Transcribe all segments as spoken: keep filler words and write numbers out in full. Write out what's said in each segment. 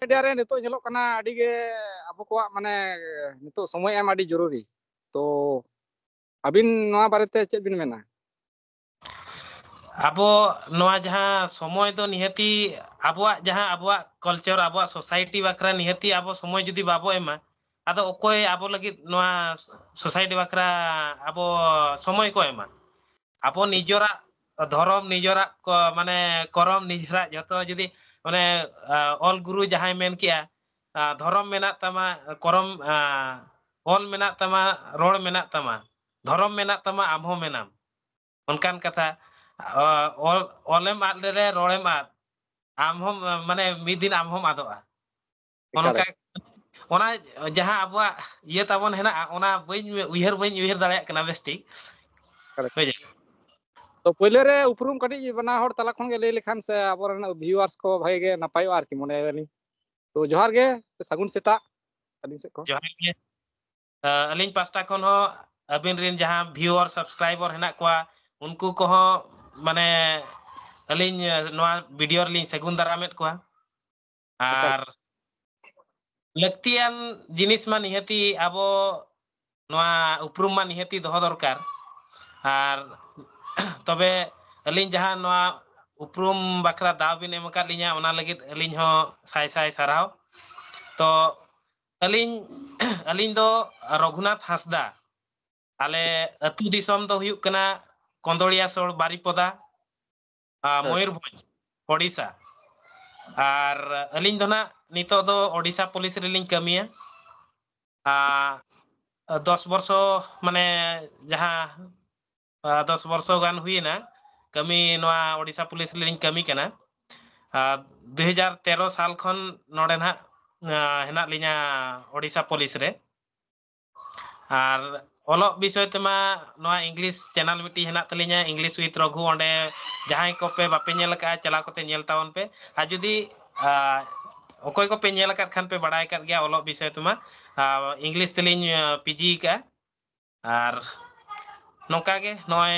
Media ᱨᱮ ᱱᱤᱛᱚᱜ ᱧᱮᱞᱚᱜ ᱠᱟᱱᱟ ᱟᱹᱰᱤ ᱜᱮ ᱟᱵᱚ ᱠᱚᱣᱟᱜ ᱢᱟᱱᱮ ᱱᱤᱛᱚᱜ ᱥᱚᱢᱚᱭ ᱮᱢ ᱟᱹᱰᱤ ᱡᱚᱨᱩᱨᱤ᱾ ᱛᱚ ᱟᱹᱵᱤᱱ ᱱᱚᱣᱟ ᱵᱟᱨᱮᱛᱮ ᱪᱮᱫ ᱵᱤᱱ ᱢᱮᱱᱟ? ᱟᱵᱚ ᱱᱚᱣᱟ ᱡᱟᱦᱟᱸ ᱥᱚᱢᱚᱭ ᱫᱚ ᱱᱤᱦᱟᱹᱛᱤ ᱟᱵᱚᱣᱟᱜ ᱡᱟᱦᱟᱸ ᱟᱵᱚᱣᱟᱜ ᱠᱟᱞᱪᱟᱨ, ᱟᱵᱚᱣᱟᱜ ᱥᱳᱥᱟᱭᱴᱤ ᱵᱟᱠᱷᱨᱟ ᱱᱤᱦᱟᱹᱛᱤ ᱟᱵᱚ ᱥᱚᱢᱚᱭ ᱡᱩᱫᱤ ᱵᱟᱵᱚ ᱮᱢᱟ, ᱟᱫᱚ ᱚᱠᱚᱭ ᱟᱵᱚ ᱞᱟᱹᱜᱤᱫ ᱱᱚᱣᱟ ᱥᱳᱥᱟᱭᱴᱤ ᱵᱟᱠᱷᱨᱟ ᱟᱵᱚ ᱥᱚᱢᱚᱭ ᱠᱚ ᱮᱢᱟ? ᱟᱵᱚ ᱱᱤᱡᱮᱨᱟᱜ ᱫᱷᱚᱨᱚᱢ, ᱱᱤᱡᱮᱨᱟᱜ ᱠᱚ, ᱢᱟᱱᱮ ᱠᱚᱨᱚᱢ, ᱱᱤᱡᱮᱨᱟᱜ ᱡᱷᱚᱛᱚ ᱡᱩᱫᱤ ᱢᱟᱱᱮ, ᱟ, ᱚᱞ ᱜᱩᱨᱩ ᱡᱟᱦᱟᱸᱭ ᱢᱮᱱ ᱠᱮᱜᱼᱟ, ᱟ, ᱫᱷᱚᱨᱚᱢ ᱢᱮᱱᱟᱜ ᱛᱟᱢᱟ, ᱠᱚᱨᱚᱢ, ᱟ, ᱚᱞ ᱢᱮᱱᱟᱜ ᱛᱟᱢᱟ, ᱨᱚᱲ ᱢᱮᱱᱟᱜ ᱛᱟᱢᱟ, ᱫᱷᱚᱨᱚᱢ ᱢᱮᱱᱟᱜ ᱛᱟᱢᱟ, ᱟᱢ ᱦᱚᱸ ᱢᱮᱱᱟᱢ᱾ ᱚᱱᱠᱟᱱ ᱠᱟᱛᱷᱟ, ᱚ-, ᱚᱞ, ᱚᱞᱮᱢ ᱟᱫ ᱞᱮᱨᱮ ᱨᱚᱲᱮᱢ ᱟᱫ, ᱟᱢ ᱦᱚᱸ, ᱢᱟᱱᱮ ᱢᱤᱫ ᱫᱤᱱ ᱟᱢ ᱦᱚᱸᱢ ᱟᱫᱚᱜᱼᱟ᱾ ᱮᱠᱟᱞ᱾ ᱚᱱᱠᱟ, ᱚᱱᱟ ᱡᱟᱦᱟᱸ ᱟᱵᱚᱣᱟᱜ ᱤᱭᱟᱹ ᱛᱟᱵᱚᱱ ᱦᱮᱱᱟᱜᱼᱟ, ᱚᱱᱟ ᱵᱟᱹᱧ ᱩᱭᱦᱟᱹᱨ, ᱵᱟᱹᱧ ᱩᱭᱦᱟᱹᱨ ᱫᱟᱲᱮᱭᱟᱜ ᱠᱟᱱᱟ ᱵᱮᱥ ᱴᱷᱤᱠ᱾ ᱮᱠᱟᱞ᱾ ᱦᱳᱭ ᱡᱮ᱾ ᱛᱚ ᱯᱳᱭᱞᱳ ᱨᱮ ᱩᱯᱨᱩᱢ ᱠᱟᱹᱴᱤᱡ ᱵᱟᱱᱟ ᱦᱚᱲ ᱛᱟᱞᱟ ᱠᱷᱚᱱ ᱜᱮ ᱞᱟᱹᱭ ᱞᱮᱠᱷᱟᱱ ᱥᱮ ᱟᱵᱚᱨᱮᱱ viewers ᱠᱚ ᱵᱷᱟᱜᱮ ᱜᱮ ᱱᱟᱯᱟᱭᱚᱜᱼᱟ ᱟᱨᱠᱤ ᱢᱚᱱᱮᱭ ᱫᱟᱞᱤᱧ᱾ ᱛᱚ ᱡᱚᱦᱟᱨ ᱜᱮ, ᱥᱟᱹᱜᱩᱱ ᱥᱮᱛᱟᱜ ᱟᱹᱞᱤᱧ ᱥᱮᱫ ᱠᱷᱚᱱ᱾ ᱡᱚᱦᱟᱨ ᱜᱮ᱾ ᱟ, ᱟᱹᱞᱤᱧ ᱯᱟᱥᱴᱟ ᱠᱷᱚᱱ ᱦᱚᱸ ᱟᱹᱵᱤᱱ ᱨᱮᱱ ᱡᱟᱦᱟᱸ viewer, subscriber ᱦᱮᱱᱟᱜ ᱠᱚᱣᱟ, ᱩᱱᱠᱩ ᱠᱚᱦᱚᱸ ᱢᱟᱱᱮ ᱟᱹᱞᱤᱧ, ᱟ, ᱱᱚᱣᱟ video ᱨᱮᱞᱤᱧ ᱥᱟᱹᱜᱩᱱ ᱫᱟᱨᱟᱢᱮᱫ ᱠᱚᱣᱟ᱾ ᱮᱠᱟᱞ᱾ ᱟᱨ ᱞᱟᱹᱠᱛᱤᱭᱟᱱ ᱡᱤᱱᱤᱥ ᱢᱟ ᱱᱤᱦᱟᱹᱛᱤ ᱟᱵᱚ ᱱᱚᱣᱟ ᱩᱯᱨᱩᱢ ᱢᱟ ᱱᱤᱦᱟᱹᱛᱤ ᱫᱚᱦᱚ ᱫᱚᱨᱠᱟᱨ᱾ ᱟᱨ ᱛᱚᱵᱮ ᱟᱹᱞᱤᱧ ᱡᱟᱦᱟᱸ ᱱᱚᱣᱟ ᱩᱯᱨᱩᱢ ᱵᱟᱠᱷᱨᱟ ᱫᱟᱣ ᱵᱤᱱ ᱮᱢ ᱟᱠᱟᱫ ᱞᱤᱧᱟ, ᱚᱱᱟ ᱞᱟᱹᱜᱤᱫ ᱟᱹᱞᱤᱧ ᱦᱚᱸ ᱥᱟᱭ ᱥᱟᱭ ᱥᱟᱨᱦᱟᱣ᱾ ᱛᱚ ᱟᱹᱞᱤᱧ, ᱟᱹᱞᱤᱧ ᱫᱚ ᱨᱚᱜᱷᱩᱱᱟᱛᱷ ᱦᱟᱸᱥᱫᱟ᱾ ᱟᱞᱮ ᱟᱹᱛᱩ ᱫᱤᱥᱚᱢ ᱫᱚ ᱦᱩᱭᱩᱜ ᱠᱟᱱᱟ ᱠᱚᱸᱫᱚᱲᱤᱭᱟ ᱥᱳᱲ, ᱵᱟᱨᱤᱯᱚᱫᱟ, ᱟ, ᱦᱮᱸ᱾ ᱢᱚᱭᱩᱨᱵᱷᱚᱸᱡᱽ, ᱳᱰᱤᱥᱟ᱾ ᱟᱨ ᱟᱹᱞᱤᱧ ᱫᱚ ᱱᱟᱜ ᱱᱤᱛᱚᱜ ᱫᱚ ᱳᱰᱤᱥᱟ ᱯᱩᱞᱤᱥ ᱨᱮᱞᱤᱧ ᱠᱟᱹᱢᱤᱭᱟ᱾ ᱟ, ᱫᱚᱥ ᱵᱚᱨᱥᱚ, ᱢᱟᱱᱮ ᱡᱟᱦᱟᱸ, ᱟ, ᱫᱚᱥ ᱵᱚᱨᱥᱚ ᱜᱟᱱ ᱦᱩᱭᱮᱱᱟ ᱠᱟᱹᱢᱤ, ᱱᱚᱣᱟ ᱳᱰᱤᱥᱟ ᱯᱩᱞᱤᱥ ᱨᱮᱞᱤᱧ ᱠᱟᱹᱢᱤ ᱠᱟᱱᱟ᱾ ᱟ, ᱫᱩ ᱦᱟᱡᱟᱨ ᱛᱮᱨᱚ ᱥᱟᱞ ᱠᱷᱚᱱ ᱱᱚᱰᱮ ᱱᱟᱜ, ᱟ, ᱦᱮᱱᱟᱜ ᱞᱤᱧᱟ ᱳᱰᱤᱥᱟ ᱯᱩᱞᱤᱥ ᱨᱮ᱾ ᱟᱨ ᱚᱞᱚᱜ ᱵᱤᱥᱚᱭ ᱛᱮᱢᱟ ᱱᱚᱣᱟ English channel ᱢᱤᱫᱴᱤᱡ ᱦᱮᱱᱟᱜ ᱛᱟᱹᱞᱤᱧᱟ, English with Raghu, ᱚᱸᱰᱮ ᱡᱟᱦᱟᱸᱭ ᱠᱚᱯᱮ ᱵᱟᱯᱮ ᱧᱮᱞ ᱟᱠᱟᱫᱼᱟ, ᱪᱟᱞᱟᱣ ᱠᱟᱛᱮ ᱧᱮᱞ ᱛᱟᱵᱚᱱ ᱯᱮ᱾ ᱟᱨ ᱡᱩᱫᱤ, ᱟ, ᱚᱠᱚᱭ ᱠᱚᱯᱮ ᱧᱮᱞ ᱟᱠᱟᱫ ᱠᱷᱟᱱ ᱯᱮ ᱵᱟᱲᱟᱭ ᱟᱠᱟᱫ ᱜᱮᱭᱟ ᱚᱞᱚᱜ ᱵᱤᱥᱚᱭ ᱛᱮᱢᱟ, ᱟ, English ᱛᱮᱞᱤᱧ, ᱟ, PG ᱟᱠᱟᱫᱼᱟ᱾ ᱟᱨ ᱱᱚᱝᱠᱟ ᱜᱮ ᱱᱚᱜᱼᱚᱭ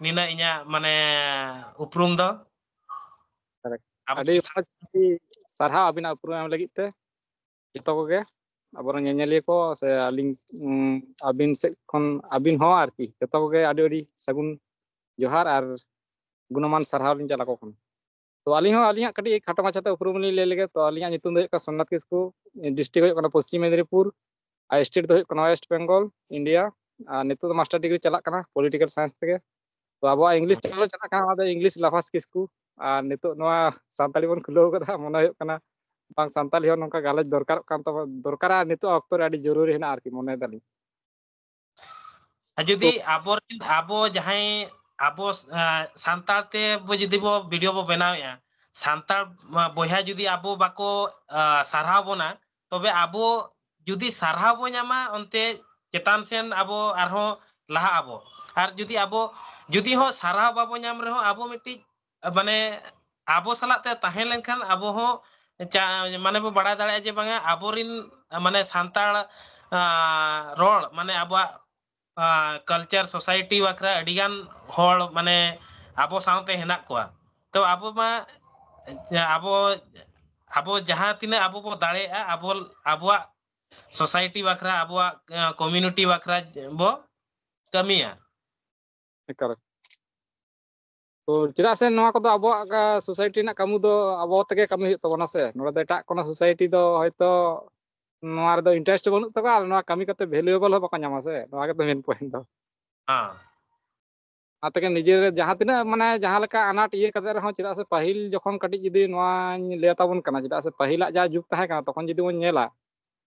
ᱱᱤᱱᱟᱹᱜ ᱤᱧᱟᱹᱜ ᱢᱟᱱᱮ ᱩᱯᱨᱩᱢ ᱫᱚ᱾ ᱟᱵᱚ ᱟᱹᱰᱤ ᱢᱚᱡᱽ, ᱟᱹᱰᱤ ᱥᱟᱨᱦᱟᱣ ᱟᱹᱵᱤᱱᱟᱜ ᱩᱯᱨᱩᱢ ᱮᱢ ᱞᱟᱹᱜᱤᱫ ᱛᱮ᱾ ᱡᱚᱛᱚ ᱠᱚᱜᱮ ᱟᱵᱚᱨᱮᱱ ᱧᱮᱧᱮᱞᱤᱭᱟᱹ ᱠᱚ ᱥᱮ ᱟᱹᱞᱤᱧ, ᱩᱸ, ᱟᱹᱵᱤᱱ ᱥᱮᱫ ᱠᱷᱚᱱ, ᱟᱹᱵᱤᱱ ᱦᱚᱸ ᱟᱨᱠᱤ, ᱡᱚᱛᱚ ᱠᱚᱜᱮ ᱟᱹᱰᱤ ᱟᱹᱰᱤ ᱥᱟᱹᱜᱩᱱ ᱡᱚᱦᱟᱨ ᱟᱨ ᱜᱩᱱᱚᱢᱟᱱ ᱥᱟᱨᱦᱟᱣ ᱞᱤᱧ ᱪᱟᱞ ᱟᱠᱚ ᱠᱟᱱᱟ᱾ ᱛᱚ ᱟᱹᱞᱤᱧ ᱦᱚᱸ ᱟᱹᱞᱤᱧᱟᱜ ᱠᱟᱹᱴᱤᱡ ᱠᱷᱟᱴᱚ ᱢᱟᱪᱷᱟᱛᱮ ᱩᱯᱨᱩᱢ ᱞᱤᱧ ᱞᱟᱹᱭ ᱞᱮᱜᱮ᱾ ᱛᱚ ᱟᱹᱞᱤᱧᱟᱜ ᱧᱩᱛᱩᱢ ᱫᱚ ᱦᱩᱭᱩᱜ ᱠᱟᱱᱟ ᱥᱳᱢᱱᱟᱛᱷ ᱠᱤᱥᱠᱩ, district ᱦᱩᱭᱩᱜ ᱠᱟᱱᱟ ᱯᱚᱥᱪᱤᱢ ᱢᱮᱫᱽᱱᱤᱯᱩᱨ, ᱟᱨ state ᱫᱚ ᱦᱩᱭᱩᱜ ᱠᱟᱱᱟ West Bengal, India᱾ ᱟᱨ ᱱᱤᱛᱚᱜ ᱫᱚ master degree ᱪᱟᱞᱟᱜ ᱠᱟᱱᱟ political science ᱛᱮᱜᱮ᱾ ᱛᱚ ᱟᱵᱚᱣᱟᱜ English channel ᱪᱟᱞᱟᱜ ᱠᱟᱱᱟ, ᱚᱱᱟ ᱫᱚ English Lavas ᱠᱤᱥᱠᱩ᱾ ᱟᱨ ᱱᱤᱛᱚᱜ ᱱᱚᱣᱟ ᱥᱟᱱᱛᱟᱲᱤ ᱵᱚᱱ ᱠᱷᱩᱞᱟᱹᱣ ᱠᱟᱫᱟ, ᱢᱚᱱᱮ ᱦᱩᱭᱩᱜ ᱠᱟᱱᱟ ᱵᱟᱝ, ᱥᱟᱱᱛᱟᱲᱤ ᱦᱚᱸ ᱱᱚᱝᱠᱟ ᱜᱟᱞᱚᱪ ᱫᱚᱨᱠᱟᱨᱚᱜ ᱠᱟᱱ ᱛᱟᱵᱚ, ᱫᱚᱨᱠᱟᱨᱟ, ᱱᱤᱛᱚᱜ ᱚᱠᱛᱚ ᱨᱮ ᱟᱹᱰᱤ ᱡᱚᱨᱩᱨᱤ ᱦᱮᱱᱟᱜᱼᱟ ᱟᱨᱠᱤ, ᱢᱚᱱᱮ ᱫᱟᱞᱤᱧ᱾ ᱟᱨ ᱡᱩᱫᱤ ᱛᱚ ᱟᱵᱚᱨᱮᱱ, ᱟᱵᱚ ᱡᱟᱦᱟᱸᱭ, ᱟᱵᱚ, ᱟ, ᱥᱟᱱᱛᱟᱲ ᱛᱮ ᱵᱚ ᱡᱩᱫᱤ ᱵᱚ video ᱵᱚ ᱵᱮᱱᱟᱣᱮᱫᱼᱟ, ᱥᱟᱱᱛᱟᱲ, ᱟ, ᱵᱚᱭᱦᱟ ᱡᱩᱫᱤ ᱟᱵᱚ ᱵᱟᱠᱚ, ᱟ, ᱥᱟᱨᱦᱟᱣ ᱵᱚᱱᱟ, ᱛᱚᱵᱮ ᱟᱵᱚ ᱡᱩᱫᱤ ᱥᱟᱨᱦᱟᱣ ᱵᱚ ᱧᱟᱢᱟ, ᱚᱱᱛᱮ ᱪᱮᱛᱟᱱ ᱥᱮᱱ ᱟᱵᱚ ᱟᱨᱦᱚᱸ ᱞᱟᱦᱟᱜ ᱟᱵᱚ᱾ ᱟᱨ ᱡᱩᱫᱤ ᱟᱵᱚ, ᱡᱩᱫᱤ ᱦᱚᱸ ᱥᱟᱨᱦᱟᱣ ᱵᱟᱵᱚ ᱧᱟᱢ ᱨᱮᱦᱚᱸ, ᱟᱵᱚ ᱢᱤᱫᱴᱤᱡ, ᱢᱟᱱᱮ, ᱟᱵᱚ ᱥᱟᱞᱟᱜ ᱛᱮ ᱛᱟᱦᱮᱸ ᱞᱮᱱᱠᱷᱟᱱ ᱟᱵᱚ ᱦᱚᱸ ᱪᱟ-, ᱢᱟᱱᱮ, ᱵᱚ ᱵᱟᱲᱟᱭ ᱫᱟᱲᱮᱭᱟᱜᱼᱟ ᱡᱮ ᱵᱟᱝᱟ, ᱟᱵᱚᱨᱮᱱ, ᱢᱟᱱᱮ, ᱥᱟᱱᱛᱟᱲ, ᱟ, ᱨᱚᱲ, ᱢᱟᱱᱮ, ᱟᱵᱚᱣᱟᱜ, ᱟ, culture society ᱵᱟᱠᱷᱨᱟ ᱟᱹᱰᱤᱜᱟᱱ ᱦᱚᱲ, ᱢᱟᱱᱮ, ᱟᱵᱚ ᱥᱟᱶᱛᱮ ᱦᱮᱱᱟᱜ ᱠᱚᱣᱟ᱾ ᱛᱚ ᱟᱵᱚ ᱢᱟ, ᱟᱵᱚ, ᱟᱵᱚ ᱡᱟᱦᱟᱸ ᱛᱤᱱᱟᱹᱜ ᱟᱵᱚ ᱵᱚ ᱫᱟᱲᱮᱭᱟᱜᱼᱟ, ᱟᱵᱚ, ᱟᱵᱚᱣᱟᱜ society ᱵᱟᱠᱷᱨᱟ, ᱟᱵᱚᱣᱟᱜ, ᱟ, community ᱵᱟᱠᱷᱨᱟ ᱵᱚ ᱠᱟᱹᱢᱤᱭᱟ᱾ ᱮᱠᱟᱞ᱾ ᱛᱚ ᱪᱮᱫᱟᱜ ᱥᱮ ᱱᱚᱣᱟ ᱠᱚᱫᱚ ᱟᱵᱚᱣᱟᱜ, ᱟ, society ᱨᱮᱱᱟᱜ ᱠᱟᱹᱢᱤ ᱫᱚ ᱟᱵᱚ ᱛᱮᱜᱮ ᱠᱟᱹᱢᱤ ᱦᱩᱭᱩᱜ ᱛᱟᱵᱚᱱᱟ ᱥᱮ᱾ ᱱᱚᱰᱮ ᱫᱚ ᱮᱴᱟᱜ ᱠᱳᱱᱳ society ᱫᱚ ᱦᱚᱭᱛᱳ ᱱᱚᱣᱟ ᱨᱮᱫᱚ interest ᱵᱟᱹᱱᱩᱜ ᱛᱟᱠᱚᱣᱟ ᱟᱨ ᱱᱚᱣᱟ ᱠᱟᱹᱢᱤ ᱠᱟᱛᱮ valuable ᱦᱚᱸ ᱵᱟᱠᱚ ᱧᱟᱢᱟ ᱥᱮ᱾ ᱱᱚᱣᱟ ᱜᱮᱛᱚ main point ᱫᱚ᱾ ᱦᱮᱸ᱾ ᱚᱱᱟ ᱛᱮᱜᱮ ᱱᱤᱡᱮ ᱡᱟᱦᱟᱸ ᱛᱤᱱᱟᱹᱜ, ᱢᱟᱱᱮ, ᱡᱟᱦᱟᱸ ᱞᱮᱠᱟ ᱟᱱᱟᱴ ᱤᱭᱟᱹ ᱠᱟᱛᱮ ᱨᱮᱦᱚᱸ, ᱪᱮᱫᱟᱜ ᱥᱮ ᱯᱟᱹᱦᱤᱞ ᱡᱚᱠᱷᱚᱱ ᱠᱟᱹᱴᱤᱡ ᱡᱩᱫᱤ ᱱᱚᱣᱟᱧ ᱞᱟᱹᱭ ᱛᱟᱵᱚᱱ ᱠᱟᱱᱟ, ᱪᱮᱫᱟᱜ ᱥᱮ ᱯᱟᱹᱦᱤᱞᱟᱜ ᱡᱟ ᱡᱩᱜᱽ ᱛᱟᱦᱮᱸ ᱠᱟᱱᱟ, ᱛᱚᱠᱷᱚᱱ ᱡᱩᱫᱤ ᱵᱚᱱ ᱧᱮᱞᱟ,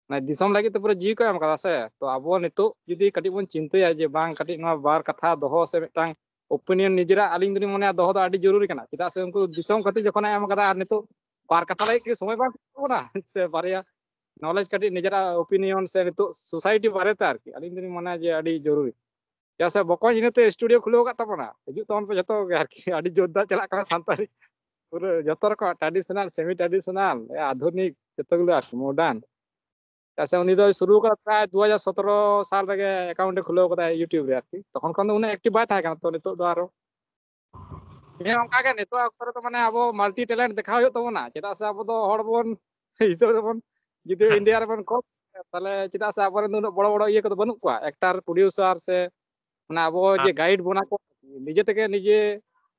ᱢᱟᱱᱮ, ᱫᱤᱥᱚᱢ ᱞᱟᱹᱜᱤᱫ ᱛᱮ ᱯᱩᱨᱟᱹ ᱡᱤᱣᱤ ᱠᱚ ᱮᱢ ᱠᱟᱫᱟ ᱥᱮ᱾ ᱛᱚ ᱟᱵᱚ ᱱᱤᱛᱚᱜ ᱡᱩᱫᱤ ᱠᱟᱹᱴᱤᱡ ᱵᱚᱱ ᱪᱤᱱᱛᱟᱹᱭᱟ ᱡᱮ ᱵᱟᱝ, ᱠᱟᱹᱴᱤᱡ ᱱᱚᱣᱟ ᱵᱟᱨ ᱠᱟᱛᱷᱟ ᱫᱚᱦᱚ ᱥᱮ ᱢᱤᱫᱴᱟᱝ opinion ᱱᱤᱡᱮᱨᱟᱜ, ᱟᱹᱞᱤᱧ ᱫᱚᱞᱤᱧ ᱢᱚᱱᱮᱭᱟ ᱫᱚᱦᱚ ᱫᱚ ᱟᱹᱰᱤ ᱡᱚᱨᱩᱨᱤ ᱠᱟᱱᱟ᱾ ᱪᱮᱫᱟᱜ ᱥᱮ ᱩᱱᱠᱩ ᱫᱤᱥᱚᱢ ᱠᱷᱟᱹᱛᱤᱨ ᱡᱚᱠᱷᱚᱱᱮ ᱮᱢ ᱠᱟᱫᱟ ᱟᱨ ᱱᱤᱛᱚᱜ ᱵᱟᱨ ᱠᱟᱛᱷᱟ ᱞᱟᱹᱜᱤᱫ ᱠᱤ ᱥᱚᱢᱚᱭ ᱵᱟᱝ ᱦᱩᱭᱩᱜ ᱛᱟᱵᱚᱱᱟ? ᱥᱮ ᱵᱟᱨᱭᱟ knowledge, ᱠᱟᱹᱴᱤᱡ ᱱᱤᱡᱮᱨᱟᱜ opinion ᱥᱮ ᱱᱤᱛᱚᱜ society ᱵᱟᱨᱮᱛᱮ ᱟᱨᱠᱤ, ᱟᱹᱞᱤᱧ ᱫᱚᱞᱤᱧ ᱢᱚᱱᱮᱭᱟ ᱡᱮ ᱟᱹᱰᱤ ᱡᱚᱨᱩᱨᱤ᱾ ᱪᱮᱫᱟᱜ ᱥᱮ ᱵᱚᱠᱚᱧ ᱤᱱᱟᱹᱛᱮ studio ᱠᱷᱩᱞᱟᱹᱣ ᱟᱠᱟᱫ ᱛᱟᱵᱚᱱᱟ, ᱦᱤᱡᱩᱜ ᱛᱟᱵᱚᱱ ᱯᱮ ᱡᱚᱛᱚ ᱜᱮ ᱟᱨᱠᱤ᱾ ᱟᱹᱰᱤ ᱡᱳᱨᱫᱟᱨ ᱪᱟᱞᱟᱜ ᱠᱟᱱᱟ ᱥᱟᱱᱛᱟᱲᱤ, ᱯᱩᱨᱟᱹ ᱡᱚᱛᱚ ᱨᱚᱠᱚᱢ traditional, semi traditional, ᱟᱫᱷᱩᱱᱤᱠ, ᱡᱚᱛᱚ ᱜᱩᱞᱳ ᱟᱨᱠᱤ modern᱾ ᱪᱮᱫᱟᱜ ᱥᱮ ᱩᱱᱤ ᱫᱚᱭ ᱥᱩᱨᱩ ᱠᱟᱫᱟ ᱯᱨᱟᱭ ᱫᱩ ᱦᱟᱡᱟᱨ ᱥᱚᱛᱨᱚ ᱥᱟᱞ ᱨᱮᱜᱮ account ᱮ ᱠᱷᱩᱞᱟᱹᱣ ᱠᱟᱫᱟ YouTube ᱨᱮ ᱟᱨᱠᱤ᱾ ᱛᱚᱠᱷᱚᱱ ᱠᱷᱚᱱ ᱫᱚ ᱩᱱᱟᱹᱜ active ᱵᱟᱭ ᱛᱟᱦᱮᱸ ᱠᱟᱱᱟ, ᱛᱚ ᱱᱤᱛᱚᱜ ᱫᱚ ᱟᱨᱚ ᱦᱮᱸ, ᱚᱱᱠᱟ ᱜᱮ ᱱᱤᱛᱚᱜ ᱚᱠᱛᱚ ᱨᱮᱫᱚ ᱢᱟᱱᱮ ᱟᱵᱚ multi talent ᱫᱮᱠᱷᱟᱣ ᱦᱩᱭᱩᱜ ᱛᱟᱵᱚᱱᱟ, ᱪᱮᱫᱟᱜ ᱥᱮ ᱟᱵᱚ ᱫᱚ ᱦᱚᱲ ᱵᱚᱱ ᱦᱤᱥᱟᱹᱵ ᱫᱚᱵᱚᱱ, ᱡᱩᱫᱤ ᱤᱱᱰᱤᱭᱟ ᱨᱮᱵᱚᱱ ᱠᱚᱢ, ᱛᱟᱦᱞᱮ ᱪᱮᱫᱟᱜ ᱥᱮ ᱟᱵᱚᱨᱮᱱ ᱫᱚ ᱩᱱᱟᱹᱜ ᱵᱚᱲᱚ ᱵᱚᱲᱚ ᱤᱭᱟᱹ ᱠᱚᱫᱚ ᱵᱟᱹᱱᱩᱜ ᱠᱚᱣᱟ, ᱮᱠᱴᱟᱨ, ᱯᱨᱚᱰᱤᱭᱩᱥᱟᱨ ᱥᱮ ᱢᱟᱱᱮ ᱟᱵᱚ ᱡᱮ ᱜᱟᱭᱤᱰ ᱵᱚᱱᱟ ᱠᱚ, ᱱᱤᱡᱮ ᱛᱮᱜᱮ ᱱᱤᱡᱮ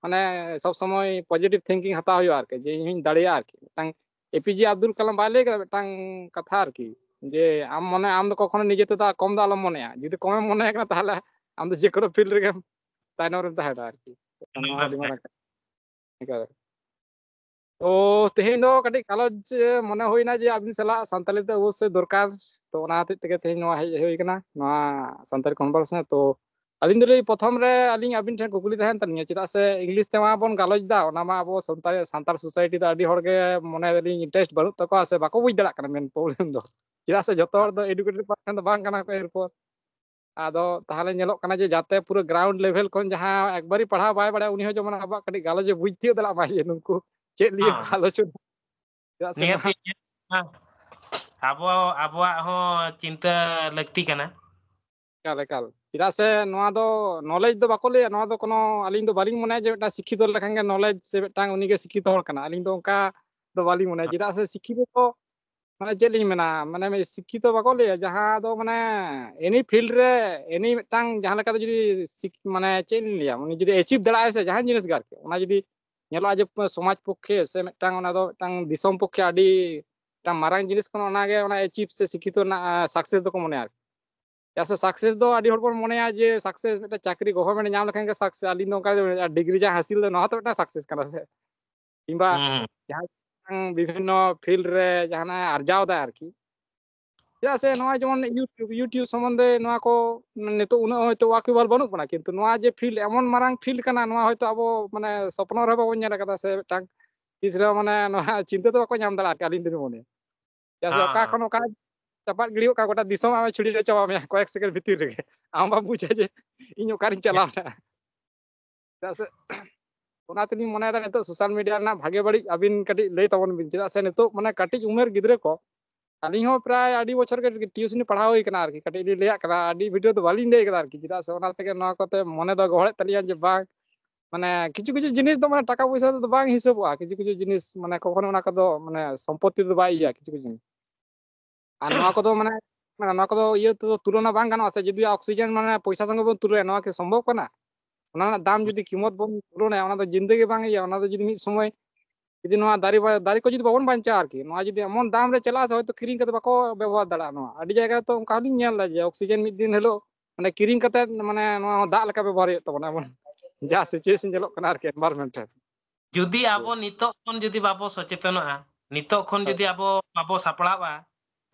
ᱢᱟᱱᱮ ᱥᱚᱵ ᱥᱚᱢᱚᱭ positive thinking ᱦᱟᱛᱟᱣ ᱦᱩᱭᱩᱜᱼᱟ ᱟᱨᱠᱤ, ᱡᱮ ᱤᱧ ᱦᱚᱧ ᱫᱟᱲᱮᱭᱟᱜᱼᱟ ᱟᱨᱠᱤ᱾ ᱢᱤᱫᱴᱟᱝ ᱮ ᱯᱤ ᱡᱮ ᱟᱵᱫᱩᱞ ᱠᱟᱞᱟᱢ ᱵᱟᱭ ᱞᱟᱹᱭ ᱠᱟᱫᱟ ᱢᱤᱫᱴᱟᱝ ᱠᱟᱛᱷᱟ ᱟᱨᱠᱤ, ᱡᱮ ᱟᱢ ᱢᱚᱱᱮ, ᱟᱢ ᱫᱚ ᱠᱚᱠᱷᱚᱱᱳ ᱱᱤᱡᱮ ᱛᱮᱫᱚ ᱠᱚᱢ ᱫᱚ ᱟᱞᱚᱢ ᱢᱚᱱᱮᱭᱟ, ᱡᱩᱫᱤ ᱠᱚᱢᱮᱢ ᱢᱚᱱᱮᱭ ᱠᱟᱱᱟ ᱛᱟᱦᱞᱮ ᱟᱢ ᱫᱚ ᱡᱮ ᱠᱳᱱᱳ ᱯᱷᱤᱞᱰ ᱨᱮᱜᱮᱢ ᱛᱟᱭᱱᱚᱢ ᱨᱮᱢ ᱛᱟᱦᱮᱱᱟ ᱟᱨᱠᱤ᱾ ᱱᱚᱣᱟ ᱟᱹᱰᱤ ᱢᱟᱨᱟᱝ ᱠᱟᱛᱷᱟ᱾ ᱛᱚ ᱛᱮᱦᱮᱧ ᱫᱚ ᱠᱟᱹᱴᱤᱡ ᱜᱟᱞᱚᱪ ᱢᱚᱱᱮ ᱦᱩᱭᱱᱟ ᱡᱮ ᱟᱹᱵᱤᱱ ᱥᱟᱞᱟᱜ ᱥᱟᱱᱛᱟᱲᱤ ᱛᱮ ᱚᱵᱚᱥᱥᱳᱭ ᱫᱚᱨᱠᱟᱨ, ᱛᱚ ᱚᱱᱟ ᱦᱚᱛᱮᱡ ᱛᱮᱜᱮ ᱛᱮᱦᱮᱧ ᱱᱚᱣᱟ ᱦᱮᱡ ᱦᱩᱭ ᱠᱟᱱᱟ, ᱱᱚᱣᱟ ᱥᱟᱱᱛᱟᱲᱤ ᱠᱚᱱᱵᱷᱟᱨᱥᱮᱥᱚᱱ᱾ ᱛᱚ ᱟᱹᱞᱤᱧ ᱫᱚ ᱞᱟᱹᱭ ᱯᱨᱚᱛᱷᱚᱢ ᱨᱮ ᱟᱹᱞᱤᱧ ᱟᱹᱵᱤᱱ ᱴᱷᱮᱱ ᱠᱩᱠᱞᱤ ᱛᱟᱦᱮᱱ ᱛᱟᱹᱞᱤᱧᱟ, ᱪᱮᱫᱟᱜ ᱥᱮ ᱤᱝᱞᱤᱥ ᱛᱮᱢᱟ ᱵᱚᱱ ᱜᱟᱞᱚᱪ ᱫᱟ, ᱚᱱᱟ ᱢᱟ ᱟᱵᱚ ᱥᱟᱱᱛᱟᱲ, ᱥᱟᱱᱛᱟᱲ ᱥᱳᱥᱟᱭᱴᱤ ᱫᱚ ᱟᱹᱰᱤ ᱦᱚᱲ ᱜᱮ ᱢᱚᱱᱮ ᱫᱟᱞᱤᱧ ᱤᱱᱴᱟᱨᱮᱥᱴ ᱵᱟᱹᱱᱩᱜ ᱛᱟᱠᱚᱣᱟ ᱥᱮ ᱵᱟᱠᱚ ᱵᱩᱡᱽ ᱫᱟᱲᱮᱭᱟᱜ ᱠᱟᱱᱟ ᱢᱮᱱ ᱯᱨᱚᱵᱞᱮᱢ ᱫᱚ, ᱪᱮᱫᱟᱜ ᱥᱮ ᱡᱚᱛᱚ ᱦᱚᱲ ᱫᱚ ᱮᱰᱩᱠᱮᱴᱮᱰ ᱯᱟᱨᱥᱮᱱ ᱫᱚ ᱵᱟᱝ ᱠᱟᱱᱟ ᱠᱚ᱾ ᱮᱨᱯᱚᱨ ᱟᱫᱚ ᱛᱟᱦᱚᱞᱮ ᱧᱮᱞᱚᱜ ᱠᱟᱱᱟ ᱡᱮ ᱡᱟᱛᱮ ᱯᱩᱨᱟᱹ ᱜᱨᱟᱣᱩᱱᱰ ᱞᱮᱵᱷᱮᱞ ᱠᱷᱚᱱ ᱡᱟᱦᱟᱸ ᱮᱠᱵᱟᱨᱮ ᱯᱟᱲᱦᱟᱣ ᱵᱟᱭ ᱵᱟᱲᱟᱭᱟ ᱩᱱᱤ ᱦᱚᱸ ᱡᱮᱢᱚᱱ ᱟᱵᱚᱣᱟᱜ ᱠᱟᱹᱴᱤᱡ ᱜᱟᱞᱚᱪ ᱮ ᱵᱩᱡᱽ ᱛᱤᱭᱳᱜ ᱫᱟᱲᱮᱭᱟᱜ ᱢᱟ ᱡᱮ ᱱᱩᱠᱩ ᱪᱮᱫ ᱞᱤᱭᱟᱹ ᱠᱚ ᱦᱮᱸ᱾ ᱟᱞᱳᱪᱚᱱᱟ᱾ ᱪᱮᱫᱟᱜ ᱥᱮ ᱱᱤᱦᱟᱹᱛ ᱱᱚᱣᱟ ᱜᱮ, ᱟᱵᱚ, ᱟᱵᱚᱣᱟᱜ ᱦᱚᱸ ᱪᱤᱱᱛᱟᱹ ᱞᱟᱹᱠᱛᱤ ᱠᱟᱱᱟ᱾ ᱮᱠᱟᱞ, ᱮᱠᱟᱞ᱾ ᱪᱮᱫᱟᱜ ᱥᱮ ᱱᱚᱣᱟ ᱫᱚ ᱱᱚᱞᱮᱡᱽ ᱫᱚ ᱵᱟᱠᱚ ᱞᱟᱹᱭᱟ, ᱱᱚᱣᱟ ᱫᱚ ᱠᱳᱱᱳ, ᱟᱹᱞᱤᱧ ᱫᱚ ᱵᱟᱹᱞᱤᱧ ᱢᱚᱱᱮᱭᱟ ᱡᱮ ᱢᱤᱫᱴᱟᱝ ᱥᱤᱠᱠᱷᱤᱛᱚ ᱞᱮᱠᱷᱟᱱ ᱜᱮ ᱱᱚᱞᱮᱡᱽ ᱥᱮ ᱢᱤᱫᱴᱟᱝ ᱩᱱᱤᱜᱮ ᱥᱤᱠᱠᱷᱤᱛᱚ ᱦᱚᱲ ᱠᱟᱱᱟ, ᱟᱹᱞᱤᱧ ᱫᱚ ᱚᱱᱠᱟ ᱫᱚ ᱵᱟᱹᱞᱤᱧ ᱢᱚᱱᱮᱭᱟ᱾ ᱪᱮᱫᱟᱜ ᱥᱮ ᱥᱤᱠᱠᱷᱤᱛᱚ ᱫᱚ ᱢᱟᱱᱮ ᱪᱮᱫ ᱞᱤᱧ ᱢᱮᱱᱟ, ᱢᱟᱱᱮ ᱥᱤᱠᱠᱷᱤᱛᱚ ᱵᱟᱠᱚ ᱞᱟᱹᱭᱟ, ᱡᱟᱦᱟᱸ ᱫᱚ ᱢᱟᱱᱮ ᱮᱱᱤ ᱯᱷᱤᱞᱰ ᱨᱮ, ᱮᱱᱤ ᱢᱤᱫᱴᱟᱝ ᱡᱟᱦᱟᱸ ᱞᱮᱠᱟᱛᱮ ᱡᱩᱫᱤ ᱥᱤᱠ-, ᱢᱟᱱᱮ ᱪᱮᱫ ᱞᱤᱧ ᱞᱟᱹᱭᱟ, ᱩᱱᱤ ᱡᱩᱫᱤ ᱮᱪᱤᱵᱷ ᱫᱟᱲᱮᱭᱟᱜᱼᱟᱭ ᱥᱮ ᱡᱟᱦᱟᱸ ᱡᱤᱱᱤᱥ ᱜᱮ ᱟᱨᱠᱤ, ᱚᱱᱟ ᱡᱩᱫᱤ ᱧᱮᱞᱚᱜᱼᱟ ᱡᱮ ᱥᱚᱢᱟᱡᱽ ᱯᱚᱠᱠᱷᱮ ᱥᱮ ᱢᱤᱫᱴᱟᱝ, ᱚᱱᱟ ᱫᱚ ᱢᱤᱫᱴᱟᱝ ᱫᱤᱥᱚᱢ ᱯᱚᱠᱠᱷᱮ ᱟᱹᱰᱤ ᱢᱤᱫᱴᱟᱝ ᱢᱟᱨᱟᱝ ᱡᱤᱱᱤᱥ ᱠᱟᱱᱟ, ᱚᱱᱟᱜᱮ ᱚᱱᱟ ᱮᱪᱤᱵᱷ ᱥᱮ ᱥᱤᱠᱠᱷᱤᱛᱚ ᱨᱮᱱᱟᱜ ᱥᱟᱠᱥᱮᱥ ᱫᱚᱠᱚ ᱢᱚᱱᱮᱭᱟ ᱟᱨᱠᱤ᱾ ᱪᱮᱫᱟᱜ ᱥᱮ ᱥᱟᱠᱥᱮᱥ ᱫᱚ ᱟᱹᱰᱤ ᱦᱚᱲ ᱵᱚᱱ ᱢᱚᱱᱮᱭᱟ ᱡᱮ ᱥᱟᱠᱥᱮᱥ ᱢᱤᱫᱴᱟᱝ ᱪᱟᱹᱠᱨᱤ ᱜᱚᱵᱷᱚᱨᱱᱢᱮᱱᱴ ᱧᱟᱢ ᱞᱮᱠᱷᱟᱱ ᱜᱮ ᱥᱟᱠᱥᱮᱥ, ᱟᱹᱞᱤᱧ ᱫᱚ ᱚᱱᱠᱟ ᱰᱤᱜᱽᱨᱤ ᱡᱟᱦᱟᱸ ᱦᱟᱹᱥᱤᱞ ᱫᱟ ᱱᱚᱣᱟ ᱦᱚᱸᱛᱚ ᱢᱤᱫᱴᱟᱝ ᱥᱟᱠᱥᱮᱥ ᱠᱟᱱᱟ ᱥᱮ, ᱠᱤᱝᱵᱟ ᱦᱩᱸ᱾ ᱡᱟᱦᱟᱸ ᱵᱤᱵᱷᱤᱱᱱᱚ ᱯᱷᱤᱞᱰ ᱨᱮ ᱡᱟᱦᱟᱱᱟᱜ ᱟᱨᱡᱟᱣ ᱫᱟᱭ ᱟᱨᱠᱤ᱾ ᱪᱮᱫᱟᱜ ᱥᱮ ᱱᱚᱣᱟ ᱡᱮᱢᱚᱱ YouTube, YouTube ᱥᱚᱢᱵᱚᱱᱫᱷᱮ ᱱᱚᱣᱟ ᱠᱚ ᱱᱤᱛᱚᱜ ᱩᱱᱟᱹᱜ ᱦᱚᱭᱛᱳ ᱣᱟᱠᱤᱵᱚᱦᱟᱞ ᱵᱟᱹᱱᱩᱜ ᱵᱚᱱᱟ, ᱠᱤᱱᱛᱩ ᱱᱚᱣᱟ ᱡᱮ ᱯᱷᱤᱞᱰ ᱮᱢᱚᱱ ᱢᱟᱨᱟᱝ ᱯᱷᱤᱞᱰ ᱠᱟᱱᱟ, ᱱᱚᱣᱟ ᱦᱚᱭᱛᱳ ᱟᱵᱚ ᱢᱟᱱᱮ ᱥᱚᱯᱱᱚ ᱨᱮᱦᱚᱸ ᱵᱟᱵᱚᱱ ᱧᱮᱞ ᱟᱠᱟᱫᱟ ᱥᱮ ᱢᱤᱫᱴᱟᱝ ᱛᱤᱥ ᱨᱮᱦᱚᱸ ᱢᱟᱱᱮ ᱱᱚᱣᱟ ᱪᱤᱱᱛᱟᱹ ᱫᱚ ᱵᱟᱠᱚ ᱧᱟᱢ ᱫᱟᱲᱮᱭᱟᱜᱼᱟ ᱟᱨᱠᱤ, ᱟᱹᱞᱤᱧ ᱫᱚᱞᱤᱧ ᱢᱚᱱᱮᱭᱟ᱾ ᱪᱮᱫᱟᱜ ᱥᱮ ᱚᱠᱟ ᱦᱮᱸ᱾ ᱠᱷᱚᱱ ᱚᱠᱟ ᱪᱟᱯᱟᱫ ᱜᱤᱰᱤ ᱜᱚᱫ ᱠᱟᱜᱼᱟ, ᱜᱚᱴᱟ ᱫᱤᱥᱚᱢ ᱟᱢᱮ ᱪᱷᱩᱲᱭᱟᱹᱣ ᱪᱟᱵᱟ ᱢᱮᱭᱟ ᱠᱚᱭᱮᱠ ᱥᱮᱠᱮᱱᱰ ᱵᱷᱤᱛᱤᱨ ᱨᱮᱜᱮ᱾ ᱟᱢ ᱵᱟᱢ ᱵᱩᱡᱟ ᱡᱮ ᱤᱧ ᱚᱠᱟᱨᱤᱧ ᱪᱟᱞᱟᱣ ᱮᱱᱟ᱾ ᱪᱮᱫᱟᱜ ᱥᱮ ᱚᱱᱟ ᱛᱮᱞᱤᱧ ᱢᱚᱱᱮᱭᱮᱫᱟ ᱱᱤᱛᱚᱜ ᱥᱳᱥᱟᱞ ᱢᱤᱰᱤᱭᱟ ᱨᱮᱱᱟᱜ ᱵᱷᱟᱜᱮ ᱵᱟᱹᱲᱤᱡ ᱟᱹᱵᱤᱱ ᱠᱟᱹᱴᱤᱡ ᱞᱟᱹᱭ ᱛᱟᱵᱚᱱ ᱵᱤᱱ, ᱪᱮᱫᱟᱜ ᱥᱮ ᱱᱤᱛᱚᱜ ᱢᱟᱱᱮ ᱠᱟᱹᱴᱤᱡ ᱩᱢᱮᱨ ᱜᱤᱫᱽᱨᱟᱹ ᱠᱚ, ᱟᱹᱞᱤᱧ ᱦᱚᱸ ᱯᱨᱟᱭ ᱟᱹᱰᱤ ᱵᱚᱪᱷᱚᱨ ᱜᱮ ᱴᱤᱭᱩᱥᱚᱱᱤ ᱯᱟᱲᱦᱟᱣ ᱦᱩᱭ ᱠᱟᱱᱟ ᱟᱨᱠᱤ, ᱠᱟᱹᱴᱤᱡ ᱞᱤᱧ ᱞᱟᱹᱭᱟᱜ ᱠᱟᱱᱟ, ᱟᱹᱰᱤ ᱵᱷᱤᱰᱤᱭᱳ ᱫᱚ ᱵᱟᱹᱞᱤᱧ ᱞᱟᱹᱭ ᱠᱟᱫᱟ ᱟᱨᱠᱤ, ᱪᱮᱫᱟᱜ ᱥᱮ ᱚᱱᱟ ᱛᱮᱜᱮ ᱱᱚᱣᱟ ᱠᱚᱛᱮ ᱢᱚᱱᱮ ᱫᱚ ᱜᱚᱦᱚᱲᱮᱫ ᱛᱟᱹᱞᱤᱧᱟ ᱡᱮ ᱵᱟᱝ, ᱢᱟᱱᱮ ᱠᱤᱪᱷᱩ ᱠᱤᱪᱷᱩ ᱡᱤᱱᱤᱥ ᱫᱚ ᱢᱟᱱᱮ ᱴᱟᱠᱟ ᱯᱚᱭᱥᱟ ᱛᱮᱫᱚ ᱵᱟᱝ ᱦᱤᱥᱟᱹᱵᱚᱜᱼᱟ᱾ ᱠᱤᱪᱷᱩ ᱠᱤᱪᱷᱩ ᱡᱤᱱᱤᱥ ᱢᱟᱱᱮ ᱠᱚᱠᱷᱚᱱᱳ ᱚᱱᱟ ᱠᱚᱫᱚ ᱢᱟᱱᱮ ᱥᱚᱢᱯᱚᱛᱛᱤ ᱛᱮᱫᱚ ᱵᱟᱭ ᱤᱭᱟᱹᱜᱼᱟ ᱠᱤᱪᱷᱩ ᱠᱤᱪᱷᱩ ᱡᱤᱱᱤᱥ᱾ ᱟᱨ ᱱᱚᱣᱟ ᱠᱚᱫᱚ ᱢᱟᱱᱮ, ᱢᱟᱱᱮ ᱱᱚᱣᱟ ᱠᱚᱫᱚ ᱤᱭᱟᱹ ᱛᱮᱫᱚ ᱛᱩᱞᱚᱱᱟ ᱵᱟᱝ ᱜᱟᱱᱚᱜᱼᱟ ᱥᱮ, ᱡᱩᱫᱤ ᱚᱠᱥᱤᱡᱮᱱ ᱢᱟᱱᱮ ᱯᱚᱭᱥᱟ ᱥᱚᱸᱜᱮ ᱵᱚᱱ ᱛᱩᱞᱚᱱᱟ, ᱱᱚᱣᱟ ᱠᱤ ᱥᱚᱢᱵᱷᱚᱵ ᱠᱟᱱᱟ? ᱚᱱᱟ ᱨᱮᱱᱟᱜ ᱫᱟᱢ ᱡᱩᱫᱤ ᱠᱤᱢᱚᱛ ᱵᱚᱱ ᱛᱩᱞᱚᱱᱟᱭᱟ, ᱚᱱᱟ ᱫᱚ ᱡᱤᱱᱫᱮᱜᱤ ᱵᱟᱝ ᱤᱭᱟᱹ, ᱚᱱᱟ ᱫᱚ ᱡᱩᱫᱤ ᱢᱤᱫ ᱥᱚᱢᱚᱭ ᱡᱩᱫᱤ ᱱᱚᱣᱟ ᱫᱟᱨᱮ ᱵᱟ-, ᱫᱟᱨᱮ ᱠᱚ ᱡᱩᱫᱤ ᱵᱟᱵᱚᱱ ᱵᱟᱧᱪᱟᱣᱟ ᱟᱨᱠᱤ, ᱱᱚᱣᱟ ᱡᱩᱫᱤ ᱮᱢᱚᱱ ᱫᱟᱢ ᱨᱮ ᱪᱟᱞᱟᱜᱼᱟ ᱥᱮ ᱦᱚᱭᱛᱳ ᱠᱤᱨᱤᱧ ᱠᱟᱛᱮ ᱵᱟᱠᱚ ᱵᱮᱵᱚᱦᱟᱨ ᱫᱟᱲᱮᱭᱟᱜᱼᱟ᱾ ᱱᱚᱣᱟ ᱟᱹᱰᱤ ᱡᱟᱭᱜᱟ ᱨᱮ ᱛᱚ ᱚᱱᱠᱟ ᱦᱚᱸᱞᱤᱧ ᱧᱮᱞ ᱮᱫᱟ ᱡᱮ ᱚᱠᱥᱤᱡᱮᱱ ᱢᱤᱫ ᱫᱤᱱ ᱦᱤᱞᱳᱜ ᱢᱟᱱᱮ ᱠᱤᱨᱤᱧ ᱠᱟᱛᱮ ᱢᱟᱱᱮ ᱱᱚᱣᱟ ᱫᱟᱜ ᱞᱮᱠᱟ ᱵᱮᱵᱚᱦᱟᱨ ᱦᱩᱭᱩᱜ ᱛᱟᱵᱚᱱᱟ ᱮᱢᱚᱱ ᱡᱟ situation ᱧᱮᱞᱚᱜ ᱠᱟᱱᱟ ᱟᱨᱠᱤ environment ᱨᱮ᱾ ᱡᱩᱫᱤ ᱟᱵᱚ ᱱᱤᱛᱚᱜ ᱠᱷᱚᱱ ᱡᱩᱫᱤ ᱵᱟᱵᱚ ᱥᱚᱪᱮᱛᱚᱱᱚᱜᱼᱟ, ᱱᱤᱛᱚᱜ ᱠᱷᱚᱱ ᱦᱳᱭ᱾ ᱡᱩᱫᱤ ᱟᱵᱚ ᱵᱟᱵᱚ ᱥᱟᱯᱲᱟᱣᱟ,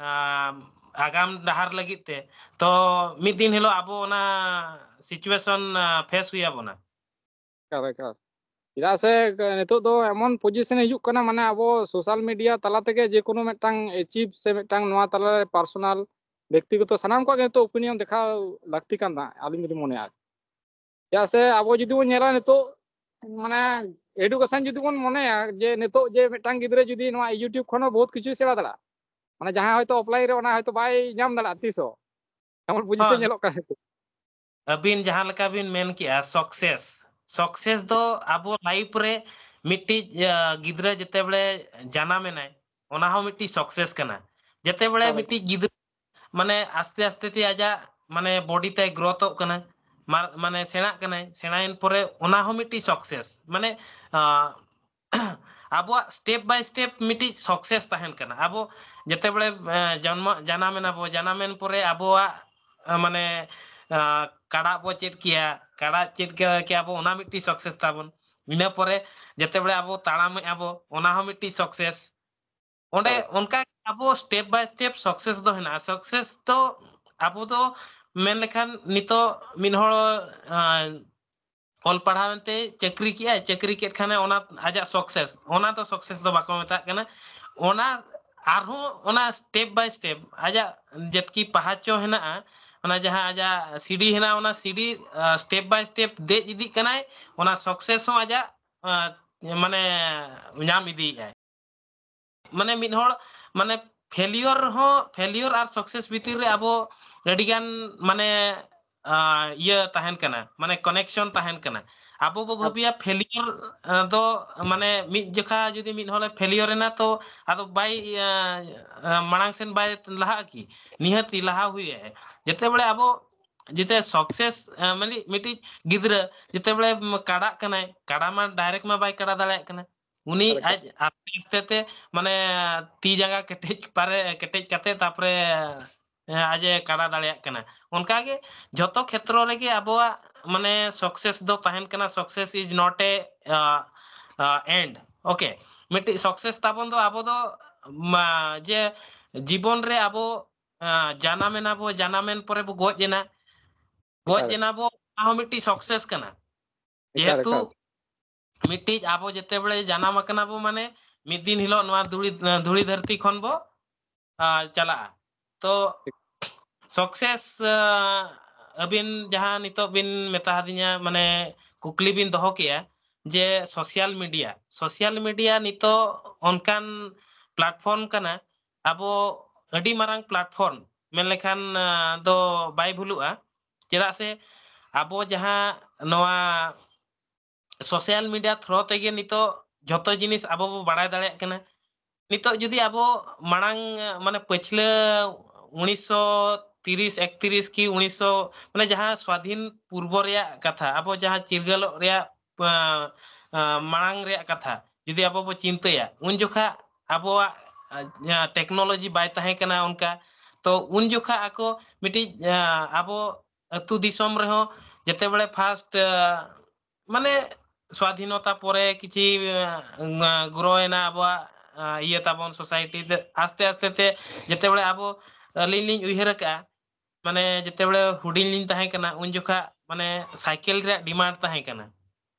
ᱟᱢ, ᱟᱜᱟᱢ ᱰᱟᱦᱟᱨ ᱞᱟᱹᱜᱤᱫ ᱛᱮ, ᱛᱚ ᱢᱤᱫ ᱫᱤᱱ ᱦᱤᱞᱳᱜ ᱟᱵᱚ ᱚᱱᱟ situation, ᱟ, face ᱦᱩᱭ ᱟᱵᱚᱱᱟ᱾ ᱮᱠᱟᱞ, ᱮᱠᱟᱞ᱾ ᱪᱮᱫᱟᱜ ᱥᱮ ᱱᱤᱛᱚᱜ ᱫᱚ ᱮᱢᱚᱱ position ᱦᱤᱡᱩᱜ ᱠᱟᱱᱟ, ᱢᱟᱱᱮ ᱟᱵᱚ social media ᱛᱟᱞᱟ ᱛᱮᱜᱮ ᱡᱮᱠᱳᱱᱳ ᱢᱤᱫᱴᱟᱝ achieve ᱥᱮ ᱢᱤᱫᱴᱟᱝ ᱱᱚᱣᱟ ᱛᱟᱞᱟᱨᱮ personal, ᱵᱮᱠᱛᱤᱜᱚᱛᱚ ᱥᱟᱱᱟᱢ ᱠᱚᱣᱟᱜ ᱜᱮ ᱱᱤᱛᱚᱜ opinion ᱫᱮᱠᱷᱟᱣ ᱞᱟᱹᱠᱛᱤ ᱠᱟᱱ ᱛᱟᱦᱮᱸᱫ, ᱟᱹᱞᱤᱧ ᱫᱚᱞᱤᱧ ᱢᱚᱱᱮᱭᱟ᱾ ᱪᱮᱫᱟᱜ ᱥᱮ ᱟᱵᱚ ᱡᱩᱫᱤ ᱵᱚᱱ ᱧᱮᱞᱟ ᱱᱤᱛᱚᱜ, ᱢᱟᱱᱮ education ᱡᱩᱫᱤ ᱵᱚᱱ ᱢᱚᱱᱮᱭᱟ ᱡᱮ ᱱᱤᱛᱚᱜ ᱡᱮ ᱢᱤᱫᱴᱟᱝ ᱜᱤᱫᱽᱨᱟᱹ ᱡᱩᱫᱤ ᱱᱚᱣᱟ YouTube ᱠᱷᱚᱱ ᱦᱚᱸ ᱵᱚᱦᱩᱛ ᱠᱤᱪᱷᱩᱭ ᱥᱮᱬᱟ ᱫᱟᱲᱮᱭᱟᱜᱼᱟ, ᱢᱟᱱᱮ ᱡᱟᱦᱟᱸ ᱦᱚᱭᱛᱳ offline ᱨᱮ ᱚᱱᱟ ᱦᱚᱭᱛᱳ ᱵᱟᱭ ᱧᱟᱢ ᱫᱟᱲᱮᱭᱟᱜᱼᱟ ᱛᱤᱥ ᱦᱚᱸ, ᱮᱢᱚᱱ position ᱦᱳᱭ᱾ ᱧᱮᱞᱚᱜ ᱠᱟᱱᱟ ᱱᱤᱛᱚᱜ᱾ ᱟᱹᱵᱤᱱ ᱡᱟᱦᱟᱸ ᱞᱮᱠᱟ ᱵᱤᱱ ᱢᱮᱱ ᱠᱮᱜᱼᱟ, success, success ᱫᱚ ᱟᱵᱚ life ᱨᱮ ᱢᱤᱫᱴᱤᱡ, ᱟ, ᱜᱤᱫᱽᱨᱟᱹ ᱡᱮᱛᱮ ᱵᱮᱲᱮ ᱡᱟᱱᱟᱢ ᱮᱱᱟᱭ, ᱚᱱᱟ ᱦᱚᱸ ᱢᱤᱫᱴᱤᱡ success ᱠᱟᱱᱟ᱾ ᱡᱮᱛᱮ ᱵᱮᱲᱮ ᱦᱳᱭ᱾ ᱢᱤᱫᱴᱤᱡ ᱜᱤᱫᱽᱨᱟᱹ ᱢᱟᱱᱮ ᱟᱥᱛᱮ ᱟᱥᱛᱮ ᱛᱮ ᱟᱡᱟᱜ ᱢᱟᱱᱮ body ᱛᱟᱭ growthᱚᱜ ᱠᱟᱱᱟ, ᱢᱟ-, ᱢᱟᱱᱮ ᱥᱮᱬᱟᱜ ᱠᱟᱱᱟᱭ, ᱥᱮᱬᱟᱭᱮᱱ ᱯᱚᱨᱮ ᱚᱱᱟ ᱦᱚᱸ ᱢᱤᱫᱴᱤᱡ success᱾ ᱢᱟᱱᱮ, ᱟ, ᱟᱵᱚᱣᱟᱜ step by step ᱢᱤᱫᱴᱤᱡ success ᱛᱟᱦᱮᱱ ᱠᱟᱱᱟ᱾ ᱟᱵᱚ ᱡᱮᱛᱮ ᱵᱮᱲᱮ, ᱮ, ᱡᱚᱱᱢᱚ, ᱡᱟᱱᱟᱢ ᱮᱱᱟ ᱵᱚ, ᱡᱟᱱᱟᱢ ᱮᱱ ᱯᱚᱨᱮ ᱟᱵᱚᱣᱟᱜ, ᱮ, ᱢᱟᱱᱮ, ᱟ, ᱠᱟᱲᱟᱜ ᱵᱚ ᱪᱮᱫ ᱠᱮᱭᱟ, ᱠᱟᱲᱟᱜ ᱪᱮᱫ ᱠᱮ-, ᱠᱮᱭᱟ ᱵᱚ, ᱚᱱᱟ ᱢᱤᱫᱴᱤᱡ success ᱛᱟᱵᱚᱱ᱾ ᱤᱱᱟᱹ ᱯᱚᱨᱮ ᱡᱮᱛᱮ ᱵᱮᱲᱮ ᱟᱵᱚ ᱛᱟᱲᱟᱢᱮᱜᱼᱟ ᱵᱚ, ᱚᱱᱟ ᱦᱚᱸ ᱢᱤᱫᱴᱤᱡ success᱾ ᱚᱸᱰᱮ ᱦᱳᱭ᱾ ᱚᱱᱠᱟ ᱟᱵᱚ step by step success ᱫᱚ ᱦᱮᱱᱟᱜᱼᱟ᱾ Success ᱫᱚ ᱟᱵᱚ ᱫᱚ ᱢᱮᱱ ᱞᱮᱠᱷᱟᱱ ᱱᱤᱛᱚᱜ ᱢᱤᱫ ᱦᱚᱲ, ᱟ, ᱚᱞ ᱯᱟᱲᱦᱟᱣ ᱮᱱᱛᱮ ᱪᱟᱹᱠᱨᱤ ᱠᱮᱜᱼᱟᱭ, ᱪᱟᱹᱠᱨᱤ ᱠᱮᱫ ᱠᱷᱟᱱᱮ ᱚᱱᱟ ᱟᱡᱟᱜ success, ᱚᱱᱟ ᱫᱚ success ᱫᱚ ᱵᱟᱠᱚ ᱢᱮᱛᱟᱜ ᱠᱟᱱᱟ᱾ ᱚᱱᱟ ᱟᱨᱦᱚᱸ ᱚᱱᱟ step by step ᱟᱡᱟᱜ ᱡᱮᱛᱠᱤ ᱯᱟᱦᱟᱪᱚ ᱦᱮᱱᱟᱜᱼᱟ, ᱚᱱᱟ ᱡᱟᱦᱟᱸ ᱟᱡᱟᱜ ᱥᱤᱲᱤ ᱦᱮᱱᱟᱜᱼᱟ, ᱚᱱᱟ ᱥᱤᱲᱤ, ᱟ, step by step ᱫᱮᱡ ᱤᱫᱤᱜ ᱠᱟᱱᱟᱭ, ᱚᱱᱟ success ᱦᱚᱸ ᱟᱡᱟᱜ, ᱟ, ᱢᱟᱱᱮ ᱧᱟᱢ ᱤᱫᱤᱭᱮᱫᱼᱟᱭ᱾ ᱢᱟᱱᱮ ᱢᱤᱫ ᱦᱚᱲ ᱢᱟᱱᱮ failure ᱦᱚᱸ, failure ᱟᱨ success ᱵᱷᱤᱛᱤᱨ ᱨᱮ ᱟᱵᱚ ᱟᱹᱰᱤᱜᱟᱱ ᱢᱟᱱᱮ ᱟᱸ, ᱤᱭᱟᱹ ᱛᱟᱦᱮᱱ ᱠᱟᱱᱟ, ᱢᱟᱱᱮ connection ᱛᱟᱦᱮᱱ ᱠᱟᱱᱟ᱾ ᱟᱵᱚ ᱵᱚ ᱟᱪᱪᱷᱟ᱾ ᱵᱷᱟᱹᱵᱤᱭᱟ failure, ᱟᱸ, ᱫᱚ ᱢᱟᱱᱮ ᱢᱤᱫ ᱡᱚᱠᱷᱟ ᱡᱩᱫᱤ ᱢᱤᱫ ᱦᱚᱲᱮ failure ᱮᱱᱟ ᱛᱚ ᱟᱫᱚ ᱵᱟᱭ, ᱟᱸ, ᱟᱸ, ᱢᱟᱲᱟᱝ ᱥᱮᱱ ᱵᱟᱭ ᱞᱟᱦᱟᱜᱼᱟ ᱠᱤ? ᱱᱤᱦᱟᱹᱛᱤ ᱞᱟᱦᱟ ᱦᱩᱭᱩᱜᱼᱟ᱾ ᱡᱮᱛᱮ ᱵᱮᱲᱮ ᱟᱵᱚ ᱡᱮᱛᱮ success, ᱟᱸ, ᱢᱟᱱᱮ ᱢᱤᱫᱴᱤᱡ ᱜᱤᱫᱽᱨᱟᱹ ᱡᱮᱛᱮ ᱵᱮᱲᱮ ᱠᱟᱰᱟᱜ ᱠᱟᱱᱟᱭ, ᱠᱟᱰᱟ ᱢᱟ direct ᱢᱟ ᱵᱟᱭ ᱠᱟᱰᱟ ᱫᱟᱲᱮᱭᱟᱜ ᱠᱟᱱᱟ᱾ ᱩᱱᱤ ᱮᱠᱟᱞ᱾ ᱟᱡ ᱟᱥᱛᱮ ᱟᱥᱛᱮ ᱛᱮ ᱢᱟᱱᱮ ᱛᱤ ᱡᱟᱸᱜᱟ ᱠᱮᱴᱮᱡ ᱯᱟᱨᱮ, ᱠᱮᱴᱮᱡ ᱠᱟᱛᱮ ᱛᱟᱯᱚᱨᱮ, ᱮᱸ, ᱟᱡ ᱮ ᱠᱟᱰᱟ ᱫᱟᱲᱮᱭᱟᱜ ᱠᱟᱱᱟ᱾ ᱚᱱᱠᱟ ᱜᱮ ᱡᱷᱚᱛᱚ ᱠᱷᱮᱛᱨᱚ ᱨᱮᱜᱮ ᱟᱵᱚᱣᱟᱜ ᱢᱟᱱᱮ success ᱫᱚ ᱛᱟᱦᱮᱱ ᱠᱟᱱᱟ, success is not a, ᱟᱸ, ᱟᱸ, end. Okay, ᱢᱤᱫᱴᱤᱡ success ᱛᱟᱵᱚᱱ ᱫᱚ ᱟᱵᱚ ᱫᱚ ᱢᱟ, ᱡᱮ ᱡᱤᱵᱚᱱ ᱨᱮ ᱟᱵᱚ, ᱟᱸ, ᱡᱟᱱᱟᱢ ᱮᱱᱟ ᱵᱚ, ᱡᱟᱱᱟᱢ ᱮᱱ ᱯᱚᱨᱮ ᱵᱚ ᱜᱚᱡ ᱮᱱᱟ, ᱜᱚᱡ ᱮᱠᱟᱞ᱾ ᱮᱱᱟ ᱵᱚ, ᱚᱱᱟ ᱦᱚᱸ ᱢᱤᱫᱴᱤᱡ success ᱠᱟᱱᱟ᱾ ᱮᱠᱟᱞ, ᱡᱮᱦᱮᱛᱩ ᱮᱠᱟᱞ᱾ ᱢᱤᱫᱴᱤᱡ ᱟᱵᱚ ᱡᱮᱛᱮ ᱵᱮᱲᱮ ᱡᱟᱱᱟᱢ ᱟᱠᱟᱱᱟ ᱵᱚ, ᱢᱟᱱᱮ ᱢᱤᱫ ᱫᱤᱱ ᱦᱤᱞᱳᱜ ᱱᱚᱣᱟ ᱫᱷᱩᱲᱤ, ᱫᱷᱩᱲᱤ ᱫᱷᱟᱹᱨᱛᱤ ᱠᱷᱚᱱ ᱵᱚ, ᱟ, ᱪᱟᱞᱟᱜᱼᱟ᱾ ᱛᱚ ᱴᱷᱤᱠ᱾ Success, ᱟ, ᱟᱹᱵᱤᱱ ᱡᱟᱦᱟᱸ ᱱᱤᱛᱚᱜ ᱵᱤᱱ ᱢᱮᱛᱟ ᱦᱟᱫᱤᱧᱟ, ᱢᱟᱱᱮ ᱠᱩᱠᱞᱤ ᱵᱤᱱ ᱫᱚᱦᱚ ᱠᱮᱜᱼᱟ ᱡᱮ social media, social media ᱱᱤᱛᱚᱜ ᱚᱱᱠᱟᱱ platform ᱠᱟᱱᱟ, ᱟᱵᱚ ᱟᱹᱰᱤ ᱢᱟᱨᱟᱝ platform ᱢᱮᱱ ᱞᱮᱠᱷᱟᱱ, ᱟ, ᱫᱚ ᱵᱟᱭ ᱵᱷᱩᱞᱩᱜᱼᱟ᱾ ᱪᱮᱫᱟᱜ ᱥᱮ ᱟᱵᱚ ᱡᱟᱦᱟᱸ ᱱᱚᱣᱟ social media through ᱛᱮᱜᱮ ᱱᱤᱛᱚᱜ ᱡᱷᱚᱛᱚ ᱡᱤᱱᱤᱥ ᱟᱵᱚ ᱵᱚ ᱵᱟᱲᱟᱭ ᱫᱟᱲᱮᱭᱟᱜ ᱠᱟᱱᱟ᱾ ᱱᱤᱛᱚᱜ ᱡᱩᱫᱤ ᱟᱵᱚ ᱢᱟᱲᱟᱝ, ᱢᱟᱱᱮ ᱯᱟᱹᱪᱷᱞᱟᱹ ᱩᱱᱤᱥᱥᱚ ᱛᱤᱨᱤᱥ, ᱮᱠᱛᱤᱨᱤᱥ ᱠᱤ ᱩᱱᱤᱥᱥᱚ, ᱢᱟᱱᱮ ᱡᱟᱦᱟᱸ ᱥᱣᱟᱫᱷᱤᱱ ᱯᱩᱨᱵᱚ ᱨᱮᱭᱟᱜ ᱠᱟᱛᱷᱟ, ᱟᱵᱚ ᱡᱟᱦᱟᱸ ᱪᱤᱨᱜᱟᱹᱞᱚᱜ ᱨᱮᱭᱟᱜ, ᱟ, ᱟ, ᱢᱟᱲᱟᱝ ᱨᱮᱭᱟᱜ ᱠᱟᱛᱷᱟ ᱡᱩᱫᱤ ᱟᱵᱚ ᱵᱚ ᱪᱤᱱᱛᱟᱹᱭᱟ, ᱩᱱ ᱡᱚᱠᱷᱟ ᱟᱵᱚᱣᱟᱜ, ᱟ, ᱡᱟᱦᱟᱸ technology ᱵᱟᱭ ᱛᱟᱦᱮᱸ ᱠᱟᱱᱟ ᱚᱱᱠᱟ, ᱛᱚ ᱩᱱ ᱡᱚᱠᱷᱟ ᱟᱠᱚ ᱢᱤᱫᱴᱤᱡ, ᱟ, ᱟᱵᱚ ᱟᱹᱛᱩ ᱫᱤᱥᱚᱢ ᱨᱮᱦᱚᱸ ᱡᱮᱛᱮ ᱵᱮᱲᱮ first, ᱟ, ᱢᱟᱱᱮ ᱥᱣᱟᱫᱷᱤᱱᱚᱛᱟ ᱯᱚᱨᱮ ᱠᱤᱪᱷᱤ, ᱟ, grow ᱮᱱᱟ ᱟᱵᱚᱣᱟᱜ, ᱟ, ᱤᱭᱟᱹ ᱛᱟᱵᱚᱱ society ᱛᱮ᱾ ᱟᱥᱛᱮ ᱟᱥᱛᱮ ᱛᱮ ᱡᱮᱛᱮ ᱵᱮᱲᱮ ᱟᱵᱚ, ᱟᱹᱞᱤᱧ ᱞᱤᱧ ᱩᱭᱦᱟᱹᱨ ᱟᱠᱟᱜᱼᱟ, ᱢᱟᱱᱮ ᱡᱮᱛᱮ ᱵᱮᱲᱮ ᱦᱩᱰᱤᱧ ᱞᱤᱧ ᱛᱟᱦᱮᱸ ᱠᱟᱱᱟ, ᱩᱱ ᱡᱚᱠᱷᱟ ᱢᱟᱱᱮ cycle ᱨᱮᱭᱟᱜ demand ᱛᱟᱦᱮᱸ ᱠᱟᱱᱟ᱾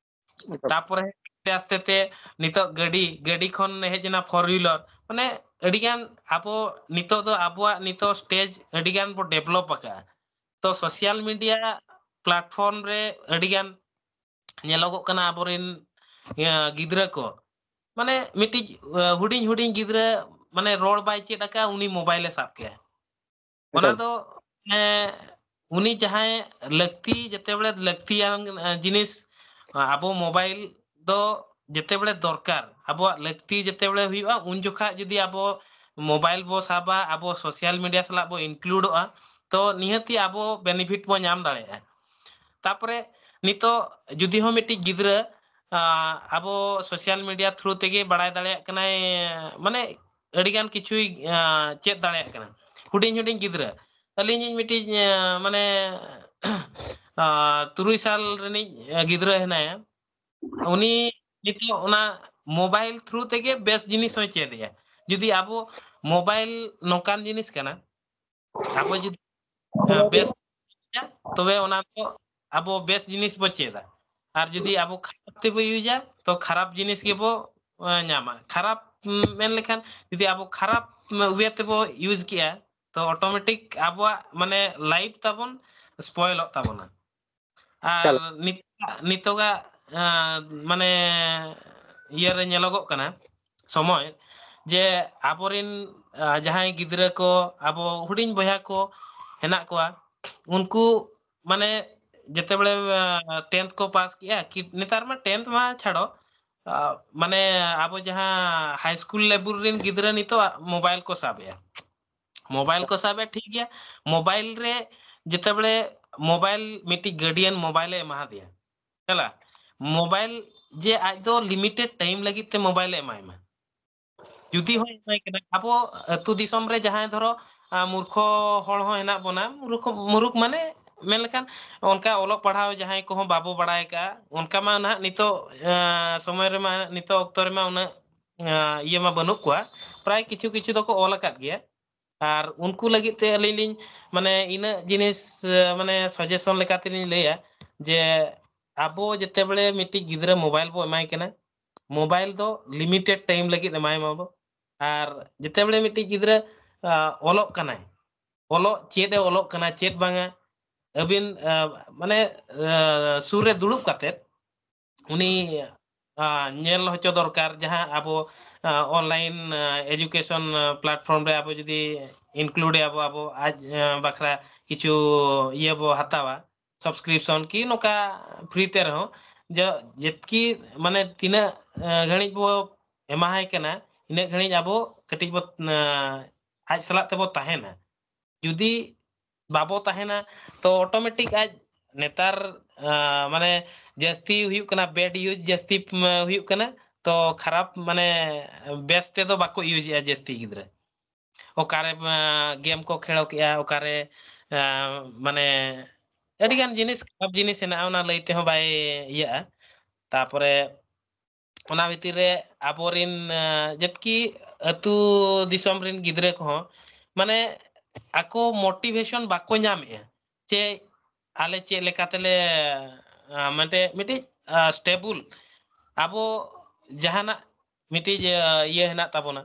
ᱮᱠᱟᱞ᱾ ᱛᱟᱯᱚᱨᱮ ᱟᱥᱛᱮ ᱟᱥᱛᱮ ᱛᱮ ᱱᱤᱛᱚᱜ ᱜᱟᱹᱰᱤ, ᱜᱟᱹᱰᱤ ᱠᱷᱚᱱ ᱦᱮᱡ ᱮᱱᱟ four wheeler᱾ ᱢᱟᱱᱮ ᱟᱹᱰᱤ ᱜᱟᱱ ᱟᱵᱚ ᱱᱤᱛᱚᱜ ᱫᱚ ᱟᱵᱚᱣᱟᱜ ᱱᱤᱛᱚᱜ stage ᱟᱹᱰᱤ ᱜᱟᱱ ᱵᱚ develop ᱟᱠᱟᱜᱼᱟ᱾ ᱛᱚ social media platform ᱨᱮ ᱟᱹᱰᱤ ᱜᱟᱱ ᱧᱮᱞᱚᱜᱚᱜ ᱠᱟᱱᱟ ᱟᱵᱚᱨᱮᱱ, ᱤᱭᱟᱹ, ᱜᱤᱫᱽᱨᱟᱹ ᱠᱚ, ᱢᱟᱱᱮ ᱢᱤᱫᱴᱤᱡ, ᱟ, ᱦᱩᱰᱤᱧ ᱦᱩᱰᱤᱧ ᱜᱤᱫᱽᱨᱟᱹ ᱢᱟᱱᱮ ᱨᱚᱲ ᱵᱟᱭ ᱪᱮᱫ ᱟᱠᱟᱫᱼᱟ, ᱩᱱᱤ mobile ᱮ ᱥᱟᱵ ᱠᱮᱜᱼᱟ᱾ ᱚᱱᱟ ᱮᱠᱟᱞ᱾ ᱫᱚ, ᱮ, ᱩᱱᱤ ᱡᱟᱦᱟᱸᱭ ᱞᱟᱹᱠᱛᱤ, ᱡᱮᱛᱮᱵᱮᱲᱮ ᱞᱟᱹᱠᱛᱤᱭᱟᱱ, ᱮ, ᱡᱤᱱᱤᱥ, ᱟᱵᱚ mobile ᱫᱚ ᱡᱮᱛᱮᱵᱮᱲᱮ ᱫᱚᱨᱠᱟᱨ, ᱟᱵᱚᱣᱟᱜ ᱞᱟᱹᱠᱛᱤ ᱡᱮᱛᱮᱵᱮᱲᱮ ᱦᱩᱭᱩᱜᱼᱟ, ᱩᱱ ᱡᱚᱠᱷᱟᱡ ᱡᱩᱫᱤ ᱟᱵᱚ mobile ᱵᱚ ᱥᱟᱵᱟ, ᱟᱵᱚ social media ᱥᱟᱞᱟᱜ ᱵᱚ includeᱚᱜᱼᱟ, ᱛᱚ ᱱᱤᱦᱟᱹᱛᱤ ᱟᱵᱚ benefit ᱵᱚ ᱧᱟᱢ ᱫᱟᱲᱮᱭᱟᱜᱼᱟ᱾ ᱛᱟᱯᱚᱨᱮ ᱱᱤᱛᱚᱜ ᱡᱩᱫᱤ ᱦᱚᱸ ᱢᱤᱫᱴᱤᱡ ᱜᱤᱫᱽᱨᱟᱹ, ᱟ, ᱟᱵᱚ social media through ᱛᱮᱜᱮ ᱵᱟᱲᱟᱭ ᱫᱟᱲᱮᱭᱟᱜ ᱠᱟᱱᱟᱭ, ᱢᱟᱱᱮ ᱟᱹᱰᱤᱜᱟᱱ ᱠᱤᱪᱷᱩᱭ, ᱟ, ᱪᱮᱫ ᱫᱟᱲᱮᱭᱟᱜ ᱠᱟᱱᱟ᱾ ᱦᱩᱰᱤᱧ ᱦᱩᱰᱤᱧ ᱜᱤᱫᱽᱨᱟᱹ, ᱟᱹᱞᱤᱧ ᱤᱧ ᱢᱤᱫᱴᱤᱡ, ᱟ, ᱢᱟᱱᱮ, ᱟ, ᱛᱩᱨᱩᱭ ᱥᱟᱞ ᱨᱤᱱᱤᱡ ᱜᱤᱫᱽᱨᱟᱹ ᱦᱮᱱᱟᱭᱟ, ᱩᱱᱤ ᱱᱤᱛᱚᱜ ᱚᱱᱟ mobile through ᱛᱮᱜᱮ ᱵᱮᱥ ᱡᱤᱱᱤᱥ ᱦᱚᱸᱭ ᱪᱮᱫ ᱮᱜᱼᱟ᱾ ᱡᱩᱫᱤ ᱟᱵᱚ mobile ᱱᱚᱝᱠᱟᱱ ᱡᱤᱱᱤᱥ ᱠᱟᱱᱟ, ᱟᱵᱚ ᱡᱩᱫᱤ, ᱟ, ᱵᱮᱥ, ᱛᱚᱵᱮ ᱚᱱᱟ ᱫᱚ ᱟᱵᱚ ᱵᱮᱥ ᱡᱤᱱᱤᱥ ᱵᱚ ᱪᱮᱫᱟ᱾ ᱟᱨ ᱡᱩᱫᱤ ᱟᱵᱚ ᱠᱷᱟᱨᱟᱯ ᱛᱮᱵᱚ ᱤᱭᱩᱡᱟ, ᱛᱚ ᱠᱷᱟᱨᱟᱯ ᱡᱤᱱᱤᱥ ᱜᱮᱵᱚ, ᱟ, ᱧᱟᱢᱟ᱾ ᱠᱷᱟᱨᱟᱯ, ᱩᱢ, ᱢᱮᱱ ᱞᱮᱠᱷᱟᱱ ᱡᱩᱫᱤ ᱟᱵᱚ ᱠᱷᱟᱨᱟᱯ, ᱩᱢ, way ᱛᱮᱵᱚ use ᱠᱮᱜᱼᱟ, ᱛᱚ automatic ᱟᱵᱚᱣᱟᱜ ᱢᱟᱱᱮ life ᱛᱟᱵᱚᱱ spoilᱚᱜ ᱛᱟᱵᱚᱱᱟ᱾ ᱟᱨ ᱮᱠᱟᱞ᱾ ᱱᱤᱛ-, ᱱᱤᱛᱚᱜᱟᱜ, ᱟ, ᱢᱟᱱᱮ ᱤᱭᱟᱹᱨᱮ ᱧᱮᱞᱚᱜᱚᱜ ᱠᱟᱱᱟ ᱥᱚᱢᱚᱭ, ᱡᱮ ᱟᱵᱚᱨᱮᱱ, ᱟ, ᱡᱟᱦᱟᱸᱭ ᱜᱤᱫᱽᱨᱟᱹ ᱠᱚ, ᱟᱵᱚ ᱦᱩᱰᱤᱧ ᱵᱚᱭᱦᱟ ᱠᱚ ᱦᱮᱱᱟᱜ ᱠᱚᱣᱟ, ᱩᱱᱠᱩ ᱢᱟᱱᱮ ᱡᱮᱛᱮᱵᱮᱲᱮ, ᱟ, tenth ᱠᱚ ᱯᱟᱥ ᱠᱮᱜᱼᱟ, ᱠᱤ ᱱᱮᱛᱟᱨ ᱢᱟ tenth ᱢᱟ ᱪᱷᱟᱲᱚ, ᱟ, ᱢᱟᱱᱮ ᱟᱵᱚ ᱡᱟᱦᱟᱸ high school level ᱨᱮᱱ ᱜᱤᱫᱽᱨᱟᱹ ᱱᱤᱛᱚᱜ mobile ᱠᱚ ᱥᱟᱵᱮᱜᱼᱟ᱾ mobile ᱠᱚ ᱥᱟᱵᱮᱜᱼᱟ, ᱴᱷᱤᱠ ᱜᱮᱭᱟ᱾ mobile ᱨᱮ ᱡᱮᱛᱮᱵᱮᱲᱮ mobile ᱢᱤᱫᱴᱤᱡ guardian mobile ᱮ ᱮᱢᱟ ᱫᱮᱭᱟ, ᱦᱮᱞᱟ, mobile ᱡᱮ ᱟᱡ ᱫᱚ limited time ᱞᱟᱹᱜᱤᱫ ᱛᱮ mobile ᱮ ᱮᱢᱟᱭ ᱢᱟ᱾ ᱡᱩᱫᱤ ᱦᱚᱸ ᱮᱢᱟᱭ ᱠᱟᱱᱟ, ᱟᱵᱚ ᱟᱹᱛᱩ ᱫᱤᱥᱚᱢ ᱨᱮ ᱡᱟᱦᱟᱸᱭ ᱫᱷᱚᱨᱚ, ᱟ, ᱢᱩᱨᱠᱷᱚ ᱦᱚᱲ ᱦᱚᱸ ᱦᱮᱱᱟᱜ ᱵᱚᱱᱟ, ᱢᱩᱨᱩᱠᱷ, ᱢᱩᱨᱩᱠᱷ ᱢᱟᱱᱮ ᱢᱮᱱ ᱞᱮᱠᱷᱟᱱ ᱚᱱᱠᱟ ᱚᱞᱚᱜ ᱯᱟᱲᱦᱟᱣ ᱡᱟᱦᱟᱸᱭ ᱠᱚᱦᱚᱸ ᱵᱟᱵᱚ ᱵᱟᱲᱟᱭ ᱠᱟᱜᱼᱟ, ᱚᱱᱠᱟ ᱢᱟ ᱱᱟᱦᱟᱜ ᱱᱤᱛᱚᱜ, ᱟ, ᱥᱚᱢᱚᱭ ᱨᱮᱢᱟ, ᱱᱤᱛᱚᱜ ᱚᱠᱛᱚ ᱨᱮᱢᱟ ᱩᱱᱟᱹᱜ, ᱟ, ᱤᱭᱟᱹ ᱢᱟ ᱵᱟᱹᱱᱩᱜ ᱠᱚᱣᱟ, ᱯᱨᱟᱭ ᱠᱤᱪᱷᱩ ᱠᱤᱪᱷᱩ ᱫᱚᱠᱚ ᱚᱞ ᱟᱠᱟᱫ ᱜᱮᱭᱟ᱾ ᱟᱨ ᱩᱱᱠᱩ ᱞᱟᱹᱜᱤᱫ ᱛᱮ ᱟᱹᱞᱤᱧ ᱞᱤᱧ, ᱢᱟᱱᱮ, ᱤᱱᱟᱹᱜ ᱡᱤᱱᱤᱥ, ᱮ, ᱢᱟᱱᱮ, suggestion ᱞᱮᱠᱟᱛᱮᱞᱤᱧ ᱞᱟᱹᱭᱟ ᱡᱮ ᱟᱵᱚ ᱡᱮᱛᱮᱵᱮᱲᱮ ᱢᱤᱫᱴᱤᱡ ᱜᱤᱫᱽᱨᱟᱹ mobile ᱵᱚ ᱮᱢᱟᱭ ᱠᱟᱱᱟ, mobile ᱫᱚ limited time ᱞᱟᱹᱜᱤᱫ ᱮᱢᱟᱭ ᱢᱟᱵᱚ᱾ ᱟᱨ ᱡᱮᱛᱮᱵᱮᱲᱮ ᱢᱤᱫᱴᱤᱡ ᱜᱤᱫᱽᱨᱟᱹ, ᱟ, ᱚᱞᱚᱜ ᱠᱟᱱᱟᱭ, ᱚᱞᱚᱜ ᱪᱮᱫ ᱮ ᱚᱞᱚᱜ ᱠᱟᱱᱟ, ᱪᱮᱫ ᱵᱟᱝᱟ, ᱟᱹᱵᱤᱱ, ᱟ, ᱢᱟᱱᱮ, ᱟ, ᱥᱩᱨ ᱨᱮ ᱫᱩᱲᱩᱵ ᱠᱟᱛᱮᱫ ᱩᱱᱤ ᱟᱸ, ᱧᱮᱞ ᱦᱚᱪᱚ ᱫᱚᱨᱠᱟᱨ, ᱡᱟᱦᱟᱸ ᱟᱵᱚ, ᱟᱸ, online, ᱟᱸ, education, ᱟᱸ, platform ᱨᱮ ᱟᱵᱚ ᱡᱩᱫᱤ include ᱟᱵᱚ, ᱟᱵᱚ ᱟᱡ, ᱟᱸ, ᱵᱟᱠᱷᱨᱟ ᱠᱤᱪᱷᱩ ᱤᱭᱟᱹ ᱵᱚ ᱦᱟᱛᱟᱣᱟ, subscription ᱠᱤ ᱱᱚᱝᱠᱟ free ᱛᱮ ᱨᱮᱦᱚᱸ, ᱡᱮ ᱡᱮᱛᱠᱤ ᱢᱟᱱᱮ ᱛᱤᱱᱟᱹᱜ, ᱟᱸ, ᱜᱷᱟᱹᱲᱤᱡ ᱵᱚ ᱮᱢᱟᱦᱟᱭ ᱠᱟᱱᱟ, ᱤᱱᱟᱹᱜ ᱜᱷᱟᱹᱲᱤᱡ ᱟᱵᱚ ᱠᱟᱹᱴᱤᱡ ᱵᱚ, ᱟᱸ, ᱟᱡ ᱥᱟᱞᱟᱜ ᱛᱮᱵᱚ ᱛᱟᱦᱮᱱᱟ᱾ ᱡᱩᱫᱤ ᱵᱟᱵᱚ ᱛᱟᱦᱮᱱᱟ, ᱛᱚ automatic ᱟᱡ ᱱᱮᱛᱟᱨ, ᱟᱸ, ᱢᱟᱱᱮ ᱡᱟᱹᱥᱛᱤ ᱦᱩᱭᱩᱜ ᱠᱟᱱᱟ, bad use ᱡᱟᱹᱥᱛᱤ, ᱩᱢ, ᱦᱩᱭᱩᱜ ᱠᱟᱱᱟ᱾ ᱛᱚ ᱠᱷᱟᱨᱟᱯ, ᱢᱟᱱᱮ ᱵᱮᱥ ᱛᱮᱫᱚ ᱵᱟᱠᱚ ᱤᱭᱩᱡᱮᱜᱼᱟ ᱡᱟᱹᱥᱛᱤ ᱜᱤᱫᱽᱨᱟᱹ᱾ ᱚᱠᱟᱨᱮ, ᱟᱸ, game ᱠᱚ ᱠᱷᱮᱞ ᱠᱮᱜᱼᱟ, ᱚᱠᱟᱨᱮ, ᱟᱸ, ᱢᱟᱱᱮ ᱟᱹᱰᱤᱜᱟᱱ ᱡᱤᱱᱤᱥ, ᱠᱷᱟᱨᱟᱯ ᱡᱤᱱᱤᱥ ᱦᱮᱱᱟᱜᱼᱟ, ᱚᱱᱟ ᱞᱟᱹᱭ ᱛᱮᱦᱚᱸ ᱵᱟᱭ ᱤᱭᱟᱹᱜᱼᱟ᱾ ᱛᱟᱯᱚᱨᱮ ᱚᱱᱟ ᱵᱷᱤᱛᱤᱨ ᱨᱮ ᱟᱵᱚᱨᱮᱱ, ᱟᱸ, ᱡᱮᱛᱠᱤ ᱟᱹᱛᱩ ᱫᱤᱥᱚᱢ ᱨᱮᱱ ᱜᱤᱫᱽᱨᱟᱹ ᱠᱚᱦᱚᱸ ᱢᱟᱱᱮ ᱟᱠᱚ motivation ᱵᱟᱠᱚ ᱧᱟᱢᱮᱜᱼᱟ, ᱪᱮ ᱟᱞᱮ ᱪᱮᱫ ᱞᱮᱠᱟ ᱛᱮᱞᱮ, ᱟᱸ, ᱢᱟᱱᱮ ᱢᱤᱫᱴᱤᱡ, ᱟᱸ, stable ᱟᱵᱚ ᱡᱟᱦᱟᱱᱟᱜ ᱢᱤᱫᱴᱤᱡ, ᱟᱸ, ᱤᱭᱟᱹ ᱦᱮᱱᱟᱜ ᱛᱟᱵᱚᱱᱟ᱾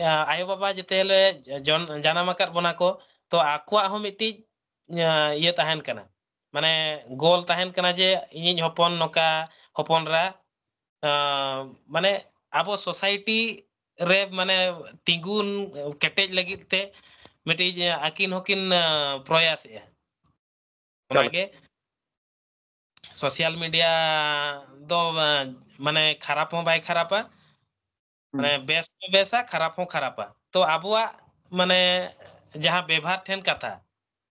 ᱟᱸ, ᱟᱭᱳᱼᱵᱟᱵᱟ ᱡᱮᱛᱮ ᱞᱮ ᱡᱚᱱ-, ᱡᱟᱱᱟᱢ ᱟᱠᱟᱫ ᱵᱚᱱᱟ ᱠᱚ, ᱛᱚ ᱟᱠᱚᱣᱟᱜ ᱦᱚᱸ ᱢᱤᱫᱴᱤᱡ, ᱟᱸ, ᱤᱭᱟᱹ ᱛᱟᱦᱮᱱ ᱠᱟᱱᱟ, ᱢᱟᱱᱮ goal ᱛᱟᱦᱮᱱ ᱠᱟᱱᱟ ᱡᱮ ᱤᱧᱤᱡ ᱦᱚᱯᱚᱱ ᱱᱚᱝᱠᱟ, ᱦᱚᱯᱚᱱ ᱮᱨᱟ, ᱟᱸ, ᱢᱟᱱᱮ ᱟᱵᱚ society ᱨᱮ ᱢᱟᱱᱮ ᱛᱤᱸᱜᱩᱱ ᱠᱮᱴᱮᱡ ᱞᱟᱹᱜᱤᱫ ᱛᱮ ᱢᱤᱫᱴᱤᱡ ᱟᱹᱠᱤᱱ ᱦᱚᱸᱠᱤᱱ, ᱟᱸ, ᱯᱨᱚᱭᱟᱥᱮᱜᱼᱟ᱾ ᱚᱱᱟᱜᱮ social media ᱫᱚ, ᱟᱸ, ᱢᱟᱱᱮ ᱠᱷᱟᱨᱟᱯ ᱦᱚᱸ ᱵᱟᱭ ᱠᱷᱟᱨᱟᱯᱟ, ᱦᱩᱸ᱾ ᱢᱟᱱᱮ ᱵᱮᱥ ᱦᱚᱸ ᱵᱮᱥᱟ, ᱠᱷᱟᱨᱟᱯ ᱦᱚᱸ ᱠᱷᱟᱨᱟᱯᱟ᱾ ᱛᱚ ᱟᱵᱚᱣᱟᱜ ᱢᱟᱱᱮ ᱡᱟᱦᱟᱸ ᱵᱮᱵᱷᱟᱨ ᱴᱷᱮᱱ ᱠᱟᱛᱷᱟ,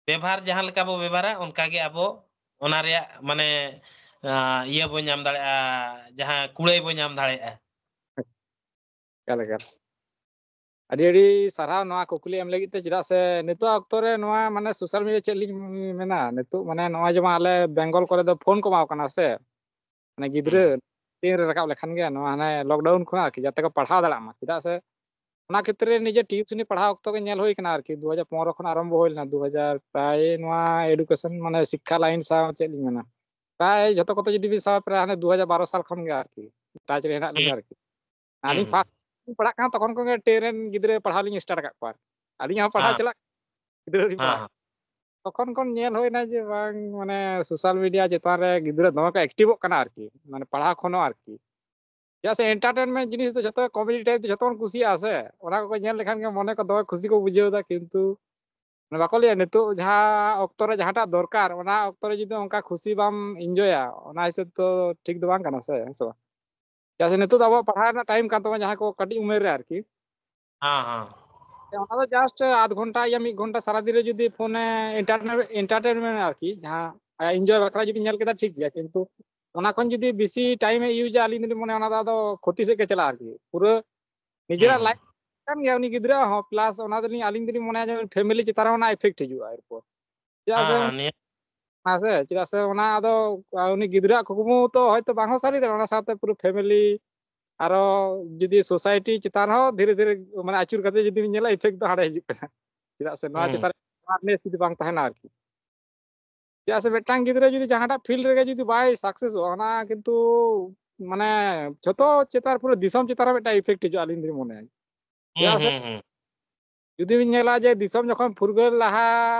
ᱵᱮᱵᱷᱟᱨ ᱡᱟᱦᱟᱸ ᱞᱮᱠᱟ ᱵᱚ ᱵᱮᱵᱷᱟᱨᱟ, ᱚᱱᱠᱟ ᱜᱮ ᱟᱵᱚ ᱚᱱᱟ ᱨᱮᱭᱟᱜ ᱢᱟᱱᱮ, ᱟᱸ, ᱤᱭᱟᱹ ᱵᱚ ᱧᱟᱢ ᱫᱟᱲᱮᱭᱟᱜᱼᱟ, ᱡᱟᱦᱟᱸ ᱠᱩᱲᱟᱹᱭ ᱵᱚ ᱧᱟᱢ ᱫᱟᱲᱮᱭᱟᱜᱼᱟ᱾ ᱮᱠᱟᱞ, ᱮᱠᱟᱞ᱾ ᱟᱹᱰᱤ, ᱟᱹᱰᱤ ᱥᱟᱨᱦᱟᱣ ᱱᱚᱣᱟ ᱠᱩᱠᱞᱤ ᱮᱢ ᱞᱟᱹᱜᱤᱫ ᱛᱮ, ᱪᱮᱫᱟᱜ ᱥᱮ ᱱᱤᱛᱚᱜ ᱚᱠᱛᱚ ᱨᱮ ᱱᱚᱣᱟ ᱢᱟᱱᱮ social media ᱪᱮᱫ ᱞᱤᱧ ᱢᱮᱱᱟ, ᱱᱤᱛᱚᱜ ᱢᱟᱱᱮ ᱱᱚᱜᱼᱚᱭ ᱡᱮᱢᱚᱱ ᱟᱞᱮ ᱵᱮᱝᱜᱚᱞ ᱠᱚᱨᱮ ᱫᱚ ᱯᱷᱳᱱ ᱠᱚ ᱮᱢᱟ ᱠᱚ ᱠᱟᱱᱟ ᱥᱮ, ᱢᱟᱱᱮ ᱜᱤᱫᱽᱨᱟᱹ ᱦᱩᱸ᱾ ᱛᱤᱱ ᱨᱮ ᱨᱟᱠᱟᱵ ᱞᱮᱠᱷᱟᱱ ᱜᱮ ᱱᱚᱣᱟ ᱦᱟᱱᱮ lockdown ᱠᱷᱚᱱᱟᱜ ᱟᱨᱠᱤ ᱡᱟᱛᱮ ᱠᱚ ᱯᱟᱲᱦᱟᱣ ᱫᱟᱲᱮᱭᱟᱜ ᱢᱟ, ᱪᱮᱫᱟᱜ ᱥᱮ ᱚᱱᱟ ᱠᱷᱮᱛᱨᱮ ᱱᱤᱡᱮ ᱴᱤᱭᱩᱥᱚᱱᱤ ᱯᱟᱲᱦᱟᱣ ᱚᱠᱛᱚ ᱜᱮ ᱧᱮᱞ ᱦᱩᱭ ᱠᱟᱱᱟ ᱟᱨᱠᱤ, ᱫᱩ ᱦᱟᱡᱟᱨ ᱯᱚᱱᱨᱚ ᱠᱷᱚᱱ ᱟᱨᱟᱢᱵᱷᱚ ᱦᱩᱭ ᱞᱮᱱᱟ, ᱫᱩ ᱦᱟᱡᱟᱨ ᱯᱨᱟᱭ ᱱᱚᱣᱟ education ᱢᱟᱱᱮ ᱥᱤᱠᱠᱷᱟ line ᱥᱟᱶ ᱪᱮᱫ ᱞᱤᱧ ᱢᱮᱱᱟ, ᱯᱨᱟᱭ ᱡᱷᱚᱛᱚ ᱠᱚᱛᱮ ᱡᱩᱫᱤ ᱵᱤᱱ ᱥᱟᱵᱟ ᱯᱨᱟᱭ ᱦᱟᱱᱮ ᱫᱩ ᱦᱟᱡᱟᱨ ᱵᱟᱨᱚ ᱥᱟᱞ ᱠᱷᱚᱱ ᱜᱮ ᱟᱨᱠᱤ touch ᱨᱮ ᱦᱮᱱᱟᱜ ᱞᱤᱧᱟ ᱦᱩᱸ᱾ ᱟᱨᱠᱤ᱾ ᱦᱩᱸ, ᱟᱹᱞᱤᱧ ᱦᱩᱸ᱾ First ᱞᱤᱧ ᱯᱟᱲᱦᱟᱜ ᱠᱟᱱᱟ ᱛᱚᱠᱷᱚᱱ ᱠᱷᱚᱱ ᱜᱮ ten ᱨᱮᱱ ᱜᱤᱫᱽᱨᱟᱹ ᱯᱟᱲᱦᱟᱣ ᱞᱤᱧ start ᱟᱠᱟᱫ ᱠᱚᱣᱟ ᱟᱨᱠᱤ᱾ ᱟᱹᱞᱤᱧᱟᱜ ᱦᱚᱸ ᱯᱟᱲᱦᱟᱣ ᱦᱮᱸ᱾ ᱪᱟᱞᱟᱜ, ᱜᱤᱫᱽᱨᱟᱹ ᱞᱤᱧ ᱦᱮᱸ, ᱯᱟᱲᱦᱟᱣ᱾ ᱦᱮᱸ᱾ ᱛᱚᱠᱷᱚᱱ ᱠᱷᱚᱱ ᱧᱮᱞ ᱦᱩᱭᱱᱟ ᱡᱮ ᱵᱟᱝ, ᱢᱟᱱᱮ social media ᱪᱮᱛᱟᱱ ᱨᱮ ᱜᱤᱫᱽᱨᱟᱹ ᱫᱚᱢᱮ ᱠᱚ activeᱚᱜ ᱠᱟᱱᱟ ᱟᱨᱠᱤ, ᱢᱟᱱᱮ ᱯᱟᱲᱦᱟᱣ ᱠᱷᱚᱱ ᱦᱚᱸ ᱟᱨᱠᱤ᱾ ᱪᱮᱫᱟᱜ ᱥᱮ entertainment ᱡᱤᱱᱤᱥ ᱫᱚ ᱡᱷᱚᱛᱚ comedy type ᱫᱚ ᱡᱷᱚᱛᱚ ᱵᱚᱱ ᱠᱩᱥᱤᱭᱟᱜᱼᱟ ᱥᱮ, ᱚᱱᱟ ᱠᱚᱠᱚ ᱧᱮᱞ ᱞᱮᱠᱷᱟᱱ ᱜᱮ ᱢᱚᱱᱮ ᱠᱚ ᱫᱚᱢᱮ ᱠᱷᱩᱥᱤ ᱠᱚ ᱵᱩᱡᱷᱟᱹᱣ ᱮᱫᱟ᱾ ᱠᱤᱱᱛᱩ ᱚᱱᱟ ᱵᱟᱠᱚ ᱞᱟᱹᱭᱟ, ᱱᱤᱛᱚᱜ ᱡᱟᱦᱟᱸ ᱚᱠᱛᱚ ᱨᱮ ᱡᱟᱦᱟᱸᱴᱟᱜ ᱫᱚᱨᱠᱟᱨ, ᱚᱱᱟ ᱚᱠᱛᱚ ᱨᱮ ᱡᱩᱫᱤ ᱚᱱᱠᱟ ᱠᱷᱩᱥᱤ ᱵᱟᱢ enjoyᱟ, ᱚᱱᱟ ᱦᱤᱥᱟᱹᱵ ᱫᱚ ᱴᱷᱤᱠ ᱫᱚ ᱵᱟᱝ ᱠᱟᱱᱟ ᱥᱮ, ᱦᱮᱸ ᱥᱮ ᱵᱟᱝ? ᱪᱮᱫᱟᱜ ᱥᱮ ᱱᱤᱛᱚᱜ ᱫᱚ ᱟᱵᱚᱣᱟᱜ ᱯᱟᱲᱦᱟᱣ ᱨᱮᱱᱟᱜ time ᱠᱟᱱ ᱛᱟᱵᱚᱱᱟ, ᱡᱟᱦᱟᱸᱭ ᱠᱚ ᱠᱟᱹᱴᱤᱡ ᱩᱢᱮᱨ ᱨᱮ ᱟᱨᱠᱤ᱾ ᱦᱮᱸ, ᱦᱮᱸ᱾ ᱚᱱᱟ ᱫᱚ just ᱟᱫᱷ ᱜᱷᱚᱱᱴᱟ ᱭᱟ ᱢᱤᱫ ᱜᱷᱚᱱᱴᱟ ᱥᱟᱨᱟᱫᱤᱱ ᱨᱮ ᱡᱩᱫᱤ ᱯᱷᱳᱱᱮ entertainment, entertainment ᱟᱨᱠᱤ, ᱡᱟᱦᱟᱸ ᱟᱭᱟᱜ enjoy ᱵᱟᱠᱷᱨᱟ ᱡᱩᱫᱤ ᱧᱮᱞ ᱠᱮᱫᱟ, ᱴᱷᱤᱠ ᱜᱮᱭᱟ, ᱠᱤᱱᱛᱩ ᱚᱱᱟ ᱠᱷᱚᱱ ᱡᱩᱫᱤ ᱵᱮᱥᱤ time ᱮ use ᱟ, ᱟᱹᱞᱤᱧ ᱫᱚᱞᱤᱧ ᱢᱚᱱᱮᱭᱟ ᱚᱱᱟ ᱫᱚ ᱟᱫᱚ ᱠᱷᱚᱛᱤ ᱥᱮᱫ ᱜᱮ ᱪᱟᱞᱟᱜᱼᱟ ᱟᱨᱠᱤ᱾ ᱯᱩᱨᱟᱹ ᱦᱩᱸ, ᱱᱤᱡᱮᱨᱟᱜ ᱦᱩᱸ᱾ life ᱠᱟᱱ ᱜᱮᱭᱟ ᱩᱱᱤ ᱜᱤᱫᱽᱨᱟᱹ ᱦᱚᱸ, plus ᱚᱱᱟ ᱫᱚᱞᱤᱧ, ᱟᱹᱞᱤᱧ ᱫᱚᱞᱤᱧ ᱢᱚᱱᱮᱭᱟ ᱡᱮ family ᱪᱮᱛᱟᱱ ᱨᱮ ᱚᱱᱟ effect ᱦᱤᱡᱩᱜᱼᱟ ᱮᱨᱯᱚᱨ᱾ ᱪᱮᱫᱟᱜ ᱦᱮᱸ, ᱥᱮ ᱦᱮᱸ, ᱩᱱᱤ, ᱱᱤᱭᱟᱹ ᱦᱮᱸ ᱥᱮ, ᱪᱮᱫᱟᱜ ᱥᱮ ᱚᱱᱟ ᱟᱫᱚ ᱩᱱᱤ ᱜᱤᱫᱽᱨᱟᱹᱣᱟᱜ ᱠᱩᱠᱢᱩ ᱛᱚ ᱦᱚᱭᱛᱚ ᱵᱟᱝ ᱦᱚᱸ ᱥᱟᱹᱨᱤ ᱫᱟᱲᱮᱭᱟᱜᱼᱟ, ᱚᱱᱟ ᱥᱟᱶᱛᱮ ᱯᱩᱨᱟᱹ family ᱟᱨᱚ ᱡᱩᱫᱤ society ᱪᱮᱛᱟᱱ ᱨᱮᱦᱚᱸ ᱫᱷᱤᱨᱮ ᱫᱷᱤᱨᱮ, ᱢᱟᱱᱮ, ᱟᱹᱪᱩᱨ ᱠᱟᱛᱮ ᱡᱩᱫᱤ ᱵᱤᱱ ᱧᱮᱞᱟ, effect ᱫᱚ ᱦᱟᱸᱰᱮ ᱦᱤᱡᱩᱜ ᱠᱟᱱᱟ᱾ ᱪᱮᱫᱟᱜ ᱥᱮ ᱱᱚᱣᱟ ᱦᱩᱸ᱾ ᱪᱮᱛᱟᱱ ᱨᱮ awareness ᱡᱩᱫᱤ ᱵᱟᱝ ᱛᱟᱦᱮᱱᱟ ᱟᱨᱠᱤ᱾ ᱪᱮᱫᱟᱜ ᱥᱮ ᱢᱤᱫᱴᱟᱝ ᱜᱤᱫᱽᱨᱟᱹ ᱡᱩᱫᱤ ᱡᱟᱦᱟᱸᱴᱟᱜ field ᱨᱮᱜᱮ ᱡᱩᱫᱤ ᱵᱟᱭ successᱚᱜᱼᱟ, ᱚᱱᱟ ᱠᱤᱱᱛᱩ, ᱢᱟᱱᱮ, ᱡᱷᱚᱛᱚ ᱪᱮᱛᱟᱱ, ᱯᱩᱨᱟᱹ ᱫᱤᱥᱚᱢ ᱪᱮᱛᱟᱱ ᱨᱮ ᱢᱤᱫᱴᱟᱝ effect ᱦᱤᱡᱩᱜᱼᱟ, ᱟᱹᱞᱤᱧ ᱫᱚᱞᱤᱧ ᱢᱚᱱᱮᱭᱟ᱾ ᱦᱩᱸ, ᱪᱮᱫᱟᱜ ᱥᱮ ᱦᱩᱸ, ᱦᱩᱸ᱾ ᱡᱩᱫᱤ ᱵᱤᱱ ᱧᱮᱞᱟ ᱡᱮ ᱫᱤᱥᱚᱢ ᱡᱚᱠᱷᱚᱱ ᱯᱷᱩᱨᱜᱟᱹᱞ ᱞᱟᱦᱟ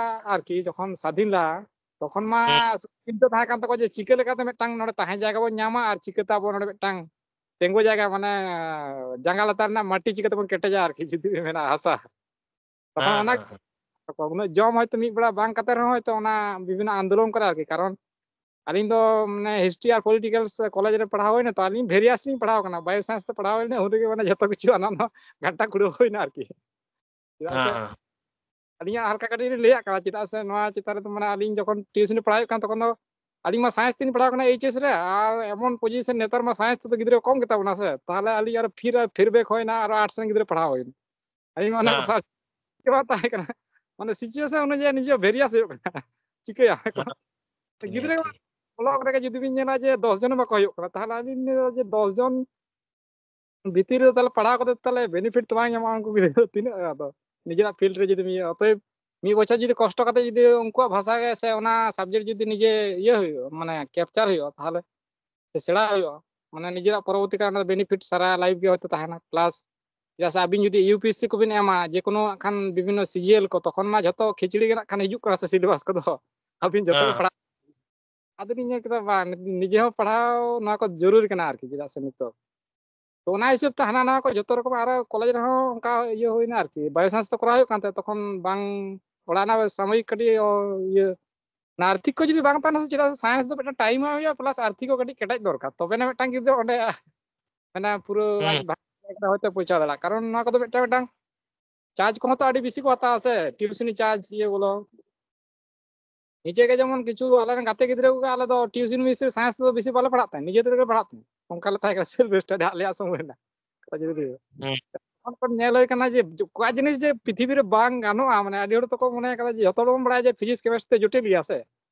ᱟᱨᱠᱤ, ᱡᱚᱠᱷᱚᱱ ᱥᱟᱹᱫᱷᱤᱱ ᱞᱟᱦᱟ, ᱛᱚᱠᱷᱚᱱ ᱢᱟ ᱦᱩᱸ᱾ ᱪᱤᱱᱛᱟᱹ ᱛᱟᱦᱮᱸ ᱠᱟᱱ ᱛᱟᱠᱚᱣᱟ ᱡᱮ ᱪᱤᱠᱟᱹ ᱞᱮᱠᱟᱛᱮ ᱢᱤᱫᱴᱟᱝ ᱱᱚᱰᱮ ᱛᱟᱦᱮᱸ ᱡᱟᱭᱜᱟ ᱵᱚᱱ ᱧᱟᱢᱟ ᱟᱨ ᱪᱤᱠᱟᱹᱛᱮ ᱟᱵᱚ ᱱᱚᱰᱮ ᱢᱤᱫᱴᱟᱝ ᱛᱤᱸᱜᱩ ᱡᱟᱭᱜᱟ, ᱢᱟᱱᱮ, ᱡᱟᱸᱜᱟ ᱞᱟᱛᱟᱨ ᱨᱮᱱᱟᱜ ᱢᱟᱴᱤ ᱪᱤᱠᱟᱹ ᱛᱮᱵᱚᱱ ᱠᱮᱴᱮᱡᱟ ᱟᱨᱠᱤ, ᱡᱩᱫᱤ ᱵᱤᱱ ᱢᱮᱱᱟ ᱦᱟᱥᱟ᱾ ᱛᱚᱠᱷᱚᱱ ᱦᱮᱸ, ᱚᱱᱟ ᱦᱮᱸ, ᱦᱮᱸ᱾ ᱩᱱᱟᱹᱜ ᱡᱚᱢ ᱦᱚᱭᱛᱳ ᱢᱤᱫ ᱵᱮᱲᱟ ᱵᱟᱝ ᱠᱟᱛᱮ ᱨᱮᱦᱚᱸ ᱦᱚᱭᱛᱳ ᱚᱱᱟ ᱵᱤᱵᱷᱤᱱᱱᱚ ᱟᱱᱫᱳᱞᱚᱱ ᱠᱚᱨᱮ ᱟᱨᱠᱤ, ᱠᱟᱨᱚᱱ ᱟᱹᱞᱤᱧ ᱫᱚ, ᱢᱟᱱᱮ, history ᱟᱨ political ᱥᱮ ᱠᱚᱞᱮᱡᱽ ᱨᱮ ᱯᱟᱲᱦᱟᱣ ᱦᱩᱭᱱᱟ, ᱛᱚ ᱟᱹᱞᱤᱧ various ᱞᱤᱧ ᱯᱟᱲᱦᱟᱣ ᱠᱟᱱᱟ, bio science ᱛᱮ ᱯᱟᱲᱦᱟᱣ ᱦᱩᱭᱱᱟ, ᱩᱱ ᱨᱮᱜᱮ, ᱢᱟᱱᱮ, ᱡᱷᱚᱛᱚ ᱠᱤᱪᱷᱩ ᱦᱟᱱᱟ ᱱᱚᱣᱟ ᱜᱷᱟᱱᱴᱟ ᱠᱩᱲᱟᱹᱣ ᱦᱩᱭᱱᱟ ᱟᱨᱠᱤ᱾ ᱪᱮᱫᱟᱜ ᱥᱮ ᱦᱮᱸ, ᱦᱮᱸ᱾ ᱟᱹᱞᱤᱧᱟᱜ ᱦᱟᱞᱠᱟ ᱠᱟᱹᱴᱤᱡ ᱞᱤᱧ ᱞᱟᱹᱭᱟᱜ ᱠᱟᱱᱟ, ᱪᱮᱫᱟᱜ ᱥᱮ ᱱᱚᱣᱟ ᱪᱮᱛᱟᱱ ᱨᱮᱫᱚ, ᱢᱟᱱᱮ, ᱟᱹᱞᱤᱧ ᱡᱚᱠᱷᱚᱱ tuition ᱨᱮ ᱯᱟᱲᱦᱟᱣ ᱦᱩᱭᱩᱜ ᱠᱟᱱ, ᱛᱚᱠᱷᱚᱱ ᱫᱚ ᱟᱹᱞᱤᱧ ᱢᱟ science ᱛᱮᱞᱤᱧ ᱯᱟᱲᱦᱟᱣ ᱠᱟᱱᱟ HS ᱨᱮ, ᱟᱨ ᱮᱢᱚᱱ position ᱱᱮᱛᱟᱨ ᱢᱟ science ᱛᱮᱫᱚ ᱜᱤᱫᱽᱨᱟᱹ ᱠᱚ ᱠᱚᱢ ᱜᱮᱛᱟ ᱵᱚᱱᱟ ᱥᱮ, ᱛᱟᱦᱚᱞᱮ ᱟᱹᱞᱤᱧ ᱟᱨᱚ ᱯᱷᱤᱨ, ᱯᱷᱤᱨ back ᱦᱩᱭᱱᱟ, ᱟᱨᱚ arts ᱨᱮᱱ ᱜᱤᱫᱽᱨᱟᱹ ᱯᱟᱲᱦᱟᱣ ᱦᱩᱭᱱᱟ᱾ ᱟᱹᱞᱤᱧ ᱢᱟ ᱚᱱᱟ ᱠᱚ ᱦᱮᱸ᱾ ᱥᱟᱵ ᱜᱮ ᱵᱟᱝ ᱛᱟᱦᱮᱸ ᱠᱟᱱᱟ, ᱢᱟᱱᱮ, situation ᱚᱱᱩᱡᱟᱭᱤ ᱱᱤᱡᱮ various ᱦᱩᱭᱩᱜ ᱠᱟᱱᱟ᱾ ᱪᱤᱠᱟᱹᱭᱟ ᱠᱚ? ᱦᱮᱸ, ᱱᱤᱭᱟᱹ ᱜᱤᱫᱽᱨᱟᱹ ᱴᱷᱤᱠ᱾ ᱚᱞᱚᱜ ᱨᱮᱜᱮ ᱡᱩᱫᱤ ᱵᱤᱱ ᱧᱮᱞᱟ ᱡᱮ ᱫᱚᱥ ᱡᱚᱱ ᱦᱚᱸ ᱵᱟᱠᱚ ᱦᱩᱭᱩᱜ ᱠᱟᱱᱟ, ᱛᱟᱦᱚᱞᱮ ᱟᱹᱞᱤᱧ ᱞᱤᱧ ᱞᱟᱹᱭᱟ ᱡᱮ ᱫᱚᱥ ᱡᱚᱱ ᱵᱷᱤᱛᱤᱨ ᱨᱮ ᱛᱟᱦᱚᱞᱮ ᱯᱟᱲᱦᱟᱣ ᱠᱟᱛᱮ ᱛᱟᱦᱚᱞᱮ benefit ᱫᱚ ᱵᱟᱝ ᱧᱟᱢᱚᱜᱼᱟ ᱩᱱᱠᱩ ᱜᱤᱫᱽᱨᱟᱹ ᱫᱚ ᱛᱤᱱᱟᱹᱜ ᱟᱫᱚ ᱱᱤᱡᱮᱨᱟᱜ field ᱨᱮ ᱡᱩᱫᱤ ᱢᱤᱫ, ᱚᱛᱚᱮᱵ ᱢᱤᱫ ᱵᱚᱪᱷᱚᱨ ᱡᱩᱫᱤ ᱠᱚᱥᱴᱚ ᱠᱟᱛᱮ ᱡᱩᱫᱤ ᱩᱱᱠᱩᱣᱟᱜ ᱵᱷᱟᱥᱟ ᱜᱮ ᱥᱮ ᱚᱱᱟ subject ᱡᱩᱫᱤ ᱱᱤᱡᱮ ᱤᱭᱟᱹ ᱦᱩᱭᱩᱜᱼᱟ, ᱢᱟᱱᱮ capture ᱦᱩᱭᱩᱜᱼᱟ, ᱛᱟᱦᱚᱞᱮ ᱥᱮ ᱥᱮᱬᱟ ᱦᱩᱭᱩᱜᱼᱟ, ᱢᱟᱱᱮ ᱱᱤᱡᱮᱨᱟᱜ ᱯᱚᱨᱚᱵᱚᱨᱛᱤ ᱠᱟᱞ ᱨᱮ benefit ᱥᱟᱨᱟ life ᱜᱮ ᱦᱚᱭᱛᱳ ᱛᱟᱦᱮᱱᱟ᱾ Plus ᱪᱮᱫᱟᱜ ᱥᱮ ᱟᱹᱵᱤᱱ ᱡᱩᱫᱤ UPSC ᱠᱚᱵᱤᱱ ᱮᱢᱟ, ᱡᱮ ᱠᱳᱱᱳ ᱦᱟᱸᱜ ᱠᱷᱟᱱ ᱵᱤᱵᱷᱤᱱᱱᱚ CGL ᱠᱚ, ᱛᱚᱠᱷᱚᱱ ᱢᱟ ᱡᱷᱚᱛᱚ ᱠᱷᱤᱪᱲᱤ ᱜᱮ ᱱᱟᱜ ᱠᱷᱟᱱ ᱦᱤᱡᱩᱜ ᱠᱟᱱᱟ ᱥᱮ syllabus ᱠᱚᱫᱚ, ᱟᱹᱵᱤᱱ ᱡᱷᱚᱛᱚ ᱵᱤᱱ ᱦᱮᱸ᱾ ᱯᱟᱲᱦᱟᱣ᱾ ᱟᱫᱚ ᱞᱤᱧ ᱧᱮᱞ ᱠᱮᱫᱟ, ᱵᱟᱝ, ᱱᱤᱡᱮ ᱦᱚᱸ ᱯᱟᱲᱦᱟᱣ ᱱᱚᱣᱟ ᱠᱚ ᱡᱚᱨᱩᱨᱤ ᱠᱟᱱᱟ ᱟᱨᱠᱤ, ᱪᱮᱫᱟᱜ ᱥᱮ ᱱᱤᱛᱚᱜ ᱛᱚ ᱚᱱᱟ ᱦᱤᱥᱟᱹᱵ ᱛᱮ ᱦᱟᱱᱟ ᱱᱟᱣᱟ ᱠᱚ ᱡᱚᱛᱚ ᱨᱚᱠᱚᱢ, ᱟᱨᱚ ᱠᱚᱞᱮᱡᱽ ᱨᱮᱦᱚᱸ ᱚᱱᱠᱟ ᱤᱭᱟᱹ ᱦᱩᱭᱱᱟ ᱟᱨᱠᱤ, ᱵᱟᱭᱳ ᱥᱟᱭᱮᱱᱥ ᱛᱮ ᱠᱚᱨᱟᱣ ᱦᱩᱭᱩᱜ ᱠᱟᱱ ᱛᱟᱦᱮᱸᱫ, ᱛᱚᱠᱷᱚᱱ ᱵᱟᱝ, ᱚᱲᱟᱜ ᱨᱮᱱᱟᱜ ᱥᱟᱢᱚᱭᱤᱠ ᱠᱟᱹᱴᱤᱡ ᱚ, ᱤᱭᱟᱹ, ᱚᱱᱟ ᱟᱨᱛᱷᱤᱠ ᱠᱚ ᱡᱩᱫᱤ ᱵᱟᱝ ᱛᱟᱦᱮᱱᱟ ᱥᱮ, ᱪᱮᱫᱟᱜ ᱥᱮ ᱥᱟᱭᱮᱱᱥ ᱫᱚ ᱢᱤᱫᱴᱟᱝ ᱴᱟᱭᱤᱢ ᱮᱢ ᱦᱩᱭᱩᱜᱼᱟ, ᱯᱞᱟᱥ ᱟᱨᱛᱷᱤᱠ ᱦᱚᱸ ᱠᱟᱹᱴᱤᱡ ᱠᱮᱴᱮᱡ ᱫᱚᱨᱠᱟᱨ, ᱛᱚᱵᱮᱱᱟ ᱢᱤᱫᱴᱟᱝ ᱜᱤᱫᱽᱨᱟᱹ ᱚᱸᱰᱮ ᱢᱟᱱᱮ ᱯᱩᱨᱟᱹ ᱟᱡ ᱦᱩᱸ᱾ ᱵᱷᱟᱜᱮ ᱦᱚᱭᱛᱳ ᱯᱳᱣᱪᱷᱟᱣ ᱫᱟᱲᱮᱭᱟᱜᱼᱟ᱾ ᱠᱟᱨᱚᱱ ᱱᱚᱣᱟ ᱠᱚᱫᱚ ᱢᱤᱫᱴᱟᱝ ᱢᱤᱫᱴᱟᱝ ᱪᱟᱨᱡᱽ ᱠᱚᱦᱚᱸ ᱛᱚ ᱟᱹᱰᱤ ᱵᱮᱥᱤ ᱠᱚ ᱦᱟᱛᱟᱣᱟ ᱥᱮ, ᱴᱤᱭᱩᱥᱚᱱᱤ ᱪᱟᱨᱡᱽ ᱤᱭᱟᱹ ᱵᱚᱞᱚ᱾ ᱱᱤᱡᱮ ᱜᱮ ᱡᱮᱢᱚᱱ ᱠᱤᱪᱷᱩ ᱟᱞᱮ ᱨᱮᱱ ᱜᱟᱛᱮ ᱜᱤᱫᱽᱨᱟᱹ ᱠᱚᱜᱮ, ᱟᱞᱮ ᱫᱚ ᱴᱤᱭᱩᱥᱚᱱ ᱢᱤᱥ ᱥᱟᱭᱮᱱᱥ ᱫᱚ ᱵᱮᱥᱤ ᱵᱟᱞᱮ ᱯᱟᱲᱦᱟᱜ ᱛᱟᱦᱮᱸᱫ, ᱱᱤᱡᱮ ᱛᱮᱜᱮ ᱯᱟᱲᱦᱟᱜ ᱛᱟᱦᱮᱸᱫ, ᱚᱱᱠᱟ ᱞᱮ ᱛᱟᱦᱮᱸ ᱠᱟᱱᱟ ᱥᱮᱞᱯᱷ ᱥᱴᱟᱰᱤ ᱟᱞᱮᱭᱟᱜ ᱥᱚᱢᱚᱭ ᱨᱮᱱᱟᱜ ᱠᱟᱛᱷᱟ ᱡᱩᱫᱤ ᱞᱟᱹᱭᱟ᱾ ᱦᱩᱸ᱾ ᱛᱚᱠᱷᱚᱱ ᱠᱷᱚᱱ ᱧᱮᱞ ᱦᱩᱭ ᱠᱟᱱᱟ ᱡᱮ ᱚᱠᱟ ᱡᱤᱱᱤᱥ ᱡᱮ ᱯᱨᱤᱛᱷᱤᱵᱤ ᱨᱮ ᱵᱟᱝ ᱜᱟᱱᱚᱜᱼᱟ, ᱢᱟᱱᱮ ᱟᱹᱰᱤ ᱦᱚᱲ ᱛᱚᱠᱚ ᱢᱚᱱᱮ ᱠᱟᱫᱟ ᱡᱮ ᱡᱚᱛᱚ ᱦᱚᱲ ᱵᱚᱱ ᱵᱟᱲᱟᱭᱟ ᱡᱮ ᱯᱷᱤᱡᱤᱠᱥ ᱠᱮᱢᱤᱥᱴᱨᱤ ᱫᱚ ᱡᱚᱴᱤᱞ ᱜᱮᱭᱟ ᱥᱮ,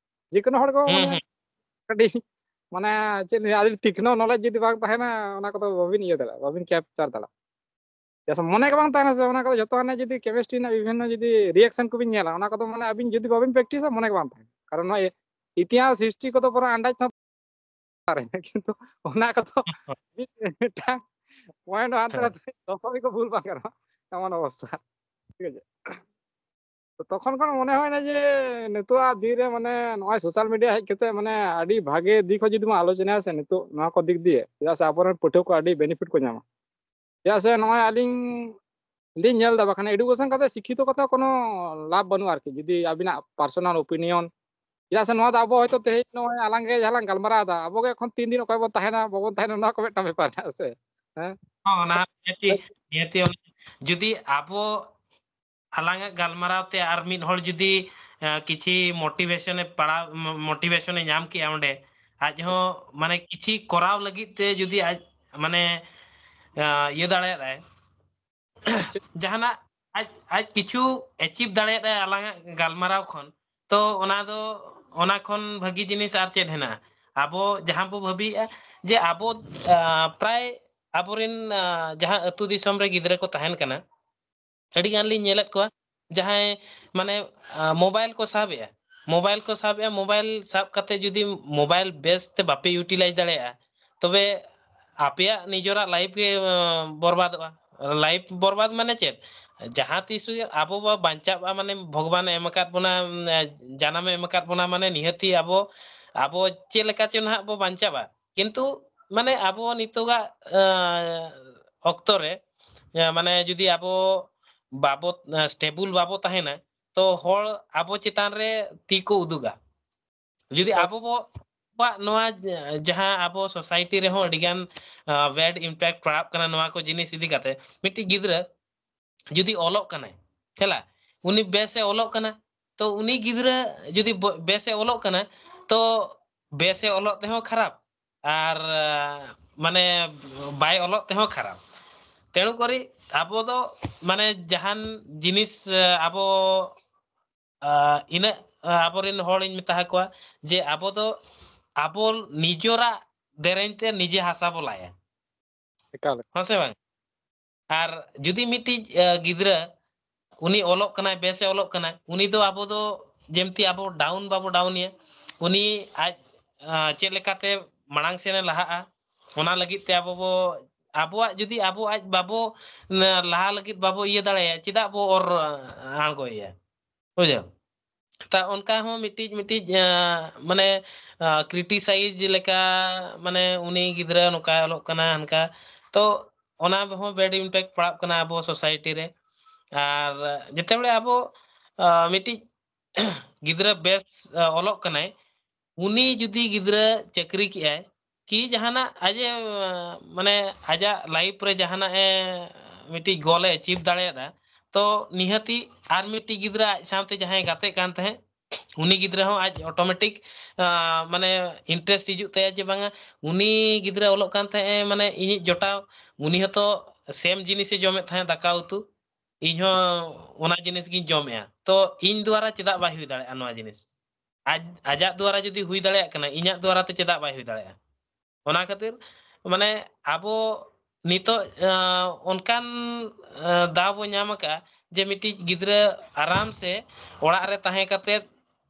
ᱡᱮ ᱠᱳᱱᱳ ᱦᱚᱲ ᱜᱮ ᱦᱩᱸ, ᱢᱟᱱᱮ ᱦᱩᱸ᱾ ᱟᱹᱰᱤ ᱢᱟᱱᱮ ᱪᱮᱫ ᱞᱤᱧ ᱞᱟᱹᱭᱟ, ᱟᱹᱰᱤ ᱛᱤᱠᱷᱱᱚ ᱱᱚᱞᱮᱡᱽ ᱡᱩᱫᱤ ᱵᱟᱝ ᱛᱟᱦᱮᱱᱟ, ᱚᱱᱟ ᱠᱚᱫᱚ ᱵᱟᱵᱤᱱ ᱤᱭᱟᱹ ᱫᱟᱲᱮᱭᱟᱜᱼᱟ, ᱵᱟᱵᱤᱱ ᱠᱮᱯᱪᱟᱨ ᱫᱟᱲᱮᱭᱟᱜᱼᱟ᱾ ᱡᱮᱥᱮ ᱢᱚᱱᱮ ᱜᱮ ᱵᱟᱝ ᱛᱟᱦᱮᱱᱟ ᱥᱮ, ᱚᱱᱟ ᱠᱚᱫᱚ ᱡᱚᱛᱚ ᱦᱟᱱᱮ ᱡᱩᱫᱤ ᱠᱮᱢᱤᱥᱴᱨᱤ ᱨᱮᱱᱟᱜ ᱵᱤᱵᱷᱤᱱᱱᱚ ᱡᱩᱫᱤ ᱨᱤᱭᱮᱠᱥᱚᱱ ᱠᱚᱵᱤᱱ ᱧᱮᱞᱟ, ᱚᱱᱟ ᱠᱚᱫᱚ ᱢᱟᱱᱮ ᱟᱹᱵᱤᱱ ᱡᱩᱫᱤ ᱵᱟᱵᱤᱱ ᱯᱨᱮᱠᱴᱤᱥᱟ, ᱢᱚᱱᱮ ᱜᱮ ᱵᱟᱝ ᱛᱟᱦᱮᱱᱟ᱾ ᱠᱟᱨᱚᱱ ᱱᱚᱣᱟ ᱤᱛᱤᱦᱟᱥ, ᱦᱤᱥᱴᱨᱤ ᱠᱚᱫᱚ ᱵᱚᱨᱚᱝ ᱟᱱᱫᱟᱡ ᱛᱮᱦᱚᱸ ᱯᱟᱨᱮ, ᱠᱤᱱᱛᱩ ᱚᱱᱟ ᱠᱚᱫᱚ ᱢᱤᱫᱴᱟᱝ ᱯᱚᱭᱮᱱᱴ ᱦᱟᱱᱛᱮ ᱦᱮᱸ᱾ ᱱᱟᱛᱮ ᱫᱚᱥᱚᱢᱤᱠ ᱠᱚ ᱵᱷᱩᱞ ᱵᱟᱝ ᱜᱟᱱᱚᱜᱼᱟ, ᱮᱢᱚᱱ ᱚᱵᱚᱥᱛᱷᱟ᱾ ᱴᱷᱤᱠ ᱟᱪᱷᱮ? ᱛᱚ ᱛᱚᱠᱷᱚᱱ ᱠᱷᱚᱱ ᱢᱚᱱᱮ ᱦᱩᱭᱱᱟ ᱡᱮ ᱱᱤᱛᱚᱜᱟᱜ ᱫᱤᱱ ᱨᱮ ᱢᱟᱱᱮ ᱱᱚᱜᱼᱚᱭ ᱥᱳᱥᱟᱞ ᱢᱤᱰᱤᱭᱟ ᱦᱮᱡ ᱠᱟᱛᱮ ᱢᱟᱱᱮ ᱟᱹᱰᱤ ᱵᱷᱟᱜᱮ ᱫᱤᱠ ᱦᱚᱸ ᱡᱩᱫᱤ ᱵᱚᱱ ᱟᱞᱳᱪᱚᱱᱟᱭᱟ ᱥᱮ ᱱᱤᱛᱚᱜ ᱱᱚᱣᱟ ᱠᱚ ᱫᱤᱠ ᱫᱤᱭᱮ, ᱪᱮᱫᱟᱜ ᱥᱮ ᱟᱵᱚᱨᱮᱱ ᱯᱟᱹᱴᱷᱩᱣᱟᱹ ᱠᱚ ᱟᱹᱰᱤ ᱵᱮᱱᱤᱯᱷᱤᱴ ᱠᱚ ᱧᱟᱢᱟ᱾ ᱪᱮᱫᱟᱜ ᱥᱮ ᱱᱚᱜᱼᱚᱭ ᱟᱹᱞᱤᱧ ᱞᱤᱧ ᱧᱮᱞ ᱮᱫᱟ, ᱵᱟᱠᱷᱟᱱ ᱮᱰᱩᱠᱮᱥᱚᱱ ᱠᱟᱛᱮ ᱥᱤᱠᱠᱷᱤᱛᱚ ᱠᱟᱛᱮ ᱠᱳᱱᱳ ᱞᱟᱵᱷ ᱵᱟᱹᱱᱩᱜᱼᱟ ᱟᱨᱠᱤ, ᱡᱩᱫᱤ ᱟᱵᱤᱱᱟᱜ ᱯᱟᱨᱥᱚᱱᱟᱞ ᱳᱯᱤᱱᱤᱭᱚᱱ᱾ ᱪᱮᱫᱟᱜ ᱥᱮ ᱱᱚᱣᱟ ᱫᱚ ᱟᱵᱚ ᱦᱚᱭᱛᱳ ᱛᱮᱦᱮᱧ ᱱᱚᱜᱼᱚᱭ ᱟᱞᱟᱝ ᱜᱮ ᱡᱟᱦᱟᱸ ᱞᱟᱝ ᱜᱟᱞᱢᱟᱨᱟᱣ ᱮᱫᱟ, ᱟᱵᱚ ᱜᱮ ᱮᱠᱷᱚᱱ ᱛᱤᱱ ᱫᱤᱱ ᱚᱠᱚᱭ ᱵᱚᱱ ᱛᱟᱦᱮᱱᱟ ᱵᱟᱵᱚᱱ ᱛᱟᱦᱮᱱᱟ, ᱱᱚᱣᱟ ᱠᱚ ᱢᱤᱫᱴᱟᱝ ᱵᱮᱯᱟᱨ ᱢᱮᱱᱟᱜᱼᱟ ᱥᱮ᱾ ᱦᱮᱸ? ᱦᱚᱸ, ᱚᱱᱟ ᱱᱤᱦᱟᱹᱛᱤ, ᱱᱤᱦᱟᱹᱛᱤ ᱚᱱᱟ ᱡᱩᱫᱤ ᱟᱵᱚ ᱟᱞᱟᱝᱟᱜ ᱜᱟᱞᱢᱟᱨᱟᱣ ᱛᱮ ᱟᱨ ᱢᱤᱫ ᱦᱚᱲ ᱡᱩᱫᱤ, ᱮ, ᱠᱤᱪᱷᱤ ᱢᱳᱴᱤᱵᱷᱮᱥᱚᱱ ᱮ ᱯᱟᱲᱟᱣ, ᱢᱚ-, ᱢᱳᱴᱤᱵᱷᱮᱥᱚᱱ ᱮ ᱧᱟᱢ ᱠᱮᱜᱼᱟ ᱚᱸᱰᱮ, ᱟᱡ ᱦᱚᱸ ᱢᱟᱱᱮ ᱠᱤᱪᱷᱤ ᱠᱚᱨᱟᱣ ᱞᱟᱹᱜᱤᱫ ᱛᱮ ᱡᱩᱫᱤ ᱟᱡ ᱢᱟᱱᱮ, ᱮ, ᱤᱭᱟᱹ ᱫᱟᱲᱮᱭᱟᱜᱼᱟᱭ, ᱡᱟᱦᱟᱱᱟᱜ ᱟᱡ, ᱟᱡ ᱠᱤᱪᱷᱩ ᱮᱪᱤᱵᱷ ᱫᱟᱲᱮᱭᱟᱜᱼᱟᱭ ᱟᱞᱟᱝᱟᱜ ᱜᱟᱞᱢᱟᱨᱟᱣ ᱠᱷᱚᱱ, ᱛᱚ ᱚᱱᱟ ᱫᱚ, ᱚᱱᱟ ᱠᱷᱚᱱ ᱵᱷᱟᱹᱜᱤ ᱡᱤᱱᱤᱥ ᱟᱨ ᱪᱮᱫ ᱦᱮᱱᱟᱜᱼᱟ? ᱟᱵᱚ ᱡᱟᱦᱟᱸ ᱵᱚ ᱵᱷᱟᱹᱵᱤᱭᱮᱫᱼᱟ ᱡᱮ ᱟᱵᱚ, ᱟ, ᱯᱨᱟᱭ ᱟᱵᱚᱨᱮᱱ, ᱟ, ᱡᱟᱦᱟᱸ ᱟᱹᱛᱩ ᱫᱤᱥᱚᱢ ᱨᱮ ᱜᱤᱫᱽᱨᱟᱹ ᱠᱚ ᱛᱟᱦᱮᱱ ᱠᱟᱱᱟ, ᱟᱹᱰᱤ ᱜᱟᱱ ᱞᱤᱧ ᱧᱮᱞᱮᱫ ᱠᱚᱣᱟ ᱡᱟᱦᱟᱸᱭ ᱢᱟᱱᱮ, ᱟ, ᱢᱳᱵᱟᱭᱤᱞ ᱠᱚ ᱥᱟᱵᱮᱜᱼᱟ, ᱢᱳᱵᱟᱭᱤᱞ ᱠᱚ ᱥᱟᱵᱮᱜᱼᱟ, ᱢᱳᱵᱟᱭᱤᱞ ᱥᱟᱵ ᱠᱟᱛᱮ ᱡᱩᱫᱤ ᱢᱳᱵᱟᱭᱤᱞ ᱵᱮᱥ ᱛᱮ ᱵᱟᱯᱮ ᱤᱭᱩᱴᱤᱞᱟᱭᱤᱡᱽ ᱫᱟᱲᱮᱭᱟᱜᱼᱟ, ᱛᱚᱵᱮ ᱟᱯᱮᱭᱟᱜ ᱱᱤᱡᱮᱨᱟᱜ ᱞᱟᱭᱤᱯᱷ ᱜᱮ, ᱟ, ᱵᱚᱨᱵᱟᱫᱚᱜᱼᱟ᱾ ᱞᱟᱭᱤᱯᱷ ᱵᱚᱨᱵᱟᱫ ᱢᱟᱱᱮ ᱪᱮᱫ? ᱡᱟᱦᱟᱸ ᱛᱤᱥ ᱟᱵᱚ ᱵᱚ ᱵᱟᱧᱪᱟᱜᱼᱟ, ᱢᱟᱱᱮ ᱵᱷᱚᱜᱚᱵᱟᱱ ᱮ ᱮᱢ ᱟᱠᱟᱫ ᱵᱚᱱᱟ, ᱟ, ᱡᱟᱱᱟᱢ ᱮ ᱮᱢ ᱟᱠᱟᱫ ᱵᱚᱱᱟ, ᱢᱟᱱᱮ ᱱᱤᱦᱟᱹᱛᱤ ᱟᱵᱚ, ᱟᱵᱚ ᱪᱮᱫ ᱞᱮᱠᱟ ᱪᱚ ᱱᱟᱦᱟᱜ ᱵᱚ ᱵᱟᱧᱪᱟᱜᱼᱟ, ᱠᱤᱱᱛᱩ ᱢᱟᱱᱮ ᱟᱵᱚ ᱱᱤᱛᱚᱜᱟᱜ ᱟᱸ, ᱚᱠᱛᱚ ᱨᱮ ᱟᱸ, ᱢᱟᱱᱮ ᱡᱩᱫᱤ ᱟᱵᱚ ᱵᱟᱵᱚ ᱟᱸ, ᱥᱴᱮᱵᱩᱞ ᱵᱟᱵᱚ ᱛᱟᱦᱮᱱᱟ, ᱛᱚ ᱦᱚᱲ ᱟᱵᱚ ᱪᱮᱛᱟᱱ ᱨᱮ ᱛᱤ ᱠᱚ ᱩᱫᱩᱜᱟ᱾ ᱡᱩᱫᱤ ᱟᱵᱚ ᱵᱚ ᱟᱵᱚᱣᱟᱜ ᱱᱚᱣᱟ ᱡᱟᱦᱟᱸ ᱟᱵᱚ ᱥᱳᱥᱟᱭᱴᱤ ᱨᱮᱦᱚᱸ ᱟᱹᱰᱤ ᱜᱟᱱ ᱵᱮᱰ ᱤᱢᱯᱮᱠᱴ ᱯᱟᱲᱟᱜ ᱠᱟᱱᱟ ᱱᱚᱣᱟ ᱠᱚ ᱡᱤᱱᱤᱥ ᱤᱫᱤ ᱠᱟᱛᱮ, ᱢᱤᱫᱴᱤᱡ ᱜᱤᱫᱽᱨᱟᱹ ᱡᱩᱫᱤ ᱚᱞᱚᱜ ᱠᱟᱱᱟᱭ, ᱦᱮᱞᱟ, ᱩᱱᱤ ᱵᱮᱥᱮ ᱚᱞᱚᱜ ᱠᱟᱱᱟ, ᱛᱚ ᱩᱱᱤ ᱜᱤᱫᱽᱨᱟᱹ ᱡᱩᱫᱤ ᱵᱚ- ᱵᱮᱥᱮ ᱚᱞᱚᱜ ᱠᱟᱱᱟ, ᱛᱚ ᱵᱮᱥᱮ ᱚᱞᱚᱜ ᱛᱮᱦᱚᱸ ᱠᱷᱟᱨᱟᱯ, ᱟᱨ ᱟᱸ, ᱢᱟᱱᱮ ᱵᱟᱭ ᱚᱞᱚᱜ ᱛᱮᱦᱚᱸ ᱠᱷᱟᱨᱟᱯ᱾ ᱛᱮᱬᱩ ᱠᱚᱨᱤ ᱟᱵᱚ ᱫᱚ ᱢᱟᱱᱮ ᱡᱟᱦᱟᱱ ᱡᱤᱱᱤᱥ ᱟᱸ, ᱟᱵᱚ ᱟᱸ, ᱤᱱᱟᱹᱜ ᱟᱸ, ᱟᱵᱚᱨᱮᱱ ᱦᱚᱲᱤᱧ ᱢᱮᱛᱟ ᱠᱚᱣᱟ ᱡᱮ ᱟᱵᱚ ᱫᱚ ᱟᱵᱚ ᱱᱤᱡᱚᱨᱟᱜ ᱫᱮᱨᱮᱧ ᱛᱮ ᱱᱤᱡᱮ ᱦᱟᱥᱟ ᱵᱚ ᱞᱟᱭᱟ᱾ ᱮᱠᱟᱞ᱾ ᱦᱮᱸ ᱥᱮ ᱵᱟᱝ? ᱟᱨ ᱡᱩᱫᱤ ᱢᱤᱫᱴᱤᱡ ᱟᱸ, ᱜᱤᱫᱽᱨᱟᱹ ᱩᱱᱤ ᱚᱞᱚᱜ ᱠᱟᱱᱟᱭ, ᱵᱮᱥᱮ ᱚᱞᱚᱜ ᱠᱟᱱᱟᱭ, ᱩᱱᱤ ᱫᱚ ᱟᱵᱚ ᱫᱚ ᱡᱮᱢᱛᱤ ᱟᱵᱚ ᱰᱟᱣᱩᱱ ᱵᱟᱵᱚ ᱰᱟᱣᱩᱱ ᱮᱭᱟ, ᱩᱱᱤ ᱟᱡ ᱟᱸ, ᱪᱮᱫ ᱞᱮᱠᱟᱛᱮ ᱢᱟᱲᱟᱝ ᱥᱮᱱᱮ ᱞᱟᱦᱟᱜᱼᱟ, ᱚᱱᱟ ᱞᱟᱹᱜᱤᱫ ᱛᱮ ᱟᱵᱚ ᱵᱚ ᱟᱵᱚᱣᱟᱜ ᱡᱩᱫᱤ ᱟᱵᱚ ᱟᱡ ᱵᱟᱵᱚ ᱞᱟᱦᱟ ᱞᱟᱹᱜᱤᱫ ᱵᱟᱵᱚ ᱤᱭᱟᱹ ᱫᱟᱲᱮᱭᱟᱜᱼᱟ, ᱪᱮᱫᱟᱜ ᱵᱚ ᱚᱨ ᱟᱬᱜᱚᱭᱮᱭᱟ? ᱵᱩᱡᱷᱟᱹᱣ? ᱛᱟ ᱚᱱᱠᱟ ᱦᱚᱸ ᱢᱤᱫᱴᱤᱡ ᱢᱤᱫᱴᱤᱡ ᱟᱸ, ᱢᱟᱱᱮ ᱠᱨᱤᱴᱤᱥᱟᱭᱤᱡᱽ ᱞᱮᱠᱟ, ᱢᱟᱱᱮ ᱩᱱᱤ ᱜᱤᱫᱽᱨᱟᱹ ᱱᱚᱝᱠᱟ ᱚᱞᱚᱜ ᱠᱟᱱᱟ ᱦᱟᱱᱠᱟ, ᱛᱚ ᱚᱱᱟ ᱦᱚᱸ ᱵᱮᱰ ᱤᱢᱯᱮᱠᱴ ᱯᱟᱲᱟᱜ ᱠᱟᱱᱟ ᱟᱵᱚ ᱥᱳᱥᱟᱭᱴᱤ ᱨᱮ᱾ ᱟᱨ ᱡᱮᱛᱮ ᱵᱮᱲᱮ ᱟᱵᱚ ᱟᱸ, ᱢᱤᱫᱴᱤᱡ ᱜᱤᱫᱽᱨᱟᱹ ᱵᱮᱥ ᱟᱸ, ᱚᱞᱚᱜ ᱠᱟᱱᱟᱭ, ᱩᱱᱤ ᱡᱩᱫᱤ ᱜᱤᱫᱽᱨᱟᱹ ᱪᱟᱹᱠᱨᱤ ᱠᱮᱜᱼᱟᱭ, ᱠᱤ ᱡᱟᱦᱟᱱᱟᱜ ᱟᱡ ᱮ ᱢᱟᱱᱮ ᱟᱡᱟᱜ ᱞᱟᱭᱤᱯᱷ ᱨᱮ ᱡᱟᱦᱟᱱᱟᱜ ᱮ ᱢᱤᱫᱴᱤᱡ ᱜᱳᱞ ᱮ ᱮᱪᱤᱵᱷ ᱫᱟᱲᱮᱭᱟᱫᱟ, ᱛᱚ ᱱᱤᱦᱟᱹᱛᱤ ᱟᱨ ᱢᱤᱫᱴᱤᱡ ᱜᱤᱫᱽᱨᱟᱹ ᱟᱡ ᱥᱟᱶᱛᱮ ᱡᱟᱦᱟᱸᱭ ᱜᱟᱛᱮᱜ ᱠᱟᱱ ᱛᱟᱦᱮᱸᱫ, ᱩᱱᱤ ᱜᱤᱫᱽᱨᱟᱹ ᱦᱚᱸ ᱟᱡ ᱚᱴᱳᱢᱮᱴᱤᱠ ᱢᱟᱱᱮ ᱤᱱᱴᱟᱨᱮᱥᱴ ᱦᱤᱡᱩᱜ ᱛᱟᱭᱟ ᱡᱮ ᱵᱟᱝᱟ, ᱩᱱᱤ ᱜᱤᱫᱽᱨᱟᱹ ᱚᱞᱚᱜ ᱠᱟᱱ ᱛᱟᱦᱮᱸᱫ ᱮ, ᱢᱟᱱᱮ ᱤᱧᱤᱡ ᱡᱚᱴᱟᱣ, ᱩᱱᱤ ᱦᱚᱸᱛᱚ ᱥᱮᱢ ᱡᱤᱱᱤᱥᱮ ᱡᱚᱢᱮᱫ ᱛᱟᱦᱮᱸᱫ, ᱫᱟᱠᱟ ᱩᱛᱩ, ᱤᱧ ᱦᱚᱸ ᱚᱱᱟ ᱡᱤᱱᱤᱥ ᱜᱤᱧ ᱡᱚᱢᱮᱫᱼᱟ, ᱛᱚ ᱤᱧ ᱫᱩᱣᱟᱨᱟ ᱪᱮᱫᱟᱜ ᱵᱟᱭ ᱦᱩᱭ ᱫᱟᱲᱮᱭᱟᱜᱼᱟ ᱱᱚᱣᱟ ᱡᱤᱱᱤᱥ? ᱟᱡ ᱟᱡᱟᱜ ᱫᱩᱣᱟᱨᱟ ᱡᱩᱫᱤ ᱦᱩᱭ ᱫᱟᱲᱮᱭᱟᱜ ᱠᱟᱱᱟ, ᱤᱧᱟᱹᱜ ᱫᱩᱣᱟᱨᱟ ᱛᱮ ᱪᱮᱫᱟᱜ ᱵᱟᱭ ᱦᱩᱭ ᱫᱟᱲᱮᱭᱟᱜᱼᱟ? ᱚᱱᱟ ᱠᱷᱟᱹᱛᱤᱨ ᱢᱟᱱᱮ ᱟᱵᱚ ᱱᱤᱛᱚᱜ ᱟᱸ, ᱚᱱᱠᱟᱱ ᱟᱸ, ᱫᱟᱣ ᱵᱚ ᱧᱟᱢ ᱟᱠᱟᱫᱼᱟ ᱡᱮ ᱢᱤᱫᱴᱤᱡ ᱜᱤᱫᱽᱨᱟᱹ ᱟᱨᱟᱢ ᱥᱮ ᱚᱲᱟᱜ ᱨᱮ ᱛᱟᱦᱮᱸ ᱠᱟᱛᱮᱫ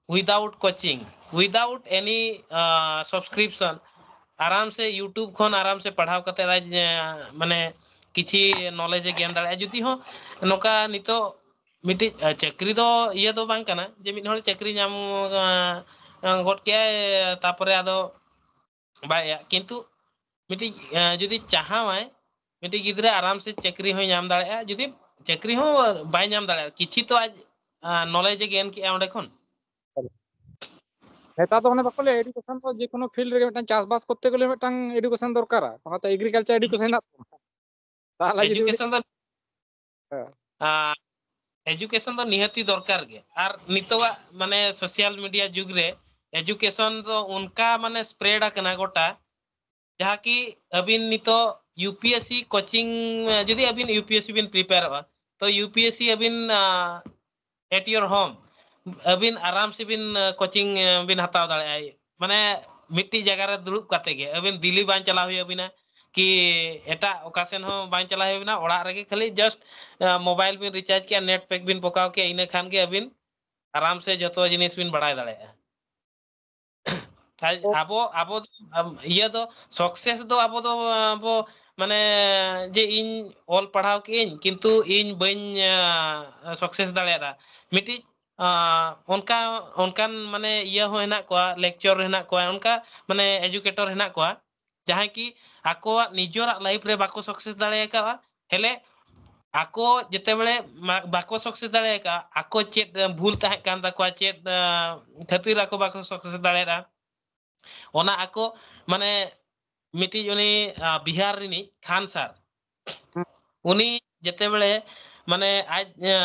without coaching, without any subscription, ᱟᱨᱟᱢ ᱥᱮ YouTube ᱠᱷᱚᱱ ᱟᱨᱟᱢ ᱥᱮ ᱯᱟᱲᱦᱟᱣ ᱠᱟᱛᱮᱫ ᱟᱡ ᱟᱸ, ᱢᱟᱱᱮ ᱠᱤᱪᱷᱤ ᱱᱚᱞᱮᱡᱽ ᱮ ᱜᱮᱱ ᱫᱟᱲᱮᱭᱟᱜᱼᱟ᱾ ᱡᱩᱫᱤ ᱦᱚᱸ ᱱᱚᱝᱠᱟ ᱱᱤᱛᱚᱜ ᱢᱤᱫᱴᱤᱡ ᱟᱸ, ᱪᱟᱹᱠᱨᱤ ᱫᱚ ᱤᱭᱟᱹ ᱫᱚ ᱵᱟᱝ ᱠᱟᱱᱟ ᱡᱮ ᱢᱤᱫ ᱦᱚᱲ ᱪᱟᱹᱠᱨᱤ ᱧᱟᱢ ᱟᱸ, ᱜᱚᱫ ᱠᱮᱜᱼᱟᱭ, ᱛᱟᱨᱯᱚᱨᱮ ᱟᱫᱚ ᱵᱟᱭ ᱤᱭᱟᱹ, ᱠᱤᱱᱛᱩ ᱢᱤᱫᱴᱤᱡ ᱡᱩᱫᱤ ᱪᱟᱦᱟᱣᱟᱭ, ᱢᱤᱫᱴᱤᱡ ᱜᱤᱫᱽᱨᱟᱹ ᱟᱨᱟᱢ ᱥᱮ ᱪᱟᱹᱠᱨᱤ ᱦᱚᱸᱭ ᱧᱟᱢ ᱫᱟᱲᱮᱭᱟᱜᱼᱟ᱾ ᱡᱩᱫᱤ ᱪᱟᱹᱠᱨᱤ ᱦᱚᱸ ᱵᱟᱭ ᱧᱟᱢ ᱫᱟᱲᱮᱭᱟᱜᱼᱟ, ᱠᱤᱪᱷᱤ ᱛᱚ ᱟᱡ ᱱᱚᱞᱮᱡᱽ ᱮ ᱜᱮᱱ ᱠᱮᱜᱼᱟ ᱚᱸᱰᱮ ᱠᱷᱚᱱ᱾ ᱱᱮᱛᱟᱨ ᱫᱚ ᱚᱱᱮ ᱵᱟᱠᱚ ᱞᱟᱹᱭᱟ, ᱮᱰᱩᱠᱮᱥᱚᱱ ᱫᱚ ᱡᱮ ᱠᱳᱱᱳ ᱯᱷᱤᱞᱰ ᱨᱮᱜᱮ ᱢᱤᱫᱴᱟᱝ ᱪᱟᱥᱵᱟᱥ ᱠᱚᱨᱛᱮ ᱜᱮᱞᱮ ᱢᱤᱫᱴᱟᱝ ᱮᱰᱩᱠᱮᱥᱚᱱ ᱫᱚᱨᱠᱟᱨᱟ᱾ ᱚᱱᱟᱛᱮ ᱮᱜᱽᱨᱤᱠᱟᱞᱪᱟᱨ ᱮᱰᱩᱠᱮᱥᱚᱱ ᱦᱮᱱᱟᱜ ᱛᱟᱵᱚᱱᱟ᱾ ᱛᱟᱦᱚᱞᱮ ᱡᱩᱫᱤ ᱩᱱᱤ ᱮᱰᱩᱠᱮᱥᱚᱱ ᱫᱚ ᱦᱮᱸ᱾ ᱮᱰᱩᱠᱮᱥᱚᱱ ᱫᱚ ᱱᱤᱦᱟᱹᱛᱤ ᱫᱚᱨᱠᱟᱨ ᱜᱮ᱾ ᱟᱨ ᱱᱤᱛᱚᱜᱟᱜ ᱢᱟᱱᱮ ᱥᱳᱥᱟᱞ ᱢᱤᱰᱤᱭᱟ ᱡᱩᱜᱽ ᱨᱮ ᱮᱰᱩᱠᱮᱥᱚᱱ ᱫᱚ ᱚᱱᱠᱟ ᱢᱟᱱᱮ ᱥᱯᱨᱮᱰ ᱟᱠᱟᱱᱟ ᱜᱚᱴᱟ, ᱡᱟᱦᱟᱸ ᱠᱤ ᱟᱹᱵᱤᱱ ᱱᱤᱛᱚᱜ U P S C coaching, ᱡᱩᱫᱤ ᱟᱹᱵᱤᱱ ᱭᱩ ᱯᱤ ᱮᱥ ᱥᱤ ᱵᱤᱱ ᱯᱨᱤᱯᱮᱭᱟᱨᱚᱜᱼᱟ, ᱛᱚ ᱭᱩ ᱯᱤ ᱮᱥ ᱥᱤ ᱟᱹᱵᱤᱱ at your home, ᱟᱹᱵᱤᱱ ᱟᱨᱟᱢ ᱥᱮ ᱵᱤᱱ ᱠᱳᱪᱤᱝ ᱵᱤᱱ ᱦᱟᱛᱟᱣ ᱫᱟᱲᱮᱭᱟᱜᱼᱟ᱾ ᱢᱟᱱᱮ ᱢᱤᱫᱴᱤᱡ ᱡᱟᱭᱜᱟ ᱨᱮ ᱫᱩᱲᱩᱵ ᱠᱟᱛᱮ ᱜᱮ ᱟᱹᱵᱤᱱ ᱫᱤᱞᱞᱤ ᱵᱟᱝ ᱪᱟᱞᱟᱣ ᱦᱩᱭ ᱟᱹᱵᱤᱱᱟ, ᱠᱤ ᱮᱴᱟᱜ ᱚᱠᱟ ᱥᱮᱱ ᱦᱚᱸ ᱵᱟᱝ ᱪᱟᱞᱟᱣ ᱦᱩᱭ ᱟᱹᱵᱤᱱᱟ, ᱚᱲᱟᱜ ᱨᱮᱜᱮ ᱠᱷᱟᱹᱞᱤ ᱡᱟᱥᱴ ᱢᱳᱵᱟᱭᱤᱞ ᱵᱤᱱ ᱨᱤᱪᱟᱨᱡᱽ ᱠᱮᱜᱼᱟ, ᱱᱮᱴ ᱯᱮᱠ ᱵᱤᱱ ᱯᱚᱠᱟᱣ ᱠᱮᱜᱼᱟ, ᱤᱱᱟᱹ ᱠᱷᱟᱱ ᱜᱮ ᱟᱹᱵᱤᱱ ᱟᱨᱟᱢ ᱥᱮ ᱡᱚᱛᱚ ᱡᱤᱱᱤᱥ ᱵᱤᱱ ᱵᱟᱲᱟᱭ ᱫᱟᱲᱮᱭᱟᱜᱼᱟ᱾ ᱟᱡ-, ᱟᱵᱚ, ᱟᱵᱚ ᱫᱚ, ᱟᱢ, ᱤᱭᱟᱹ ᱫᱚ, ᱥᱟᱠᱥᱮᱥ ᱫᱚ ᱟᱵᱚ ᱫᱚ, ᱟᱵᱚ, ᱢᱟᱱᱮ, ᱡᱮ ᱤᱧ ᱚᱞ ᱯᱟᱲᱦᱟᱣ ᱠᱮᱜᱼᱟᱹᱧ, ᱠᱤᱱᱛᱩ ᱤᱧ ᱵᱟᱹᱧ, ᱟ, ᱥᱟᱠᱥᱮᱥ ᱫᱟᱲᱮᱭᱟᱫᱟ᱾ ᱢᱤᱫᱴᱤᱡ, ᱟ, ᱚᱱᱠᱟ, ᱚᱱᱠᱟᱱ, ᱢᱟᱱᱮ, ᱤᱭᱟᱹ ᱦᱚᱸ ᱦᱮᱱᱟᱜ ᱠᱚᱣᱟ, ᱞᱮᱠᱪᱟᱨ ᱦᱮᱱᱟᱜ ᱠᱚᱣᱟ, ᱚᱱᱠᱟ, ᱢᱟᱱᱮ, ᱮᱰᱩᱠᱮᱴᱚᱨ ᱦᱮᱱᱟᱜ ᱠᱚᱣᱟ, ᱡᱟᱦᱟᱸᱭ ᱠᱤ ᱟᱠᱚᱣᱟᱜ ᱱᱤᱡᱮᱨᱟᱜ ᱞᱟᱭᱤᱯᱷ ᱨᱮ ᱵᱟᱠᱚ ᱥᱟᱠᱥᱮᱥ ᱫᱟᱲᱮ ᱟᱠᱟᱫᱼᱟ, ᱦᱮᱞᱮ ᱟᱠᱚ ᱡᱮᱛᱮ ᱵᱮᱲᱮ ᱢᱟ-, ᱵᱟᱠᱚ ᱥᱟᱠᱥᱮᱥ ᱫᱟᱲᱮ ᱟᱠᱟᱫᱼᱟ, ᱟᱠᱚ ᱪᱮᱫ, ᱮ, ᱵᱷᱩᱞ ᱛᱟᱦᱮᱸ ᱠᱟᱱ ᱛᱟᱠᱚᱣᱟ, ᱪᱮᱫ, ᱮ, ᱠᱷᱟᱹᱛᱤᱨ ᱟᱠᱚ ᱵᱟᱠᱚ ᱥᱟᱠᱥᱮᱥ ᱫᱟᱲᱮᱭᱟᱫᱼᱟ, ᱚᱱᱟ ᱟᱠᱚ, ᱢᱟᱱᱮ, ᱢᱤᱫᱴᱤᱡ ᱩᱱᱤ, ᱟ, ᱵᱤᱦᱟᱨ ᱨᱤᱱᱤᱡ ᱠᱷᱟᱱ ᱥᱟᱨ, ᱦᱩᱸ᱾ ᱩᱱᱤ ᱡᱮᱛᱮ ᱵᱮᱲᱮ, ᱢᱟᱱᱮ, ᱟᱡ, ᱟ,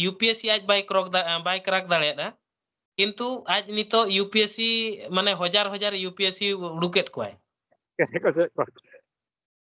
ᱭᱩ ᱯᱤ ᱮᱥ ᱥᱤ ᱟᱡ ᱵᱟᱭ ᱠᱨᱚᱠ ᱫᱟ-, ᱵᱟᱭ ᱠᱨᱟᱠ ᱫᱟᱲᱮᱭᱟᱫᱼᱟ, ᱠᱤᱱᱛᱩ ᱟᱡ ᱱᱤᱛᱚᱜ ᱭᱩ ᱯᱤ ᱮᱥ ᱥᱤ, ᱢᱟᱱᱮ, ᱦᱟᱡᱟᱨ ᱦᱟᱡᱟᱨ ᱭᱩ ᱯᱤ ᱮᱥ ᱥᱤ ᱩᱰᱩᱠᱮᱫ ᱠᱚᱣᱟᱭ᱾ ᱪᱮᱫ ᱠᱚ, ᱪᱮᱫ ᱠᱚ?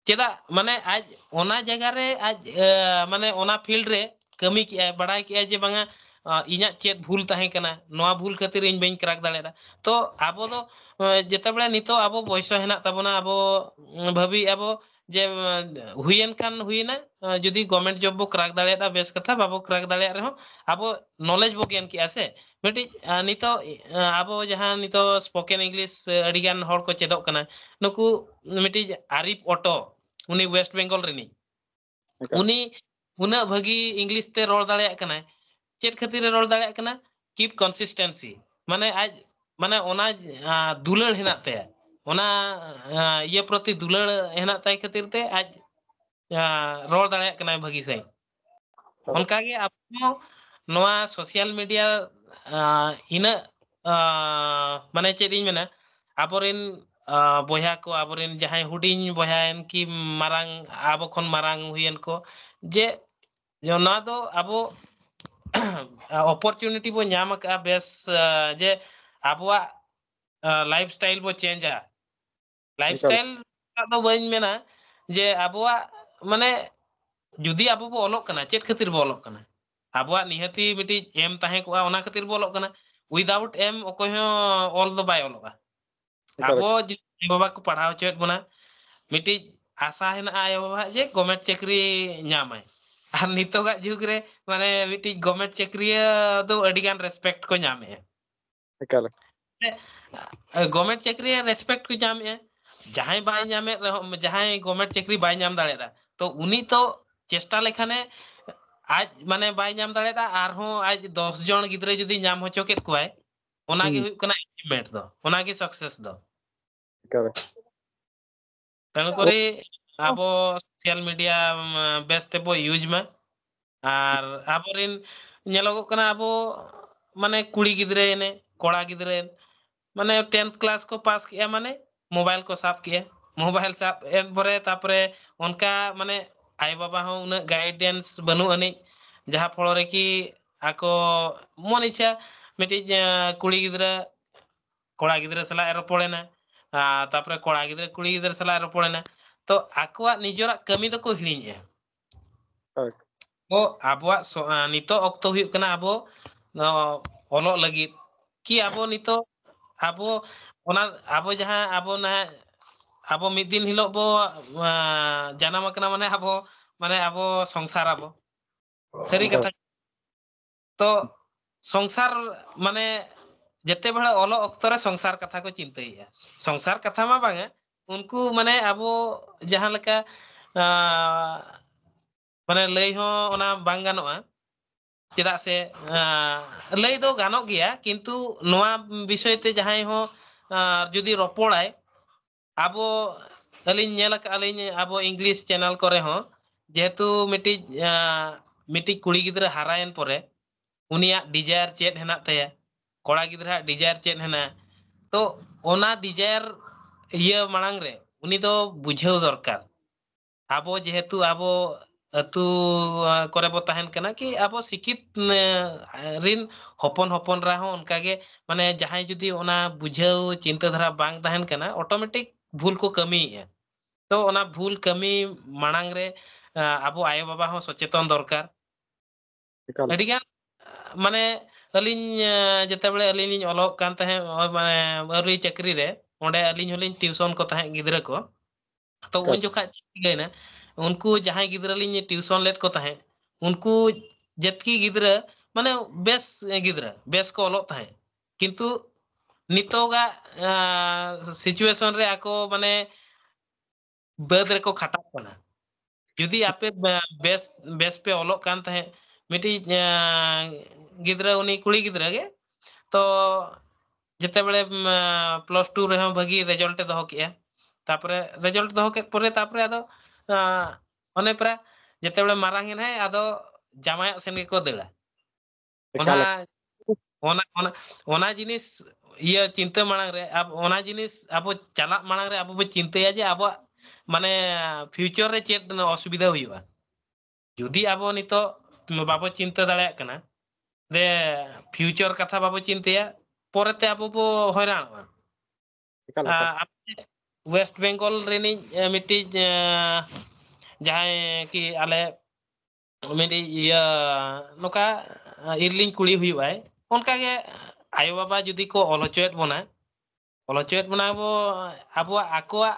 ᱪᱮᱫᱟᱜ? ᱢᱟᱱᱮ, ᱟᱡ ᱚᱱᱟ ᱡᱟᱭᱜᱟ ᱨᱮ, ᱟᱡ, ᱮ, ᱢᱟᱱᱮ, ᱚᱱᱟ ᱯᱷᱤᱞᱰ ᱨᱮ ᱠᱟᱹᱢᱤ ᱠᱮᱜᱼᱟᱭ, ᱵᱟᱲᱟᱭ ᱠᱮᱜᱼᱟᱭ ᱡᱮ ᱵᱟᱝᱟ, ᱟ, ᱤᱧᱟᱹᱜ ᱪᱮᱫ ᱵᱷᱩᱞ ᱛᱟᱦᱮᱸ ᱠᱟᱱᱟ, ᱱᱚᱣᱟ ᱵᱷᱩᱞ ᱠᱷᱟᱹᱛᱤᱨ ᱤᱧ ᱵᱟᱹᱧ ᱠᱨᱟᱠ ᱫᱟᱲᱮᱭᱟᱫᱟ᱾ ᱛᱚ ᱟᱵᱚ ᱫᱚ, ᱮ, ᱡᱮᱛᱮ ᱵᱮᱲᱮ ᱱᱤᱛᱚᱜ ᱟᱵᱚ ᱵᱚᱭᱥᱚ ᱦᱮᱱᱟᱜ ᱛᱟᱵᱚᱱᱟ, ᱟᱵᱚ, ᱩᱸ, ᱵᱷᱟᱹᱵᱤᱭᱮᱫᱼᱟ ᱵᱚ ᱡᱮ, ᱮ, ᱦᱩᱭᱮᱱ ᱠᱷᱟᱱ ᱦᱩᱭᱮᱱᱟ, ᱮ, ᱡᱩᱫᱤ ᱜᱚᱵᱷᱢᱮᱱᱴ ᱡᱚᱵ ᱵᱚ ᱠᱨᱟᱠ ᱫᱟᱲᱮᱭᱟᱫᱟ ᱵᱮᱥ ᱠᱟᱛᱷᱟ, ᱵᱟᱵᱚ ᱠᱨᱟᱠ ᱫᱟᱲᱮᱭᱟᱜ ᱨᱮᱦᱚᱸ ᱟᱵᱚ ᱱᱚᱞᱮᱡᱽ ᱵᱚ ᱜᱮᱱ ᱠᱮᱜᱼᱟ ᱥᱮ ᱢᱤᱫᱴᱤᱡ, ᱟ, ᱱᱤᱛᱚᱜ, ᱟ, ᱟᱵᱚ ᱡᱟᱦᱟᱸ ᱱᱤᱛᱚᱜ ᱥᱯᱳᱠᱮᱱ ᱤᱝᱞᱤᱥ, ᱮ, ᱟᱹᱰᱤ ᱜᱟᱱ ᱦᱚᱲ ᱠᱚ ᱪᱮᱫᱚᱜ ᱠᱟᱱᱟ, ᱱᱩᱠᱩ ᱢᱤᱫᱴᱤᱡ ᱟᱨᱤᱯ ᱚᱴᱳ, ᱩᱱᱤ ᱳᱭᱮᱥᱴ ᱵᱮᱝᱜᱚᱞ ᱨᱤᱱᱤᱡ, ᱮᱠᱟᱞ᱾ ᱩᱱᱤ ᱩᱱᱟᱹᱜ ᱵᱷᱟᱹᱜᱤ ᱤᱝᱞᱤᱥ ᱛᱮ ᱨᱚᱲ ᱫᱟᱲᱮᱭᱟᱜ ᱠᱟᱱᱟᱭ᱾ ᱪᱮᱫ ᱠᱷᱟᱹᱛᱤᱨ ᱮ ᱨᱚᱲ ᱫᱟᱲᱮᱭᱟᱜ ᱠᱟᱱᱟ? ᱠᱤᱯ ᱠᱚᱱᱥᱤᱥᱴᱮᱱᱥᱤ, ᱢᱟᱱᱮ ᱟᱡ, ᱢᱟᱱᱮ ᱚᱱᱟ, ᱟ, ᱫᱩᱞᱟᱹᱲ ᱦᱮᱱᱟᱜ ᱛᱟᱭᱟ᱾ ᱚᱱᱟ ᱟᱸ, ᱤᱭᱟᱹ ᱯᱨᱚᱛᱤ ᱫᱩᱞᱟᱹᱲ ᱦᱮᱱᱟᱜ ᱛᱟᱭ ᱠᱷᱟᱹᱛᱤᱨ ᱛᱮ ᱟᱡ ᱟᱸ, ᱨᱚᱲ ᱫᱟᱲᱮᱭᱟᱜ ᱠᱟᱱᱟᱭ ᱵᱷᱟᱹᱜᱤ ᱥᱟᱺᱦᱤᱡ᱾ ᱚᱱᱠᱟᱜᱮ ᱟᱵᱚ ᱦᱚᱸ ᱱᱚᱣᱟ ᱥᱳᱥᱟᱞ ᱢᱤᱰᱤᱭᱟ ᱟᱸ, ᱤᱱᱟᱹᱜ ᱟᱸ, ᱢᱟᱱᱮ ᱪᱮᱫ ᱤᱧ ᱢᱮᱱᱟ, ᱟᱵᱚᱨᱮᱱ ᱟᱸ, ᱵᱚᱭᱦᱟ ᱠᱚ, ᱟᱵᱚᱨᱮᱱ ᱡᱟᱦᱟᱸᱭ ᱦᱩᱰᱤᱧ ᱵᱚᱭᱦᱟᱭᱮᱱ ᱠᱤ ᱢᱟᱨᱟᱝ, ᱟᱵᱚ ᱠᱷᱚᱱ ᱢᱟᱨᱟᱝ ᱦᱩᱭᱮᱱ ᱠᱚ, ᱡᱮ ᱡᱮ ᱱᱚᱣᱟ ᱫᱚ ᱟᱵᱚ ᱚᱯᱚᱨᱪᱩᱱᱤᱴᱤ ᱵᱚ ᱧᱟᱢ ᱟᱠᱟᱫᱼᱟ ᱵᱮᱥ, ᱟᱸ, ᱡᱮ ᱟᱵᱚᱣᱟᱜ ᱞᱟᱭᱤᱯᱷ ᱥᱴᱟᱭᱤᱞ ᱵᱚ ᱪᱮᱧᱡᱟ᱾ ᱞᱟᱭᱤᱯᱷ ᱮᱠᱟᱞ᱾ ᱥᱴᱟᱭᱤᱞ ᱫᱚ ᱵᱟᱹᱧ ᱢᱮᱱᱟ, ᱡᱮ ᱟᱵᱚᱣᱟᱜ ᱢᱟᱱᱮ ᱡᱩᱫᱤ ᱟᱵᱚ ᱵᱚ ᱚᱞᱚᱜ ᱠᱟᱱᱟ, ᱪᱮᱫ ᱠᱷᱟᱹᱛᱤᱨ ᱵᱚ ᱚᱞᱚᱜ ᱠᱟᱱᱟ? ᱟᱵᱚᱣᱟᱜ ᱱᱤᱦᱟᱹᱛᱤ ᱢᱤᱫᱴᱤᱡ ᱮᱢ ᱛᱟᱦᱮᱸ ᱠᱚᱜᱼᱟ, ᱚᱱᱟ ᱠᱷᱟᱹᱛᱤᱨ ᱵᱚ ᱚᱞᱚᱜ ᱠᱟᱱᱟ᱾ ᱩᱭᱫᱟᱣᱩᱴ ᱮᱢ ᱚᱠᱚᱭ ᱦᱚᱸ ᱚᱞ ᱫᱚ ᱵᱟᱭ ᱚᱞᱚᱜᱼᱟ᱾ ᱮᱠᱟᱞ, ᱟᱵᱚ ᱮᱠᱟᱞ᱾ ᱡᱩᱫᱤ ᱟᱭᱳᱼᱵᱟᱵᱟ ᱠᱚ ᱯᱟᱲᱦᱟᱣ ᱦᱚᱪᱚᱭᱮᱫ ᱵᱚᱱᱟ, ᱢᱤᱫᱴᱤᱡ ᱟᱥᱟ ᱦᱮᱱᱟᱜᱼᱟ ᱟᱭᱳᱼᱵᱟᱵᱟᱣᱟᱜ ᱡᱮ ᱜᱚᱵᱷᱢᱮᱱᱴ ᱪᱟᱹᱠᱨᱤ ᱧᱟᱢᱟᱭ᱾ ᱟᱨ ᱱᱤᱛᱚᱜᱟᱜ ᱡᱩᱜᱽ ᱨᱮ ᱢᱟᱱᱮ ᱢᱤᱫᱴᱤᱡ ᱜᱚᱵᱷᱢᱮᱱᱴ ᱪᱟᱹᱠᱨᱤᱭᱟᱹ ᱫᱚ ᱟᱹᱰᱤ ᱜᱟᱱ ᱨᱮᱥᱯᱮᱠᱴ ᱠᱚ ᱧᱟᱢᱮᱜᱼᱟ᱾ ᱮᱠᱟᱞ᱾ ᱜᱚᱵᱷᱢᱮᱱᱴ ᱪᱟᱹᱠᱨᱤᱭᱟᱹ ᱨᱮᱥᱯᱮᱠᱴ ᱠᱚ ᱧᱟᱢᱮᱜᱼᱟ᱾ ᱡᱟᱦᱟᱸᱭ ᱵᱟᱭ ᱧᱟᱢᱮᱫ ᱨᱮᱦᱚᱸ, ᱡᱟᱦᱟᱸᱭ ᱜᱚᱵᱷᱢᱮᱱᱴ ᱪᱟᱹᱠᱨᱤ ᱵᱟᱭ ᱧᱟᱢ ᱫᱟᱲᱮᱭᱟᱫᱟ, ᱛᱚ ᱩᱱᱤ ᱛᱚ ᱪᱮᱥᱴᱟ ᱞᱮᱠᱷᱟᱱᱮ ᱟᱡ ᱢᱟᱱᱮ ᱵᱟᱭ ᱧᱟᱢ ᱫᱟᱲᱮᱭᱟᱫᱟ, ᱟᱨᱦᱚᱸ ᱟᱡ ᱫᱚᱥ ᱡᱚᱱ ᱜᱤᱫᱽᱨᱟᱹ ᱡᱩᱫᱤ ᱧᱟᱢ ᱦᱚᱪᱚ ᱠᱮᱫ ᱠᱚᱣᱟᱭ, ᱚᱱᱟᱜᱮ ᱦᱩᱸ᱾ ᱦᱩᱭᱩᱜ ᱠᱟᱱᱟ ᱮᱪᱤᱵᱷᱢᱮᱱᱴ ᱫᱚ, ᱚᱱᱟᱜᱮ ᱥᱟᱠᱥᱮᱥ ᱫᱚ᱾ ᱮᱠᱟᱞ᱾ ᱛᱮᱱᱩ ᱠᱚᱨᱮ ᱟᱵᱚ ᱥᱳᱥᱟᱞ ᱢᱤᱰᱤᱭᱟ, ᱩᱢ, ᱵᱮᱥ ᱛᱮᱵᱚ ᱤᱭᱩᱡᱽ ᱢᱟ᱾ ᱟᱨ ᱟᱵᱚᱨᱮᱱ ᱧᱮᱞᱚᱜᱚᱜ ᱠᱟᱱᱟ ᱟᱵᱚ ᱢᱟᱱᱮ ᱠᱩᱲᱤ ᱜᱤᱫᱽᱨᱟᱹ ᱮᱱᱮ, ᱠᱚᱲᱟ ᱜᱤᱫᱽᱨᱟᱹ ᱮᱱ, ᱢᱟᱱᱮ ᱴᱮᱱᱛᱷ ᱠᱞᱟᱥ ᱠᱚ ᱯᱟᱥ ᱠᱮᱜᱼᱟ ᱢᱟᱱᱮ ᱢᱳᱵᱟᱭᱤᱞ ᱠᱚ ᱥᱟᱵ ᱠᱮᱜᱼᱟ᱾ ᱢᱳᱵᱟᱭᱤᱞ ᱥᱟᱵ ᱮᱱ ᱯᱚᱨᱮ ᱛᱟᱨᱯᱚᱨᱮ ᱚᱱᱠᱟ ᱢᱟᱱᱮ ᱟᱭᱳᱼᱵᱟᱵᱟ ᱦᱚᱸ ᱩᱱᱟᱹᱜ ᱜᱟᱭᱤᱰᱮᱱᱥ ᱵᱟᱹᱱᱩᱜ ᱟᱹᱱᱤᱡ, ᱡᱟᱦᱟᱸ ᱯᱷᱚᱞᱚ ᱨᱮ ᱠᱤ ᱟᱠᱚ ᱢᱚᱱ ᱤᱪᱪᱷᱟ ᱢᱤᱫᱴᱤᱡ, ᱮᱸ, ᱠᱩᱲᱤ ᱜᱤᱫᱽᱨᱟᱹ ᱠᱚᱲᱟ ᱜᱤᱫᱽᱨᱟᱹ ᱥᱟᱞᱟᱜ ᱮ ᱨᱚᱯᱚᱲᱮᱱᱟ, ᱟᱨ ᱛᱟᱨᱯᱚᱨᱮ ᱠᱚᱲᱟ ᱜᱤᱫᱽᱨᱟᱹ ᱠᱩᱲᱤ ᱜᱤᱫᱽᱨᱟᱹ ᱥᱟᱞᱟᱜ ᱮ ᱨᱚᱯᱚᱲᱮᱱᱟ, ᱛᱚ ᱟᱠᱚᱣᱟᱜ ᱱᱤᱡᱮᱨᱟᱜ ᱠᱟᱹᱢᱤ ᱫᱚᱠᱚ ᱦᱤᱲᱤᱧᱮᱜᱼᱟ᱾ ᱦᱳᱭ᱾ ᱛᱚ ᱟᱵᱚᱣᱟᱜ ᱥᱚ-, ᱟᱸ, ᱱᱤᱛᱚᱜ ᱚᱠᱛᱚ ᱦᱩᱭᱩᱜ ᱠᱟᱱᱟ ᱟᱵᱚ, ᱚ, ᱚᱞᱚᱜ ᱞᱟᱹᱜᱤᱫ ᱠᱤ ᱟᱵᱚ ᱱᱤᱛᱚᱜ ᱟᱵᱚ ᱚᱱᱟ ᱟᱵᱚ ᱡᱟᱦᱟᱸ ᱟᱵᱚ ᱱᱟᱦᱟᱜ ᱟᱵᱚ ᱢᱤᱫ ᱫᱤᱱ ᱦᱤᱞᱳᱜ ᱵᱚ, ᱟᱸ, ᱡᱟᱱᱟᱢ ᱟᱠᱟᱱᱟ ᱢᱟᱱᱮ ᱟᱵᱚ, ᱢᱟᱱᱮ ᱟᱵᱚ ᱥᱚᱝᱥᱟᱨ ᱟᱵᱚ᱾ ᱥᱟᱹᱨᱤ ᱮᱠᱟᱞ᱾ ᱠᱟᱛᱷᱟ᱾ ᱛᱚ ᱥᱚᱝᱥᱟᱨ ᱢᱟᱱᱮ ᱡᱮᱛᱮ ᱵᱮᱲᱟ ᱚᱞᱚᱜ ᱚᱠᱛᱚ ᱨᱮ ᱥᱚᱝᱥᱟᱨ ᱠᱟᱛᱷᱟ ᱠᱚ ᱪᱤᱱᱛᱟᱹᱭᱮᱜᱼᱟ᱾ ᱥᱚᱝᱥᱟᱨ ᱠᱟᱛᱷᱟ ᱢᱟ ᱵᱟᱝᱟ, ᱩᱱᱠᱩ ᱢᱟᱱᱮ ᱟᱵᱚ ᱡᱟᱦᱟᱸ ᱞᱮᱠᱟ, ᱟᱸ, ᱢᱟᱱᱮ ᱞᱟᱹᱭ ᱦᱚᱸ ᱚᱱᱟ ᱵᱟᱝ ᱜᱟᱱᱚᱜᱼᱟ᱾ ᱪᱮᱫᱟᱜ ᱥᱮ, ᱟᱸ, ᱞᱟᱹᱭ ᱫᱚ ᱜᱟᱱᱚᱜ ᱜᱮᱭᱟ, ᱠᱤᱱᱛᱩ ᱱᱚᱣᱟ ᱵᱤᱥᱚᱭ ᱛᱮ ᱡᱟᱦᱟᱸᱭ ᱦᱚᱸ, ᱟᱸ, ᱡᱩᱫᱤ ᱨᱚᱯᱚᱲᱟᱭ, ᱟᱵᱚ, ᱟᱹᱞᱤᱧ ᱧᱮᱞ ᱟᱠᱟᱫᱼᱟ ᱞᱤᱧ, ᱟᱵᱚ English channel ᱠᱚᱨᱮ ᱦᱚᱸ, ᱡᱮᱦᱮᱛᱩ ᱢᱤᱫᱴᱤᱡ, ᱟᱸ, ᱢᱤᱫᱴᱤᱡ ᱠᱩᱲᱤ ᱜᱤᱫᱽᱨᱟᱹ ᱦᱟᱨᱟᱭᱮᱱ ᱯᱚᱨᱮ ᱩᱱᱤᱭᱟᱜ desire ᱪᱮᱫ ᱦᱮᱱᱟᱜ ᱛᱟᱭᱟ, ᱠᱚᱲᱟ ᱜᱤᱫᱽᱨᱟᱹᱣᱟᱜ desire ᱪᱮᱫ ᱦᱮᱱᱟᱜᱼᱟ, ᱛᱚ ᱚᱱᱟ desire ᱤᱭᱟᱹ ᱢᱟᱲᱟᱝ ᱨᱮ ᱩᱱᱤ ᱫᱚ ᱵᱩᱡᱷᱟᱹᱣ ᱫᱚᱨᱠᱟᱨ᱾ ᱟᱵᱚ ᱡᱮᱦᱮᱛᱩ ᱟᱵᱚ ᱟᱹᱛᱩ, ᱟᱸ, ᱠᱚᱨᱮ ᱵᱚ ᱛᱟᱦᱮᱱ ᱠᱟᱱᱟ, ᱠᱤ ᱟᱵᱚ ᱥᱤᱠᱷᱤᱛ, ᱟᱸ, ᱨᱤᱱ ᱦᱚᱯᱚᱱ ᱦᱚᱯᱚᱱ ᱨᱟ ᱦᱚᱸ ᱚᱱᱠᱟ ᱜᱮ, ᱢᱟᱱᱮ ᱡᱟᱦᱟᱸᱭ ᱡᱩᱫᱤ ᱚᱱᱟ ᱵᱩᱡᱷᱟᱹᱣ ᱪᱤᱱᱛᱟᱹ ᱫᱷᱟᱨᱟ ᱵᱟᱝ ᱛᱟᱦᱮᱱ ᱠᱟᱱᱟ, automatic ᱵᱷᱩᱞ ᱠᱚ ᱠᱟᱹᱢᱤᱭᱮᱫᱼᱟ᱾ ᱛᱚ ᱚᱱᱟ ᱵᱷᱩᱞ ᱠᱟᱹᱢᱤ ᱢᱟᱲᱟᱝ ᱨᱮ, ᱟᱸ, ᱟᱵᱚ ᱟᱭᱳ ᱵᱟᱵᱟ ᱦᱚᱸ ᱥᱚᱪᱮᱛᱚᱱ ᱫᱚᱨᱠᱟᱨ᱾ ᱮᱠᱟᱞ᱾ ᱟᱹᱰᱤᱜᱟᱱ, ᱢᱟᱱᱮ ᱟᱹᱞᱤᱧ, ᱟᱸ, ᱡᱮᱛᱮᱵᱮᱲᱮ ᱟᱹᱞᱤᱧ ᱞᱤᱧ ᱚᱞᱚᱜ ᱠᱟᱱ ᱛᱟᱦᱮᱸᱫ, ᱱᱚᱜᱼᱚᱭ ᱢᱟᱱᱮ ᱟᱹᱣᱨᱤ ᱪᱟᱹᱠᱨᱤ ᱨᱮ, ᱚᱸᱰᱮ ᱟᱹᱞᱤᱧ ᱦᱚᱸᱞᱤᱧ tuition ᱠᱚ ᱛᱟᱦᱮᱸᱫ ᱜᱤᱫᱽᱨᱟᱹ ᱠᱚ᱾ ᱛᱚ ᱩᱱ ᱮᱠᱟᱞ᱾ ᱡᱚᱠᱷᱟᱡ ᱪᱮᱫ ᱪᱤᱠᱟᱹᱭᱮᱱᱟ, ᱩᱱᱠᱩ ᱡᱟᱦᱟᱸᱭ ᱜᱤᱫᱽᱨᱟᱹ ᱞᱤᱧ tuition ᱞᱮᱫ ᱠᱚ ᱛᱟᱦᱮᱸᱫ, ᱩᱱᱠᱩ ᱡᱮᱛᱠᱤ ᱜᱤᱫᱽᱨᱟᱹ, ᱢᱟᱱᱮ ᱵᱮᱥ ᱜᱤᱫᱽᱨᱟᱹ, ᱵᱮᱥ ᱠᱚ ᱚᱞᱚᱜ ᱛᱟᱦᱮᱸᱫ, ᱠᱤᱱᱛᱩ ᱱᱤᱛᱚᱜᱟᱜ, ᱟᱸ, situation ᱨᱮ ᱟᱠᱚ ᱢᱟᱱᱮ ᱵᱟᱹᱫᱽ ᱨᱮᱠᱚ ᱠᱷᱟᱴᱟᱜ ᱠᱟᱱᱟ᱾ ᱡᱩᱫᱤ ᱟᱯᱮ ᱵᱮ-, ᱵᱮᱥ, ᱵᱮᱥ ᱯᱮ ᱚᱞᱚᱜ ᱠᱟᱱ ᱛᱟᱦᱮᱸᱫ, ᱢᱤᱫᱴᱤᱡ, ᱟᱸ, ᱜᱤᱫᱽᱨᱟᱹ, ᱩᱱᱤ ᱠᱩᱲᱤ ᱜᱤᱫᱽᱨᱟᱹ ᱜᱮ, ᱛᱚ ᱡᱮᱛᱮᱵᱮᱲᱮ, ᱟᱸ, plus two ᱨᱮᱦᱚᱸ ᱵᱷᱟᱹᱜᱤ result ᱮ ᱫᱚᱦᱚ ᱠᱮᱜᱼᱟ, ᱛᱟᱯᱚᱨᱮ result ᱫᱚᱦᱚ ᱠᱮᱫ ᱯᱚᱨᱮ, ᱛᱟᱯᱚᱨᱮ ᱟᱫᱚ, ᱟᱸ, ᱚᱱᱮ ᱯᱨᱟᱭ ᱡᱮᱛᱮᱵᱮᱲᱮ ᱢᱟᱨᱟᱝ ᱮᱱᱟᱭ, ᱟᱫᱚ ᱡᱟᱢᱟᱭᱚᱜ ᱥᱮᱱ ᱜᱮᱠᱚ ᱫᱟᱹᱲᱟ᱾ ᱮᱠᱟᱞ᱾ ᱚᱱᱟ, ᱚᱱᱟ, ᱚᱱᱟ, ᱚᱱᱟ ᱡᱤᱱᱤᱥ ᱤᱭᱟᱹ ᱪᱤᱱᱛᱟᱹ ᱢᱟᱲᱟᱝ ᱨᱮ, ᱟᱵ-, ᱚᱱᱟ ᱡᱤᱱᱤᱥ ᱟᱵᱚ ᱪᱟᱞᱟᱜ ᱢᱟᱲᱟᱝ ᱨᱮ ᱟᱵᱚ ᱵᱚ ᱪᱤᱱᱛᱟᱹᱭᱟ ᱡᱮ ᱟᱵᱚᱣᱟᱜ ᱢᱟᱱᱮ future ᱨᱮ ᱪᱮᱫ ᱚᱥᱩᱵᱤᱫᱷᱟ ᱦᱩᱭᱩᱜᱼᱟ᱾ ᱡᱩᱫᱤ ᱟᱵᱚ ᱱᱤᱛᱚᱜ ᱵᱟᱵᱚ ᱪᱤᱱᱛᱟᱹ ᱫᱟᱲᱮᱭᱟᱜ ᱠᱟᱱᱟ, ᱡᱮ future ᱠᱟᱛᱷᱟ ᱵᱟᱵᱚ ᱪᱤᱱᱛᱟᱹᱭᱟ, ᱯᱚᱨᱮᱛᱮ ᱟᱵᱚ ᱵᱚ ᱦᱚᱭᱨᱟᱱᱚᱜᱼᱟ᱾ ᱮᱠᱟᱞ, ᱮᱠᱟᱞ᱾ ᱟ-, ᱟᱯᱮ West Bengal ᱨᱤᱱᱤᱡ, ᱮ, ᱢᱤᱫᱴᱤᱡ, ᱮ, ᱡᱟᱦᱟᱸᱭ ᱠᱤ ᱟᱞᱮ ᱢᱤᱫᱴᱤᱡ ᱤᱭᱟᱹ ᱱᱚᱝᱠᱟ ᱤᱨᱤᱞᱤᱧ ᱠᱩᱲᱤ ᱦᱩᱭᱩᱜᱼᱟᱭ, ᱚᱱᱠᱟᱜᱮ ᱟᱭᱳᱼᱵᱟᱵᱟ ᱡᱩᱫᱤ ᱠᱚ ᱚᱞ ᱦᱚᱪᱚᱭᱮᱫ ᱵᱚᱱᱟ, ᱚᱞ ᱦᱚᱪᱚᱭᱮᱫ ᱵᱚᱱᱟ ᱵᱚ, ᱟᱵᱚᱣᱟᱜ, ᱟᱠᱚᱣᱟᱜ,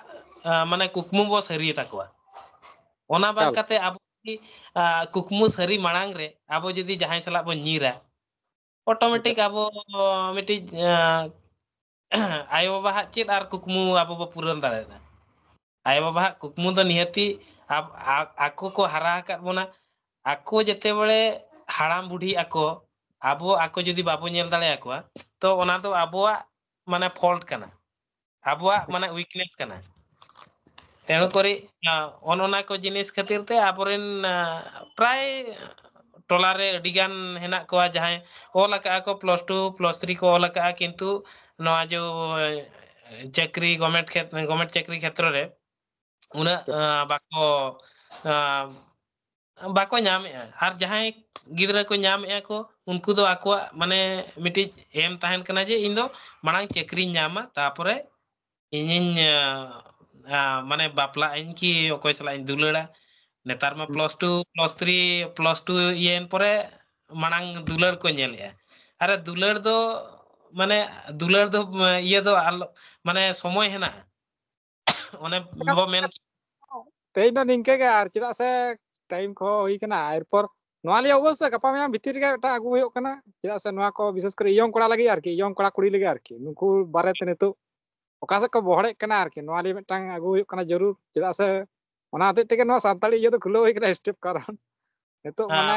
ᱟ, ᱢᱟᱱᱮ ᱠᱩᱠᱢᱩ ᱵᱚ ᱥᱟᱹᱨᱤᱭ ᱛᱟᱠᱚᱣᱟ᱾ ᱚᱱᱟ ᱵᱟᱝ ᱮᱠᱟᱞ᱾ ᱠᱟᱛᱮ ᱟᱵᱚ ᱡᱩᱫᱤ, ᱟ, ᱠᱩᱠᱢᱩ ᱥᱟᱹᱨᱤ ᱢᱟᱲᱟᱝ ᱨᱮ ᱟᱵᱚ ᱡᱩᱫᱤ ᱡᱟᱦᱟᱸᱭ ᱥᱟᱞᱟᱜ ᱵᱚᱱ ᱧᱤᱨᱟ, automatic ᱟᱵᱚ ᱢᱤᱫᱴᱤᱡ, ᱟ, ᱟᱭᱳᱼᱵᱟᱵᱟ ᱦᱟᱜ ᱪᱮᱫ ᱟᱨ ᱠᱩᱠᱢᱩ ᱟᱵᱚ ᱵᱚ ᱯᱩᱨᱚᱱ ᱫᱟᱲᱮᱭᱟᱜᱼᱟ? ᱟᱭᱳᱼᱵᱟᱵᱟ ᱦᱟᱜ ᱠᱩᱠᱢᱩ ᱫᱚ ᱱᱤᱦᱟᱹᱛᱤ ᱟᱵ-, ᱟ-, ᱟᱠᱚ ᱠᱚ ᱦᱟᱨᱟ ᱟᱠᱟᱫ ᱵᱚᱱᱟ, ᱟᱠᱚ ᱡᱮᱛᱮ ᱵᱟᱲᱮ ᱦᱟᱲᱟᱢ ᱵᱩᱰᱷᱤ ᱟᱠᱚ, ᱟᱵᱚ ᱟᱠᱚ ᱡᱩᱫᱤ ᱵᱟᱵᱚ ᱧᱮᱞ ᱫᱟᱲᱮᱭᱟᱠᱚᱣᱟ, ᱛᱚ ᱚᱱᱟ ᱫᱚ ᱟᱵᱚᱣᱟᱜ ᱢᱟᱱᱮ fault ᱠᱟᱱᱟ᱾ ᱟᱵᱚᱣᱟᱜ ᱢᱟᱱᱮ ᱣᱤᱠᱱᱮᱥ ᱠᱟᱱᱟ᱾ ᱛᱮᱱᱩ ᱠᱚᱨᱮ ᱚᱱ ᱚᱱᱟ ᱠᱚ ᱡᱤᱱᱤᱥ ᱠᱷᱟᱹᱛᱤᱨ ᱛᱮ ᱟᱵᱚᱨᱮᱱ ᱯᱨᱟᱭ ᱴᱚᱞᱟ ᱨᱮ ᱟᱹᱰᱤ ᱜᱟᱱ ᱦᱮᱱᱟᱜ ᱠᱚᱣᱟ ᱡᱟᱦᱟᱸᱭ ᱚᱞ ᱟᱠᱟᱫᱼᱟ ᱠᱚ, ᱯᱞᱟᱥ ᱴᱩ ᱯᱞᱟᱥ ᱛᱷᱨᱤ ᱠᱚ ᱚᱞ ᱟᱠᱟᱫᱼᱟ, ᱠᱤᱱᱛᱩ ᱱᱚᱣᱟ ᱡᱚ ᱪᱟᱹᱠᱨᱤ ᱜᱚᱵᱷᱢᱮᱱᱴ ᱜᱚᱵᱷᱢᱮᱱᱴ ᱪᱟᱹᱠᱨᱤ ᱠᱷᱮᱛᱨᱚ ᱨᱮ ᱩᱱᱟᱹᱜ ᱵᱟᱠᱚ ᱵᱟᱠᱚ ᱧᱟᱢᱮᱜᱼᱟ᱾ ᱟᱨ ᱡᱟᱦᱟᱸᱭ ᱜᱤᱫᱽᱨᱟᱹ ᱠᱚ ᱧᱟᱢᱮᱜᱼᱟ ᱠᱚ, ᱩᱱᱠᱩ ᱫᱚ ᱟᱠᱚᱣᱟᱜ ᱢᱟᱱᱮ ᱢᱤᱫᱴᱤᱡ ᱮᱢ ᱛᱟᱦᱮᱱ ᱠᱟᱱᱟ ᱡᱮ ᱤᱧ ᱫᱚ ᱢᱟᱲᱟᱝ ᱪᱟᱹᱠᱨᱤᱧ ᱧᱟᱢᱟ, ᱛᱟᱯᱚᱨᱮ ᱤᱧᱤᱧ ᱢᱟᱱᱮ ᱵᱟᱯᱞᱟᱜ ᱟᱹᱧ ᱠᱤ ᱚᱠᱚᱭ ᱥᱟᱞᱟᱜ ᱤᱧ ᱫᱩᱞᱟᱹᱲᱟ᱾ ᱱᱮᱛᱟᱨ ᱢᱟ plus two plus three plus two ᱤᱭᱟᱹᱭᱮᱱ ᱯᱚᱨᱮ ᱢᱟᱲᱟᱝ ᱫᱩᱞᱟᱹᱲ ᱠᱚ ᱧᱮᱞᱮᱜᱼᱟ᱾ ᱟᱨᱮ ᱫᱩᱞᱟᱹᱲ ᱫᱚ ᱢᱟᱱᱮ ᱫᱩᱞᱟᱹᱲ ᱫᱚ ᱤᱭᱟᱹ ᱫᱚ ᱟᱞᱚ, ᱢᱟᱱᱮ ᱥᱚᱢᱚᱭ ᱦᱮᱱᱟᱜᱼᱟ᱾ ᱚᱱᱮ ᱵᱚ ᱢᱮᱱ ᱛᱮᱦᱮᱧ ᱫᱚ ᱱᱤᱝᱠᱟᱹ ᱜᱮ, ᱟᱨ ᱪᱮᱫᱟᱜ ᱥᱮ ᱴᱟᱭᱤᱢ ᱠᱚᱦᱚᱸ ᱦᱩᱭ ᱠᱟᱱᱟ᱾ ᱮᱨᱯᱚᱨ ᱱᱚᱣᱟ ᱞᱤᱭᱟᱹ ᱚᱵᱚᱥᱥᱳᱭ ᱜᱟᱯᱟ ᱢᱮᱭᱟᱝ ᱵᱷᱤᱛᱤᱨ ᱨᱮᱜᱮ ᱢᱤᱫᱴᱟᱝ ᱟᱹᱜᱩ ᱦᱩᱭᱩᱜ ᱠᱟᱱᱟ, ᱪᱮᱫᱟᱜ ᱥᱮ ᱱᱚᱣᱟ ᱠᱚ ᱵᱤᱥᱮᱥ ᱠᱚᱨᱮ ᱤᱭᱚᱝ ᱠᱚᱲᱟ ᱞᱟᱹᱜᱤᱫ ᱟᱨᱠᱤ, ᱤᱭᱚᱝ ᱠᱚᱲᱟ ᱠᱩᱲᱤ ᱞᱟᱹᱜᱤᱫ ᱟᱨᱠᱤ, ᱱᱩᱠᱩ ᱵᱟᱨᱮᱛᱮ ᱱᱤᱛᱚᱜ ᱚᱠᱟ ᱥᱮᱫ ᱠᱚ ᱵᱚᱦᱚᱲᱮᱫ ᱠᱟᱱᱟ ᱟᱨᱠᱤ, ᱱᱚᱣᱟ ᱞᱤᱭᱟᱹ ᱢᱤᱫᱴᱟᱝ ᱟᱹᱜᱩ ᱦᱩᱭᱩᱜ ᱠᱟᱱᱟ ᱡᱟᱹᱨᱩᱲ᱾ ᱪᱮᱫᱟᱜ ᱥᱮ ᱚᱱᱟ ᱦᱚᱛᱮᱡ ᱛᱮᱜᱮ ᱱᱚᱣᱟ ᱥᱟᱱᱛᱟᱲᱤ ᱤᱭᱟᱹ ᱫᱚ ᱠᱷᱩᱞᱟᱹᱣ ᱦᱩᱭ ᱠᱟᱱᱟ ᱥᱴᱮᱯ, ᱠᱟᱨᱚᱱ ᱱᱤᱛᱚᱜ ᱦᱮᱸ᱾ ᱢᱟᱱᱮ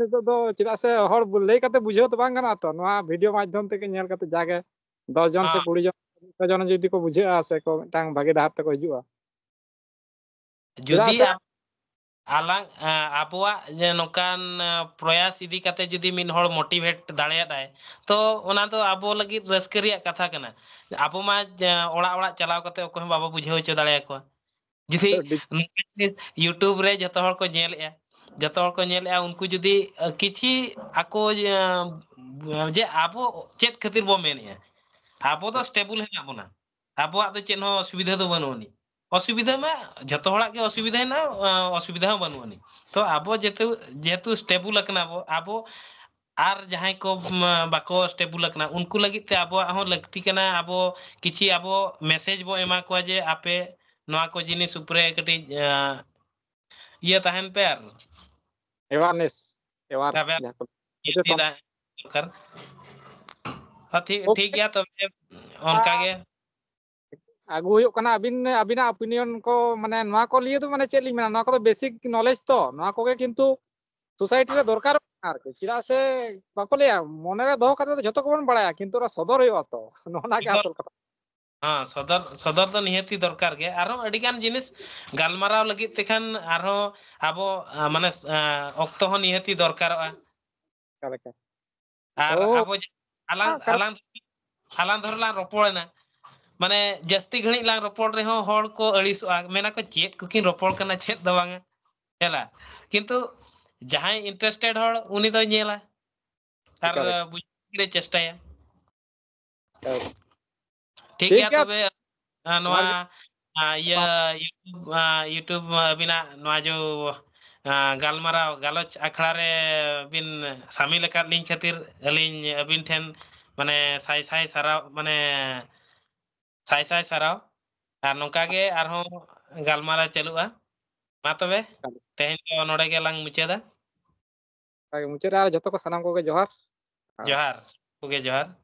ᱱᱤᱛᱚᱜ ᱫᱚ ᱪᱮᱫᱟᱜ ᱥᱮ ᱦᱚᱲ ᱞᱟᱹᱭ ᱠᱟᱛᱮ ᱵᱩᱡᱷᱟᱹᱣ ᱫᱚ ᱵᱟᱝ ᱜᱟᱱᱚᱜᱼᱟ ᱛᱚ, ᱱᱚᱣᱟ ᱵᱷᱤᱰᱤᱭᱳ ᱢᱟᱫᱽᱫᱷᱚᱢ ᱛᱮᱜᱮ ᱧᱮᱞ ᱠᱟᱛᱮ ᱡᱟᱜᱮ ᱫᱚᱥ ᱡᱚᱱ ᱥᱮ ᱦᱮᱸ᱾ ᱠᱩᱲᱤ ᱡᱚᱱ, ᱡᱚᱱ ᱡᱩᱫᱤ ᱠᱚ ᱵᱩᱡᱷᱟᱹᱜᱼᱟ ᱥᱮ ᱠᱚ ᱢᱤᱫᱴᱟᱝ ᱵᱷᱟᱜᱮ ᱰᱟᱦᱟᱨ ᱛᱮᱠᱚ ᱦᱤᱡᱩᱜᱼᱟ᱾ ᱪᱮᱫᱟᱜ ᱡᱩᱫᱤ ᱥᱮ ᱟᱢ ᱟᱞᱟᱝ, ᱮᱸ, ᱟᱵᱚᱣᱟᱜ ᱡᱮ ᱱᱚᱝᱠᱟᱱ, ᱮᱸ, ᱯᱨᱚᱭᱟᱥ ᱤᱫᱤ ᱠᱟᱛᱮ ᱡᱩᱫᱤ ᱢᱤᱫ ᱦᱚᱲ ᱢᱳᱴᱤᱵᱷᱮᱴ ᱫᱟᱲᱮᱭᱟᱫᱟᱭ, ᱛᱚ ᱚᱱᱟ ᱫᱚ ᱟᱵᱚ ᱞᱟᱹᱜᱤᱫ ᱨᱟᱹᱥᱠᱟᱹ ᱨᱮᱭᱟᱜ ᱠᱟᱛᱷᱟ ᱠᱟᱱᱟ᱾ ᱟᱵᱚ ᱢᱟ, ᱮᱸ, ᱚᱲᱟᱜ ᱚᱲᱟᱜ ᱪᱟᱞᱟᱣ ᱠᱟᱛᱮ ᱚᱠᱚᱭ ᱦᱚᱸ ᱵᱟᱵᱚ ᱵᱩᱡᱷᱟᱹᱣ ᱦᱚᱪᱚ ᱫᱟᱲᱮᱭᱟᱠᱚᱣᱟ᱾ ᱡᱩᱫᱤ ᱟᱹᱰᱤ ᱱᱚᱝᱠᱟ ᱡᱤᱱᱤᱥ YouTube ᱨᱮ ᱡᱚᱛᱚ ᱦᱚᱲ ᱠᱚ ᱧᱮᱞᱮᱜᱼᱟ, ᱡᱚᱛᱚ ᱦᱚᱲ ᱠᱚ ᱧᱮᱞᱮᱜᱼᱟ, ᱩᱱᱠᱩ ᱡᱩᱫᱤ, ᱮᱸ, ᱠᱤᱪᱷᱤ ᱟᱠᱚ, ᱮᱸ, ᱡᱮ ᱟᱵᱚ ᱪᱮᱫ ᱠᱷᱟᱹᱛᱤᱨ ᱵᱚ ᱢᱮᱱᱮᱜᱼᱟ, ᱟᱵᱚ ᱫᱚ ᱥᱴᱮᱵᱩᱞ ᱦᱮᱱᱟᱜ ᱵᱚᱱᱟ, ᱟᱵᱚᱣᱟᱜ ᱫᱚ ᱪᱮᱫ ᱦᱚᱸ ᱚᱥᱩᱵᱤᱫᱷᱟ ᱫᱚ ᱵᱟᱹᱱᱩᱜ ᱟᱹᱱᱤᱡ᱾ ᱚᱥᱩᱵᱤᱫᱷᱟ ᱢᱟ ᱡᱷᱚᱛᱚ ᱦᱚᱲᱟᱜ ᱜᱮ ᱚᱥᱩᱵᱤᱫᱷᱟ ᱦᱮᱱᱟᱜᱼᱟ, ᱚ-, ᱚᱥᱩᱵᱤᱫᱷᱟ ᱦᱚᱸ ᱵᱟᱹᱱᱩᱜ ᱟᱹᱱᱤᱡ᱾ ᱛᱚ ᱟᱵᱚ ᱡᱮᱦᱮᱛᱩ, ᱡᱮᱦᱮᱛᱩ ᱥᱴᱮᱵᱩᱞ ᱟᱠᱟᱱᱟ ᱵᱚ, ᱟᱵᱚ ᱟᱨ ᱡᱟᱦᱟᱸᱭ ᱠᱚ, ᱢ, ᱵᱟᱠᱚ ᱥᱴᱮᱵᱩᱞ ᱟᱠᱟᱱᱟ, ᱩᱱᱠᱩ ᱞᱟᱹᱜᱤᱫ ᱛᱮ ᱟᱵᱚᱣᱟᱜ ᱦᱚᱸ ᱞᱟᱹᱠᱛᱤ ᱠᱟᱱᱟ, ᱟᱵᱚ ᱠᱤᱪᱷᱤ ᱟᱵᱚ ᱢᱮᱥᱮᱡᱽ ᱵᱚ ᱮᱢᱟ ᱠᱚᱣᱟ ᱡᱮ ᱟᱯᱮ ᱱᱚᱣᱟ ᱠᱚ ᱡᱤᱱᱤᱥ ᱩᱯᱨᱮ ᱠᱟᱹᱴᱤᱡ, ᱟᱸ, ᱤᱭᱟᱹ ᱛᱟᱦᱮᱱ ᱯᱮ ᱟᱨ ᱮᱣᱟᱨᱱᱮᱥ, ᱮᱣᱟᱨ ᱛᱟᱵᱮᱱ ᱡᱟᱦᱟᱸ ᱠᱚ ᱤᱫᱤ ᱥᱚᱪᱮᱛᱚᱱ᱾ ᱫᱟ-, ᱫᱚᱨᱠᱟᱨ᱾ ᱦᱚᱸ, ᱴᱷᱤᱠ, ᱴᱷᱤᱠ ᱜᱮᱭᱟ ᱛᱚᱵᱮ, ᱚᱱᱠᱟ ᱜᱮ᱾ ᱟᱹᱜᱩ ᱦᱩᱭᱩᱜ ᱠᱟᱱᱟ᱾ ᱟᱹᱵᱤᱱ, ᱟᱹᱵᱤᱱᱟᱜ ᱚᱯᱤᱱᱤᱭᱚᱱ ᱠᱚ, ᱢᱟᱱᱮ, ᱱᱚᱣᱟ ᱠᱚ ᱞᱤᱭᱮ ᱫᱚ, ᱢᱟᱱᱮ, ᱪᱮᱫ ᱞᱤᱧ ᱢᱮᱱᱟ, ᱱᱚᱣᱟ ᱠᱚᱫᱚ ᱵᱮᱥᱤᱠ ᱱᱚᱞᱮᱡᱽ ᱛᱚ, ᱱᱚᱣᱟ ᱠᱚᱜᱮ ᱠᱤᱱᱛᱩ ᱥᱳᱥᱟᱭᱴᱤ ᱨᱮ ᱫᱚᱨᱠᱟᱨ ᱟᱨᱠᱤ᱾ ᱪᱮᱫᱟᱜ ᱥᱮ ᱵᱟᱠᱚ ᱞᱟᱹᱭᱟ, ᱢᱚᱱᱮ ᱨᱮ ᱫᱚᱦᱚ ᱠᱟᱛᱮ ᱫᱚ ᱡᱷᱚᱛᱚ ᱜᱮᱵᱚᱱ ᱵᱟᱲᱟᱭᱟ, ᱠᱤᱱᱛᱩ ᱚᱱᱟ ᱥᱚᱫᱚᱨ ᱦᱩᱭᱩᱜᱼᱟ ᱛᱚ, ᱱᱚᱜᱼᱚ ᱱᱟ ᱜᱮ ᱟᱥᱚᱞ ᱠᱟᱛᱷᱟ᱾ ᱦᱮᱸ, ᱥᱚᱫᱚᱨ, ᱥᱚᱫᱚᱨ ᱫᱚ ᱱᱤᱦᱟᱹᱛᱤ ᱫᱚᱨᱠᱟᱨ ᱜᱮ᱾ ᱟᱨᱦᱚᱸ ᱟᱹᱰᱤ ᱜᱟᱱ ᱡᱤᱱᱤᱥ ᱜᱟᱞᱢᱟᱨᱟᱣ ᱞᱟᱹᱜᱤᱫ ᱛᱮᱠᱷᱟᱱ ᱟᱨᱦᱚᱸ ᱟᱵᱚ, ᱟ, ᱢᱟᱱᱮ, ᱟ, ᱚᱠᱛᱚ ᱦᱚᱸ ᱱᱤᱦᱟᱹᱛᱤ ᱫᱚᱨᱠᱟᱨᱚᱜᱼᱟ᱾ ᱚᱠᱟ ᱞᱮᱠᱟ? ᱟᱨ ᱳ, ᱟᱵᱚ ᱡᱮ-, ᱟᱞᱟᱝ, ᱦᱮᱸ, ᱠᱟᱨᱚᱱ ᱟᱞᱟᱝ, ᱟᱞᱟᱝ ᱫᱷᱚᱨᱮ ᱞᱟᱝ ᱨᱚᱯᱚᱲᱮᱱᱟ, ᱢᱟᱱᱮ, ᱡᱟᱹᱥᱛᱤ ᱜᱷᱟᱹᱲᱤᱡ ᱞᱟᱝ ᱨᱚᱯᱚᱲ ᱨᱮᱦᱚᱸ ᱦᱚᱲ ᱠᱚ ᱟᱹᱲᱤᱥᱚᱜᱼᱟ, ᱢᱮᱱᱟ ᱠᱚ, "ᱪᱮᱫ ᱠᱚᱠᱤᱱ ᱨᱚᱯᱚᱲ ᱠᱟᱱᱟ, ᱪᱮᱫ ᱫᱚ ᱵᱟᱝᱟ", ᱦᱮᱸ ᱞᱟ? ᱠᱤᱱᱛᱩ ᱡᱟᱦᱟᱸᱭ interested ᱦᱚᱲ, ᱩᱱᱤ ᱫᱚᱭ ᱧᱮᱞᱟ ᱟᱨ ᱮᱠᱟᱞ, ᱮᱠᱟᱞ᱾ ᱵᱩᱡᱷᱟᱹᱣ ᱨᱮ ᱪᱮᱥᱴᱟᱭᱟ᱾ ᱮᱠᱟᱞ᱾ ᱴᱷᱤᱠ ᱴᱷᱤᱠ ᱜᱮᱭᱟ, ᱜᱮᱭᱟ᱾ ᱛᱚᱵᱮ, ᱟ, ᱱᱚᱣᱟ, ᱡᱚᱦᱟᱨ ᱜᱮ᱾ ᱟ, ᱤᱭᱟᱹ, ᱧᱟᱯᱟᱢ᱾ YouTube, ᱟ, YouTube ᱟᱹᱵᱤᱱᱟᱜ ᱱᱚᱣᱟ ᱡᱚ, ᱟ, ᱜᱟᱞᱢᱟᱨᱟᱣ ᱜᱟᱞᱚᱪ ᱟᱠᱷᱲᱟ ᱨᱮ ᱵᱤᱱ ᱥᱟᱢᱤᱞ ᱟᱠᱟᱫ ᱞᱤᱧ ᱠᱷᱟᱹᱛᱤᱨ ᱟᱹᱞᱤᱧ ᱟᱹᱵᱤᱱ ᱴᱷᱮᱱ, ᱢᱟᱱᱮ, ᱥᱟᱭ ᱥᱟᱭ ᱥᱟᱨᱦᱟᱣ, ᱢᱟᱱᱮ, ᱥᱟᱭ ᱥᱟᱭ ᱥᱟᱨᱦᱟᱣ᱾ ᱟᱨ ᱱᱚᱝᱠᱟ ᱜᱮ ᱟᱨᱦᱚᱸ ᱜᱟᱞᱢᱟᱨᱟᱣ ᱪᱟᱹᱞᱩᱜᱼᱟ᱾ ᱢᱟ ᱛᱚᱵᱮ, ᱮᱠᱟᱞ᱾ ᱛᱮᱦᱮᱧ ᱫᱚ ᱱᱚᱰᱮ ᱜᱮᱞᱟᱝ ᱢᱩᱪᱟᱹᱫᱟ᱾ ᱚᱱᱠᱟ ᱜᱮ ᱢᱩᱪᱟᱹᱫ ᱨᱮ ᱟᱨ ᱡᱚᱛᱚ ᱠᱚ, ᱥᱟᱱᱟᱢ ᱠᱚᱜᱮ ᱡᱚᱦᱟᱨ᱾ ᱟᱨ ᱡᱚᱦᱟᱨ, ᱠᱚᱜᱮ ᱡᱚᱦᱟᱨ᱾